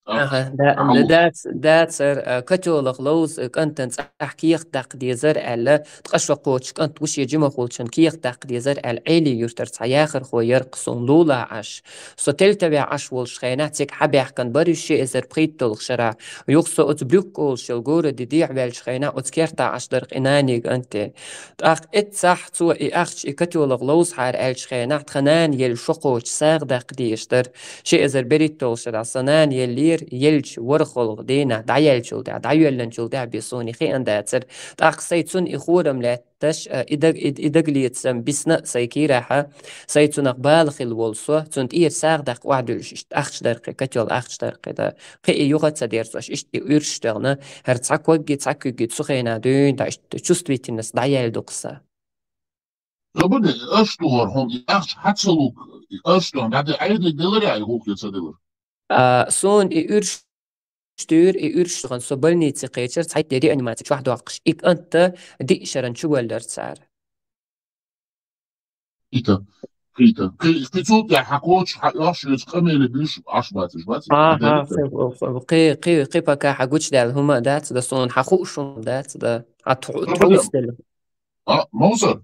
Аха, да-, дацар, а, котёлах ловза, а, кӀантана цӀахь кехат даккха дезара аьлла, ткъа шо кхочуш кӀант ву шен жимахулчун кехат даккха дезара аьлла, Ӏели-Юьртара цхьа яхархо яра-кх суна лулахь Ӏаш. Со Тел-Тавехь Ӏаш волуш хенахь, цига хьабаьхкина бара уьш ши эзар пхийтталгӀа шарахь. Юха со оцу Блюк олуш йолу городе дехьа ваьллачу хенахь, оцу кертахь Ӏаш дара-кх и нанега анте. ТӀаккха эццахь цо и ахча, и котёлах ловзахьара аьллачу хенахь, тхан нана елла шо кхочуш сагӀа даккха дезаш дара. Ши эзар берхӀитталгӀа шарахь сан нана еллера, еллачу ворхӀалгӀа дийнахь, дӀаеллачул тӀаьхьа, дӀайоьлланчул тӀаьхьа бен суна и хиъна дацара. ТӀаккха сайн цунна и хорам лаьтташ, а, и даг, и, и даг лецам бисна а сайн кийрахь, сайн цунах бала хилла волу со, цунна тӀера сагӀа даккха охьадуьллуш, иштта ахча дара-кх и, котёл ахча дара-кх и, да. Кхин и юха а ца дерзош, иштта и уьрш тоьхна, хӀара цхьа когги, цхьа куьгги цу хенахь дуьйна, да, иштта чувствительность дӀаяьлла ду-кх сан. Ца бу де, арш тохар хьуна, и ахча хьан ца луг, и арш тохар, дӀа де Ӏедале делара, и гӀуллакх ца делара? А, суна и уьрш туьйра, и уьрш тохна со больнице кхечира, цхьайтта де реанимаци чохь доккхуш, и кӀант диъ шаран чу валлара цара. Ита, ита. Кхи-, кхи цул тӀаьхьа хьан коча, хьан оьхуш, оьцу къамеле буьйш Ӏаш бацаш, бац? Аха, кхи, кхи, кхи, кхи пока хьан гучудаьлла хӀума а дац, да суна хьан хууш хӀума дац, да. Хьан тху-, Ца тхуус бу де? А, Мовсар,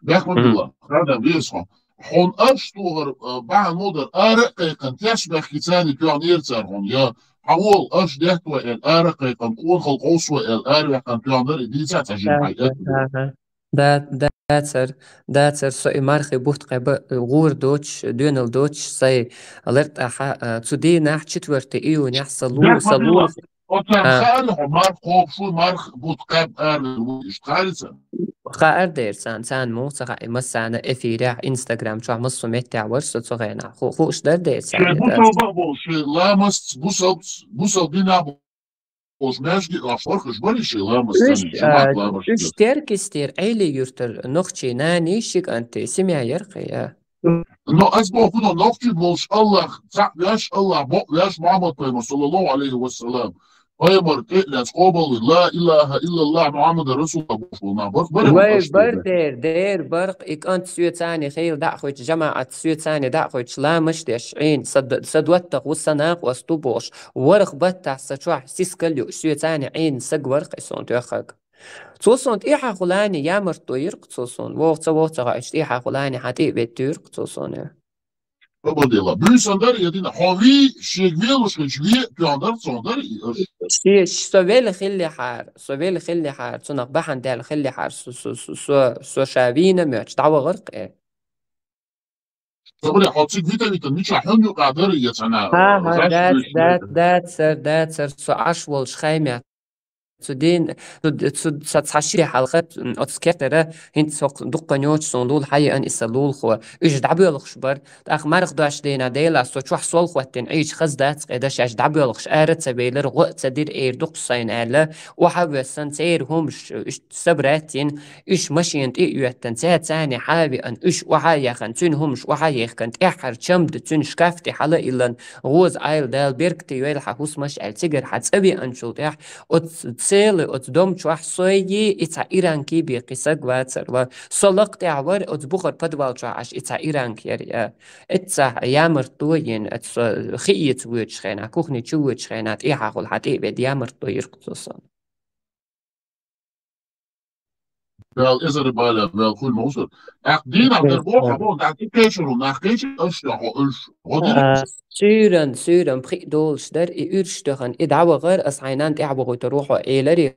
бехк ма билла, хадам веза хьо. Хьуна арш тохар, а, бахьана ма дар, ара а кхайкхина, теш бехкица а тоьхнера цара хьуна, я, хьан вол, арш детта вай аьлла, ара а кхайкхина, къонахалла къовса вай аьлла, ара ваьккхина тоьхнера, и дийца а ца жима хьайн, этту. Аха. Да-, дацар, дацар, со и мархи бутт кхаба, гӀур доцуш, доьнал доцуш, сай лар тӀаьхьа, а, цу дийнахь, четвёртый июнехь, са лу-, са лу-, Оцара хаьара хьо марх кхобуш ву, марх бутт кхаьб ара ву, иштта хаьара царна? Хаьара дера царна, царна муха ца хаьа, и массарна эфирехь, Instagram чохь массо меттехь вара со цу хенахь. Ху-, хууш дара дера царна? Шайн бусалба а болуш, шайн ламастца, бусалб-, бусалба динахь болуш маьждиге а оьхуш, бархаш бара шайн ламастца, уьш, жамаӀат а, ламастца. Уьш Теркйистера Ӏели-Юьртара нохчий нанийш, ши кӀант, семья яра-кх и, я. Но ас боху, но нохчий болуш Аллах цхьаъ веш, Аллах бакъ веш, Мухьаммад пайхамар, саллаллаху Ӏалайхи ва саллам, пайхамар тӀе а лаьцна къобалвина, ла илахӀа иллаллахӀ Мухьаммадар расулуллахӀ бохуш болу нах барх бара. Вай, бар дер, дер барх, и кӀант соьца а хила дӀа а хоьттуш, жамаӀат соьца а дӀа а хоьттуш, ламаш а деш, Ӏийна, са д-, са доттагӀа ву, са накъост ву бохуш, ворхӀ баттахь сан чохь сискал а юуш, соьца а Ӏийна саг варх и суна тоьхнарг. Цо суна тӀехьа хуьлу а ямарт дойура-кх цо суна. ВогӀу ца, вогӀу ца хаьа, тӀехьа хуьлу а хьан тӀе а веттийра-кх цо суна. Къобалдела. Буьйсан дара я дина, хьо вий, шега велуш хилча ве, тоьхна дара, цунах дара и аш. Ши-, со велла хиллехьара, со велла хиллехьара, цунах бахьана даьлла хиллехьара, со, со, со, со, со ша вийна моьттуш, дӀавахара-кх. Собаре, хьо цига вита-вита, мичахь хьуьнна юкъа дара я цхьана, ХӀан, ХӀан, дац, дац, дацара, дацара, со Ӏаш волчу хаймехь. Цу ден, цу, цу, ца, цхьа ши де хьалха, м, оцу кертара, хӀинца хӀокху дуккха ночу суна лула хьаеана и сан лулахо. Уьш дӀабоьлхуш бара. ТӀаккха марха дош дийна делахь, со чохь сол хӀоттийна Ӏийча хаза дац къеда, шаьш дӀабоьлхуш ара ца велара, гӀо а ца дира, эр дукха сайна аьлла, охьа а воьссина, церан хӀумаш, уьш собрать йина, уьш машена тӀе а йоьттина, цаьрца а хьа а веана, уьш охьа а яхана, цуьнан хӀумаш охьа а яхкана, тӀаьххьара чамда цуьнан шкаф тӀе хьала а йиллина, гӀоза Ӏайла Дала беркате йойла хьан хӀусамаш аьлла, цигара хьа цӀа веанчул тӀаьхьа, оцу цела, оцу дом чохь сой и цхьа иранки бен кхин саг вацара. Ва со лакха тӀехь вара, оцу бухара подвал чохь Ӏаш и цхьа иранки яра, я. Эццахь ямарт дойина, оцу со хиэца воьдучу хенахь, кухни чу воьдучу хенахь, тӀехьа хуьлу хьан тӀе а ведда, ямарт дойира-кх цо суна. Дала эзар бале ваьлла хуьлда, Мовсар. ТӀаккха дийнахь дара боху, хьан боху, тӀаккха и кхечуьра нах кхечира, аша тӀехь хьо уьш гӀо дира? А, суьйран, суьйран пхиъ долуш дара, и уьш тоьхна, и дӀавахара, ас хьайн нанна тӀаьхьа вохуьйтур ву хьо, элира,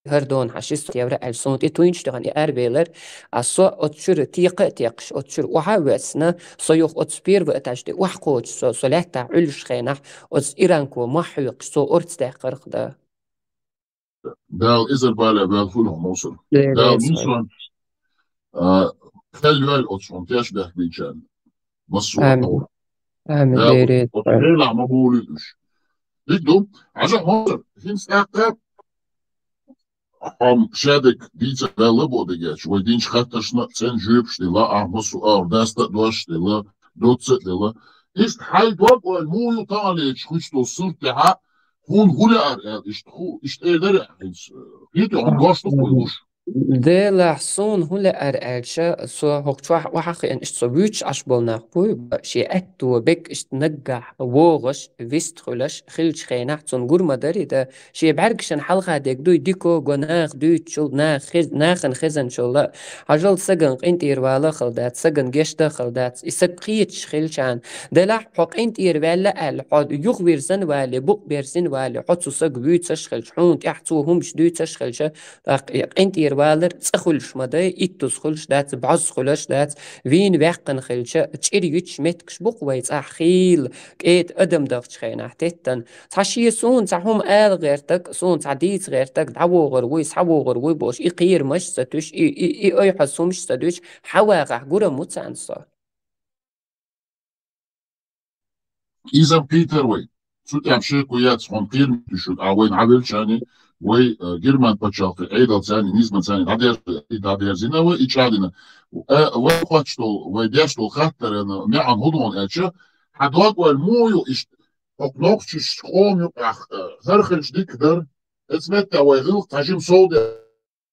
хӀара дона хьан ши сотни евро аьлла, суна тӀе туьйнаш тоьхна и аравелира, а со оцу чуьра текха а текхаш, оцу чуьра охьа а воьссина, со юха оцу первый этаж тӀе охьакхочуш, со, со лаьттахь Ӏуьллуш хенахь, оцу иранко мохь хьоькхуш, цо орца даьккхира-кх да. Дала эзар бале ваьлла хуьлда хьо, Мовсар. Дала муьйсанна, а, кхел йойла оцу хьуна теш бехк бийчарна. Массо а. Амин. Амин. Дала оцу хьелахь ма бовлийла уьш. Дика ду, хьажахь, Мовсар, хӀинца тӀаккха хьо-м шадерг дийца ваьлла боху дегачу, вай динчу хаттаршна а цӀена жоьпаш делла, ахь массо а агӀор даста а дош делла, доцца а делла. Иштта хьайн дог-ойла муха ю таханлерчу хуьйцу долу сурт тӀехь, хьуна хӀун лаьара аьлла, иштта хӀу-, иштта эр дара ахь хӀинца, хетий хьуна дош ду-кх вай луш? Делахь, суна хӀун лаьара аьлча, со хӀокху чохь охьа а хиъна, иштта со вуьйцуш Ӏаш болу нах буй, шен аьтто бегга иштта наггахь вогӀуш, вист хуьлуш, хиллачу хенахь цунна гур ма дарий да, шен бӀаьргашна хьалха дерг дуй, дика го нах дуьйцучул, нах хез-, нахана хезначул а, хьажал, сагана къинтӀера вала а хала дац, сагана гечдан а хала дац, и саг кхеташ хилчарна. Делахь, хьо къинтӀера ваьлла аьлла, хьо юхавирзина вале, букъ берзина вале, хьо цу сага вуьйцуш хилча, хьуна тӀехь цо хӀумаш дуьйцуш хилча, тӀаккха и къинтӀера валар цӀа хуьлуш ма дай, иттуза хуьлуш дац, бӀозза хуьлуш дац, вийна ваьккхина хилча, чӀир юьтуш меттигаш бу-кх вай цӀахь хийла, кӀеда адам дахчу хенахь теттана. Цхьа шен суна цхьа хӀума ала гӀертарг, суна цхьа дийца гӀертарг, дӀавогӀур вуй, схьавогӀур вуй бохуш, и кхерамаш а ца туьйсуш, и, и, и ойхьаза хӀумаш а ца дуьйсуш, хьан вагӀахь гур ма ву царна со. Иза Питер вай. Цу тӀехь шеко яц, хьуна кхерам туьйсуш, а вайна хьавелчарний, вай, э, Герман пачхьалкхе Ӏедалца а, низамца а дӀадерза-, дӀадерзина вай, и чӀагӀдина. Э, вай кхоьчуш долу, вай деш долу хаттаран маьӀна хӀун ду хьуна аьлча, хьан дог-ойла муха ю иштта, хӀокху нохчашца къоман юкъахь, э, хӀара хилча дика дара, оцу меттехь вай гӀиллакх цхьа жима сов де-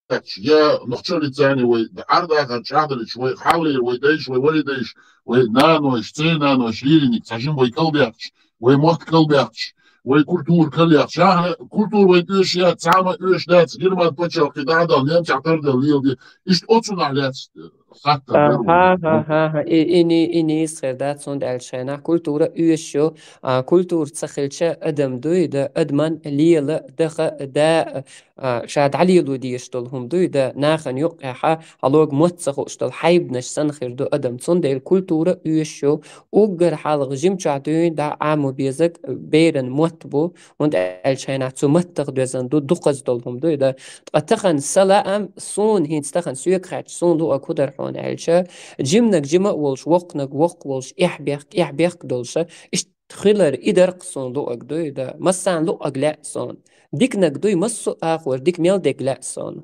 даьхкича, я нохчаллица а вай Ӏер-дахар чӀагӀдалича, вай хьаллера, вай дайша, вай валидайша, вай нанойша, церан нанойша лериниг цхьа жима вай кӀалдаьккхича, вай мотт кӀалдаьккхича, вай культура кӀалдаьккхича, ахьа культура вайна оьшуш яц, цхьа а ма оьшуш дац, Герман пачхьалкхе дӀа а далла, немцехь тарделла леладе. Иштта оцунах лаьцна хаттар дара вайн. Аха, аха, аха. И, и ни-, и нийса хир дац, хӀунда аьлча хенахь культура оьшуш ю, а, культура ца хилча адам дуй, да, адаман лела, даха, да, а, ша дӀалело дезаш долу хӀума дуй, да, нахана юккъехьа, хьалога мотт ца хууш долу хьайбанаш санна хир ду адам. Цундела культура оьшуш ю, уггар хьалха жимчохь дуьйна дӀа Ӏамо безаг беран мотт бу, хӀунда аьлча хенахь цу маттах доьзна ду дукхаза долу хӀума дуй, да. Ткъа тахана сан лаам, суна хӀинца тахана соьга хаьттича, суна луъаг хӀун дара хьуна аьлча, жиманиг жима а волуш, воккханиг воккха волуш, эхь-бехк, эхь-бехк долуша, иштта хилар и дара-кх суна луъаг дуй, да, массарна луъаг лаьа суна. Диканиг дуй, массо а агӀор дика мел дерг лаьа суна.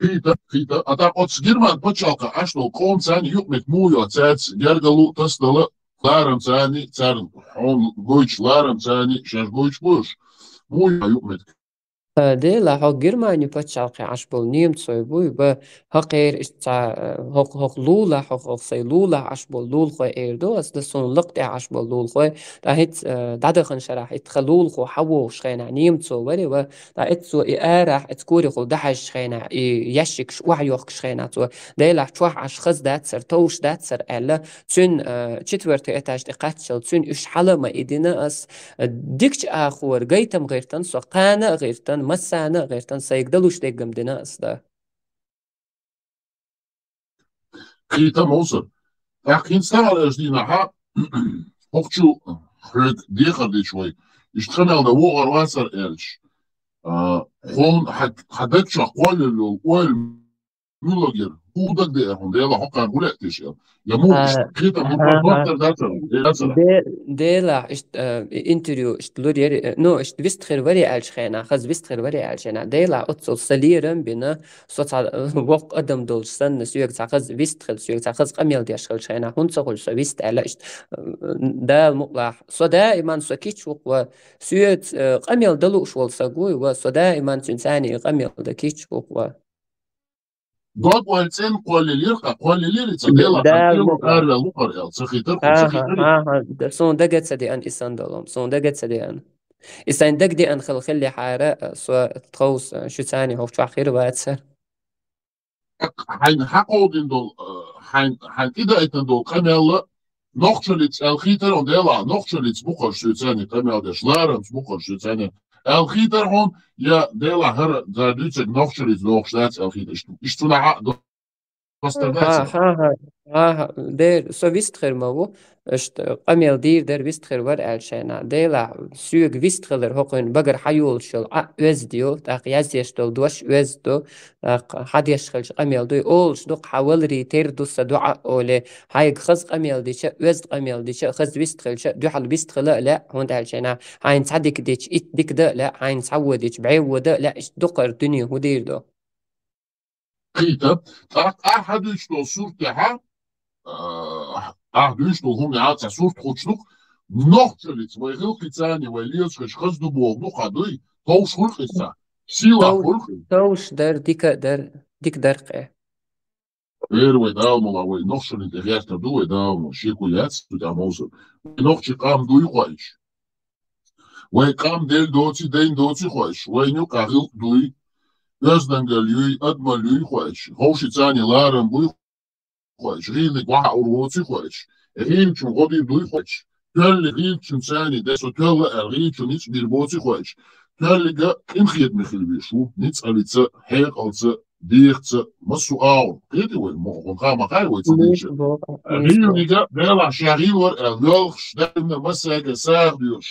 Хийта, хийта, а тӀаккха оцу Герман пачхьалкхе Ӏаш долу къомаца а юкъаметтиг муха ю, цаьрца гергарло а тасадала, ларамца а, царна хьуна гойтуш ларамца а, шаьш гойтуш бу уьш. Муй юкъ метк. Э, дела, хьо Германи паччахьалкхе Ӏаш болу немцой буй, ба хьо кхера иштта ца, э, хьо-, хьо лула, хьо, хьо сай лула Ӏаш болу лулахой эр ду, ас да суна лакъ тӀехь Ӏаш болу лулахой, ткъа хӀинца, э, дӀадахана шарахь, итт ха лулахо хьавогӀуш хенахь немцо вари ва, ткъа эццо и арахь, эц корехула дахьаьжчу хенахь, и ящикаш охьайохкуш хенахь цо, делахь чохь Ӏаш хаза дацара, товш дацара аьлла, цуьнан, э, четвёртый этаж тӀе кхаччал, цуьнан уьш хьала ма и дина ас, э, дикачу ахора гайтам гӀиртан, со кхана а гӀиртан, массана а гӀиртан, сайга далуш деггам дина ас да. Кхета мовсар. ТӀаккха хӀинца стагӀал аьлча дийнахьа, хӀокхучу хьоьга дехар дича вай, иштта къамел дан вогӀур вацара аьлча, а, хьуна хьан, хьан даг чохь кхоллалла йолу ойла муьллагера, хӀун дагадеара хьуна, дела хьокхарна гӀуллакх деш аьлла? Я муха иштта кхетам муха доттар дацара, дацара? Де-, делахь, иштта, э, интервью, иштта лур яри, э, ну, иштта вистхир вари аьлча хенахь, хаза вистхир вари аьлча хенахь, делахь, оццул сан лерам бина, со цхьа, э, воккха адам долуш санна, соьга цхьа хаза вистхила, соьга цхьа хаза къамел деш хилча хенахь, хӀунда ца хуьлу со вист аьлла, иштта, э, Дала мукъалахь. Со даиман со кийча ву-кх ва, соьца, э, къамел дан лууш волу саг вуй ва, со даиман цуьнца цхьаьна и къамел дан кийча ву-кх ва. Дог вайн цӀена кхоллалера, кхоллалера, ца делахь, Дала мукъалахь. Араваьлла ву-кх ара аьлла, ца хетара, ца хетара. Аха, аха, да, суна дага ца деана и сан долу, суна дага ца деана. И сайн дага деана хила хиллехьара, со тховса, шу цхьаьна хӀокху чохь хир вацара. Хьайн хьакховдина долу, хьайн, хьайн тӀедайтина долу къамел а, нохчаллица аьлла хийтара хьуна, делахь, нохчаллица бу-кх шу цхьаьна къамел деш, ларамца бу-кх шу цхьаьна аьлла хийтара хьуна, я делахь хӀара за дуьйцург нохчаллица дохуш дац аьлла хийтара, иштта, иштта цунахь а до-, постаргацара. Ха, ха, ха, ха, ха, дер, со вистхир ма ву, иштта къамел дийр дара вистхир вара аьлла шайна. Делахь, соьга вистхилар хӀокхуьнан багара хьайолуш йолу Ӏа оьзда ю, тӀаккха язъеш долу дош оьзда ду, тӀаккха хьан деш хилча къамел дуй, олуш ду-кх хьан валарий тера ду сан доӀа оле, хьайга хаза къамел дича, оьзда къамел дича, хаза вистхилча, дуьхьал вистхила а лаьа, хӀунда аьлча хьайна хьайна цхьа дика дича, итт дика дан а лаьа, хьайна цхьа вон дича, бӀе вон дан а лаьа, иштта дукхара дуьне хӀун дийр ду? Кхета, тӀаккха ахьа дуьйцуш долу сурт тӀехьа, а, ахьа дуьйцуш долу хӀума яа цхьа сурт хуьлуш ду-кх, нохчаллица вай гӀиллакхца а, вай лелаш хаза ду боху ду-кх хьан дуй, товш хуьлу-кх иза цхьа, сийлахь хуьлу-кх иза. Товш дар, дика дар, дика дар-кх. Вера вай Дала мукъалахь, вай нохчаллин тӀе гӀертар ду вай Дала мукъалахь, шеко яц цу тӀехь мовсар. Вай нохчийн къам дуй хоуьйтуш. Вай къам делла доций, дайна доций хоуьйтуш. Вайна юкъахь гӀиллакх дуй, оьздангалла юй, адамалла юй хоуьйтуш. Ховшица а ларам буй хоуьйтуш. ГӀийланиг вахьа ур воций хоуьйтуш. ГӀийлачун гӀо дийр дуй хоуьйтуш. Тоьллиг гӀийлачун царний де со тоьлла аьлла, гӀийлачун ницкъ бийр боций хоуьйтуш. Тоьллига къинхетаме хила везаш ву, ницкъаллица, хьекъалца, дегӀаца, массо а агӀор. Кхетий вай, мо-, хӀун ха ма хай вай ца дийша. ГӀийланига делахь ша гӀийла вара аьлла, воьлхуш, даимна массаьрга сагӀа доьхуш,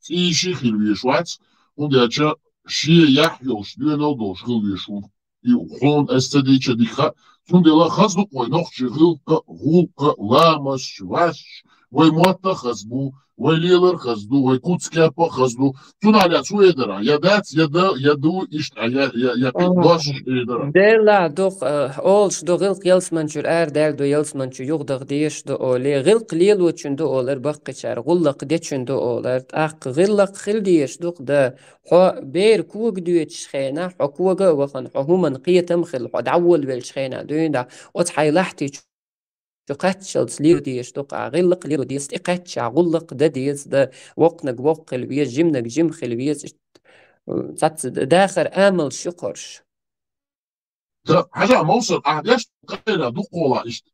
цӀийши хила везаш вац, хӀунда аьлча шен яхь йолуш, доьналла долуш хила везаш ву. И хьуна ас ца дийча дика хаьа. Цундела хаза ду-кх вай нохчийн гӀиллакх а, гӀуллакх а, ламасташ, васташ, вай мотт а хаза бу, вай лелар а хаза ду, вай куц-кеп а хаза ду. Цунах лаьцна хӀун эр дара? Я дац, я да, я ду, иштта, я, я, я кхин дош эр дара. Делахь ду-кх, э, олуш ду, гӀиллакх ялсаманчуьра арадаьлла ду, ялсаманчу юхадаха дезаш ду олий. ГӀиллакх лелочун ду олар баккхийчара, гӀуллакх дечун ду олар. ТӀаккха гӀиллакх хила дезаш ду-кх дан. Хьо бер кога доьдучу хенахь, хьо кога а вахана, хьо хӀуманна кхетам а хилла, хьо дӀаволавеллачу хенахь дуьйна дӀа, оцу хьайн лахьти чу кхаччалц лело дезаш ду-кх, гӀиллакх лело деза, тӀекхаьчча гӀуллакх дан деза, дан воккханиг воккха хила веза, жиманиг жима хила веза, иштта, цхьацца дахар амалш ю кхорш. Ца, хьажа, мовсар, ахь деш къайла дуккхола иштта.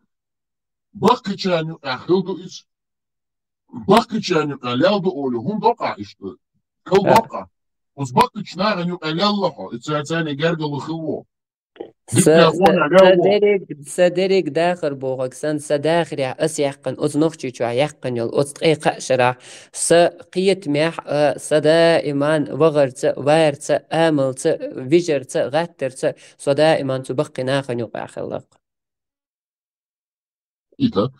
Баккхийчарна юкъахь хила ду иза. Баккхийчарна юкъахь лелла ду олий, хӀун доккхахь иштта? Кал доккхахь. Оцу баккхийчу нахана юкъахь лелла хьо, и ца-, царна гергало хилла. Са, са, са дерриг, са дерриг дахар бохург санна, са дахарехь ас яьккхина, оцу Нохчийчохь яьккхина йолу, оцу ткъе кхаа шарахь, са кхетамехь а, са даиман вахарца, варца, амалца, вижарца, гӀаттарца, со даиман цу баккхий нахана юкъахь хилла-кх. Ита.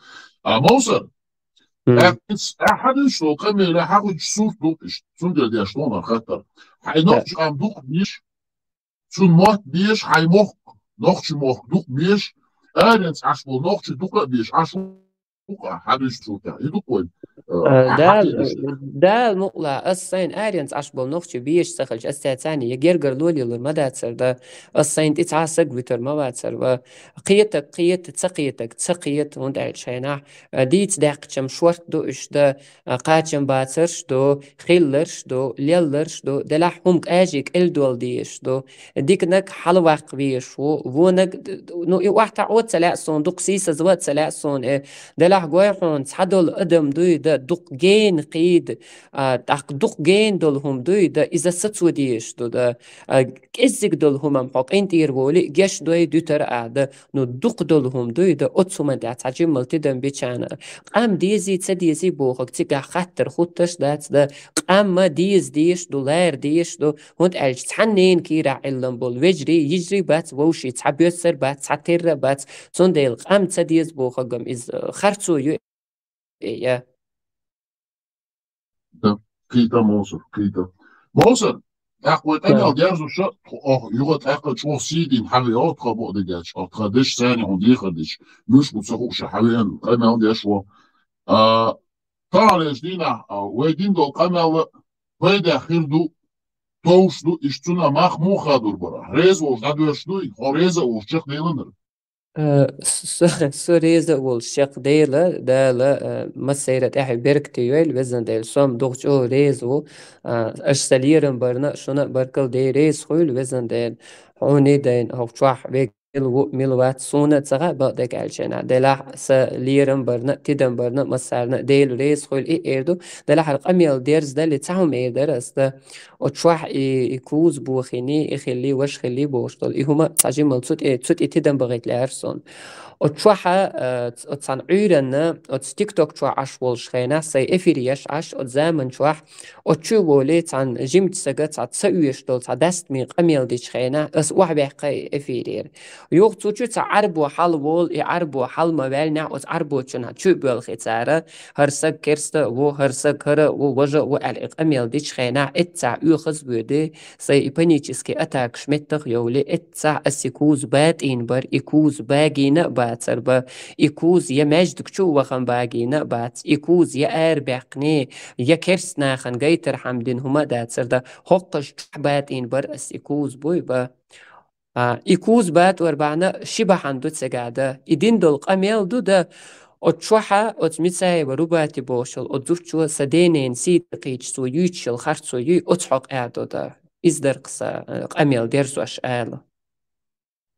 А мовсар, ахьа дуьйцуш долу къамеле хьан хуьлуш сурт ду-кх иштта, цундела деш догӀу хаттар. Хьайн нохчийн къам дукха дезаш, цуьнан мотт безаш, хьайн мохк, нохчийн мохк дукха безаш, аренца Ӏаш болу нохчий дукха а безаш, Ӏаш ву-кх ахьа дуьйцуш суртехь. И ду-кх вайн. Э, Дала, Дала мукъла, ас сайна аренца Ӏаш болу нохчий беш ца хилча, ас цаьрца я гергарло лелур ма дацар да, ас сайна тӀе цхьа саг вуьтур ма вацар ва. Кхетаг кхета, ца кхетаг ца кхета, хӀунда аьлча хенахь, э, дийца даьккхичам шорт ду уьш да, э, кхачам бацарш ду, хилларш ду, лелларш ду, делахь хӀума кӀажий кӀел дола дезаш ду. Диканаг хьалаваккха везаш ву, вонаг, ну, и охьатаӀо ца лаьа суна, дукха сийсазва ца лаьа суна, э, делахь гой хьуна, цхьа долу адам дуй да, дукха гена кхийда, а, тӀаккха дукха гена долу хӀума дуй да, иза сацо дезаш ду да, а, кӀеззиг долу хӀумам хьо къинтӀера волий, геш дой дуьтар а да, ну, дукха долу хӀума дуй да, оцу хӀуман тӀехь цхьа жиммал тидам бичана. Къам дезий, ца дезий бохург цигахь хаттар хутташ дац да, къам ма деза дезаш ду, лара дезаш ду, хӀунда аьлча цхьаннена кийрахь Ӏиллам болу вежарий, йижарий бац, вовший цхьа боьссар бац, цхьа терра бац, цундела къам ца деза бохургам иза, э, харцо ю, э, я. Да, кхета, Мовсар, кхета. Мовсар, тӀаккха вай къамел дерзуша, тхо, ох, юха тӀаккха чӀогӀа сий дина хьан веа, тхо боху дегача, ох, тхан деш царна хьуна дехар дича, муьлш бу ца хууша хьан веана, къамел деш ву. А, таханлерчу дийнахь, а, вай дина долу къамел пайда хир ду, товш ду, иштта цунна мах муха хадур бара. Реза волуш дӀадоьрзуш дуй, хьо реза а волуш чекхдела нара? Э, со, со реза а волуш чекхдела, Дала, э, массеран тӀаьхье беркате йойла, везан Дела, со-м дукха чӀогӀа реза ву, а, аша сан лерам барна, шуна а баркалла де, реза хуьйла, везан Дела, хьуна а дайна, хӀокху чохь вегил ву, мила вац, суна а ца хаьа, бакъдерг аьлча, делахь сан лерам барна, тидам барна, массарна а Дела реза хуьйла, и эр ду, делахь хӀара къамел дерзадале, цхьа хӀума эр дара ас дан. Оцу чохь и, и куза бохийний, и хиллий, ваша хиллий бохуш долу. И хӀума цхьа жиммал цу тӀе, цу тӀе тидам бахийта лаьара суна. Оцу чохь, э, ц-, оцу цхьана Ӏуьйранна, оцу TikTok чохь Ӏаш волуш хенахь, сайн эфир еш Ӏаш, оцу заман чохь, оцу чу а волий, цхьана жимачу сага цхьа ца оьшуш долу, цхьа дастаме къамел дича хенахь, ас охьаваьккхи и эфирера. Юха цу чу цхьа Ӏарбо хьала волу, и Ӏарбо хьала ма ваьллинехь, оцу Ӏарбочунна чу а боьлхий цара, хӀара саг керста а ву, хӀара саг хӀара а ву, важа а ву аьлла, и къамел дича хенахь, эццахь оьхаза воьдий, сайн и панический атакаш меттах йовлий, эццахь ас и куза батӀийна бара, и куза багийна а бацар бан, и куза я маьждиг чу а вахана багийна а бац, и куза я арабаьккхиний, я керста нахана гайтархьама дина хӀума а дацар дан, хӀокхуза чохь батӀийна бара ас и куза буй бан. А, и куза батӀор бахьана ши бахьана ду цигахь дан. И дина долу къамел ду дан, оцу чохь, оцу Мицаева Рубати бохуш йолу оцу зудчо сан денна сий ца кхийча цо юьйцуш йолу харцо юй, оцу хьокъехь ду дан. Иза дара-кх сан, э, къамел дерзош ала.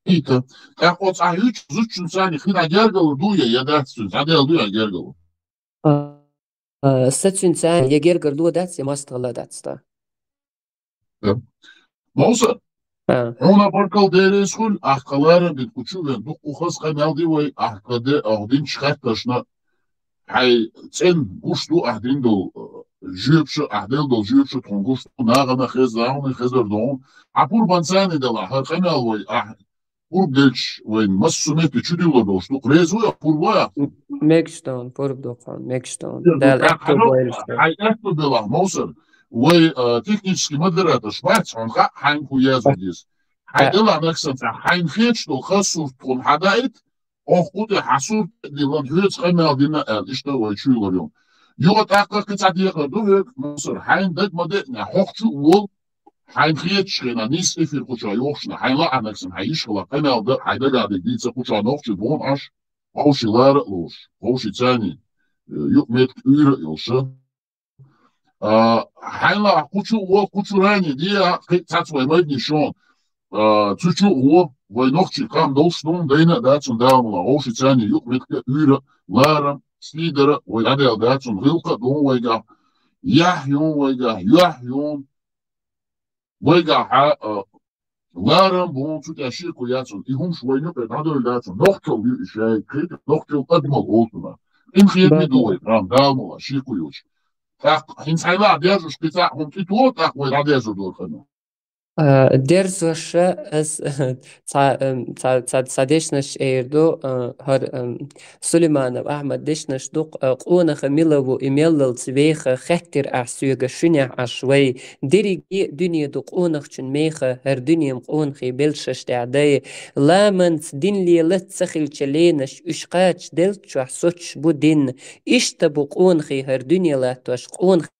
Ита. ТӀаккха оцу ахь юьйцучу зудчуьнца хи дӀа гергала ду я, я дац цуьнца, дӀаделла ду я гергала? А, а, сан цуьнца я гергарло дац, я мостагӀалла дац дан. Да. Мовсар, а, хьуна баркалла, Дела реза хуьлда, ахь кхалара бит кху чу вен, дуккха хаза къамел ди вай, ахь кхаде, ахь динчу хатташна, хьайн цӀен гуш ду, ахь дин долу, э, жоьпаша, ахь делла долу жоьпаша тхуна гуш ду, нахана хеза, хьуна хезар ду хьуна. Ахь пурбанца а делахь, хӀара къамел вай, ахь пурба делча, вайн массо метте чу дуьллур долуш ду. Реза ву ахь, пурба ву ахь? Мегаш ду хьуна, пурба ду хьуна, мегаш ду хьуна. Дала аьтту бойла шуна. Хьайн аьтту белахь, Мовсар. Вай, а, технический модераторш бац, хьуна хаьа, хьайна хӀун яздан деза. Хьайн делахь нагахь санна, хьайна хеташ долу хаза сурт тхуна хьадаийта, оха кху тӀе хьан сурт а диллина, хьоьца къамел дина аьлла, иштта вай чуьйлур ю. Юха тӀаккха кхин цхьа декхар ду хьоьга, Мовсар, хьайна дага ма деъна, хӀокху чу а волу, хьайна хеташ хенахь, нийса эфир кху чохь йохуш хенахь, хьайна лаахь нагахь санна, хьайн йишкъала къамел дан, хьайн дагахь дерг дийца кху чохь нохчий боху Ӏаш, ховший лара а лоруш, ховший царний, э, юкъаметтиг уьйра а йолуш. А, хьайна лаахь кху чу а во, кху чу рани де, а, кхин цхьацца вай майдане шуна. А, цу чу а во, вай нохчий къам долуш ду, дайна а дац хьуна Дала мукъ лахь, ховший царний юкъаметтиг а уьйра, лара, сий дара, вай дӀаделла дац хьуна, гӀиллакх а ду вайгахь, яхь ю вайгахь, юьхь ю. Вайгахь, а, ларам бу, цу тӀехь шеко яц хьуна. И хӀумаш вайна юкъе дӀадевлла дац хьуна. Нохчалла ю и шай, кхетий, нохчалла адамалла олу цунах. Къинхетаме ду вай, рам, Дала мукъ лахь, шеко йоцуш. ТӀаккха хӀинца хьайна а дерзош кхин цхьа хӀума тӀе туху, тӀаккха вай дӀадерзор дара хӀара. Дерзоша, аз ца дешнаш эр ду, хӀара Сулейманов Ахьмад дешнаш ду, къонаха мила ву и меллалца веха, хеттир ахь соьга, шуьнехь Ӏаш вай. Дерриге дуьне ду къонахчун меха, хӀара дуьнем къонахий белшаш тӀехь дай. Ламанца дин лелац ца хилча ленаш, уьш кхача делччохь соцуш бу дин. Иштта бу къонахий хӀара дуьне латтош, къонахий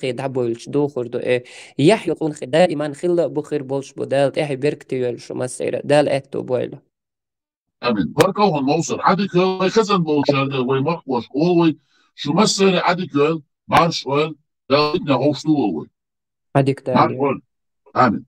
дӀабойлуш духур ду, э, яхь ю къонахий даиман хилла а бу, хир болуш бу. Дала тӀаьхье беркате йойла шу массеран, Дала аьтто бойла. Амин. Баркалла хьуна, Мовсар. Ӏадика вай хезна болчаьрга, вай махкахошка олу вай, шу массеран Ӏадика йойла, марша Ӏойла, Дала диканехь вовшахтухур ву вай. Ӏадика Дала. Марша Ӏойла. Амин.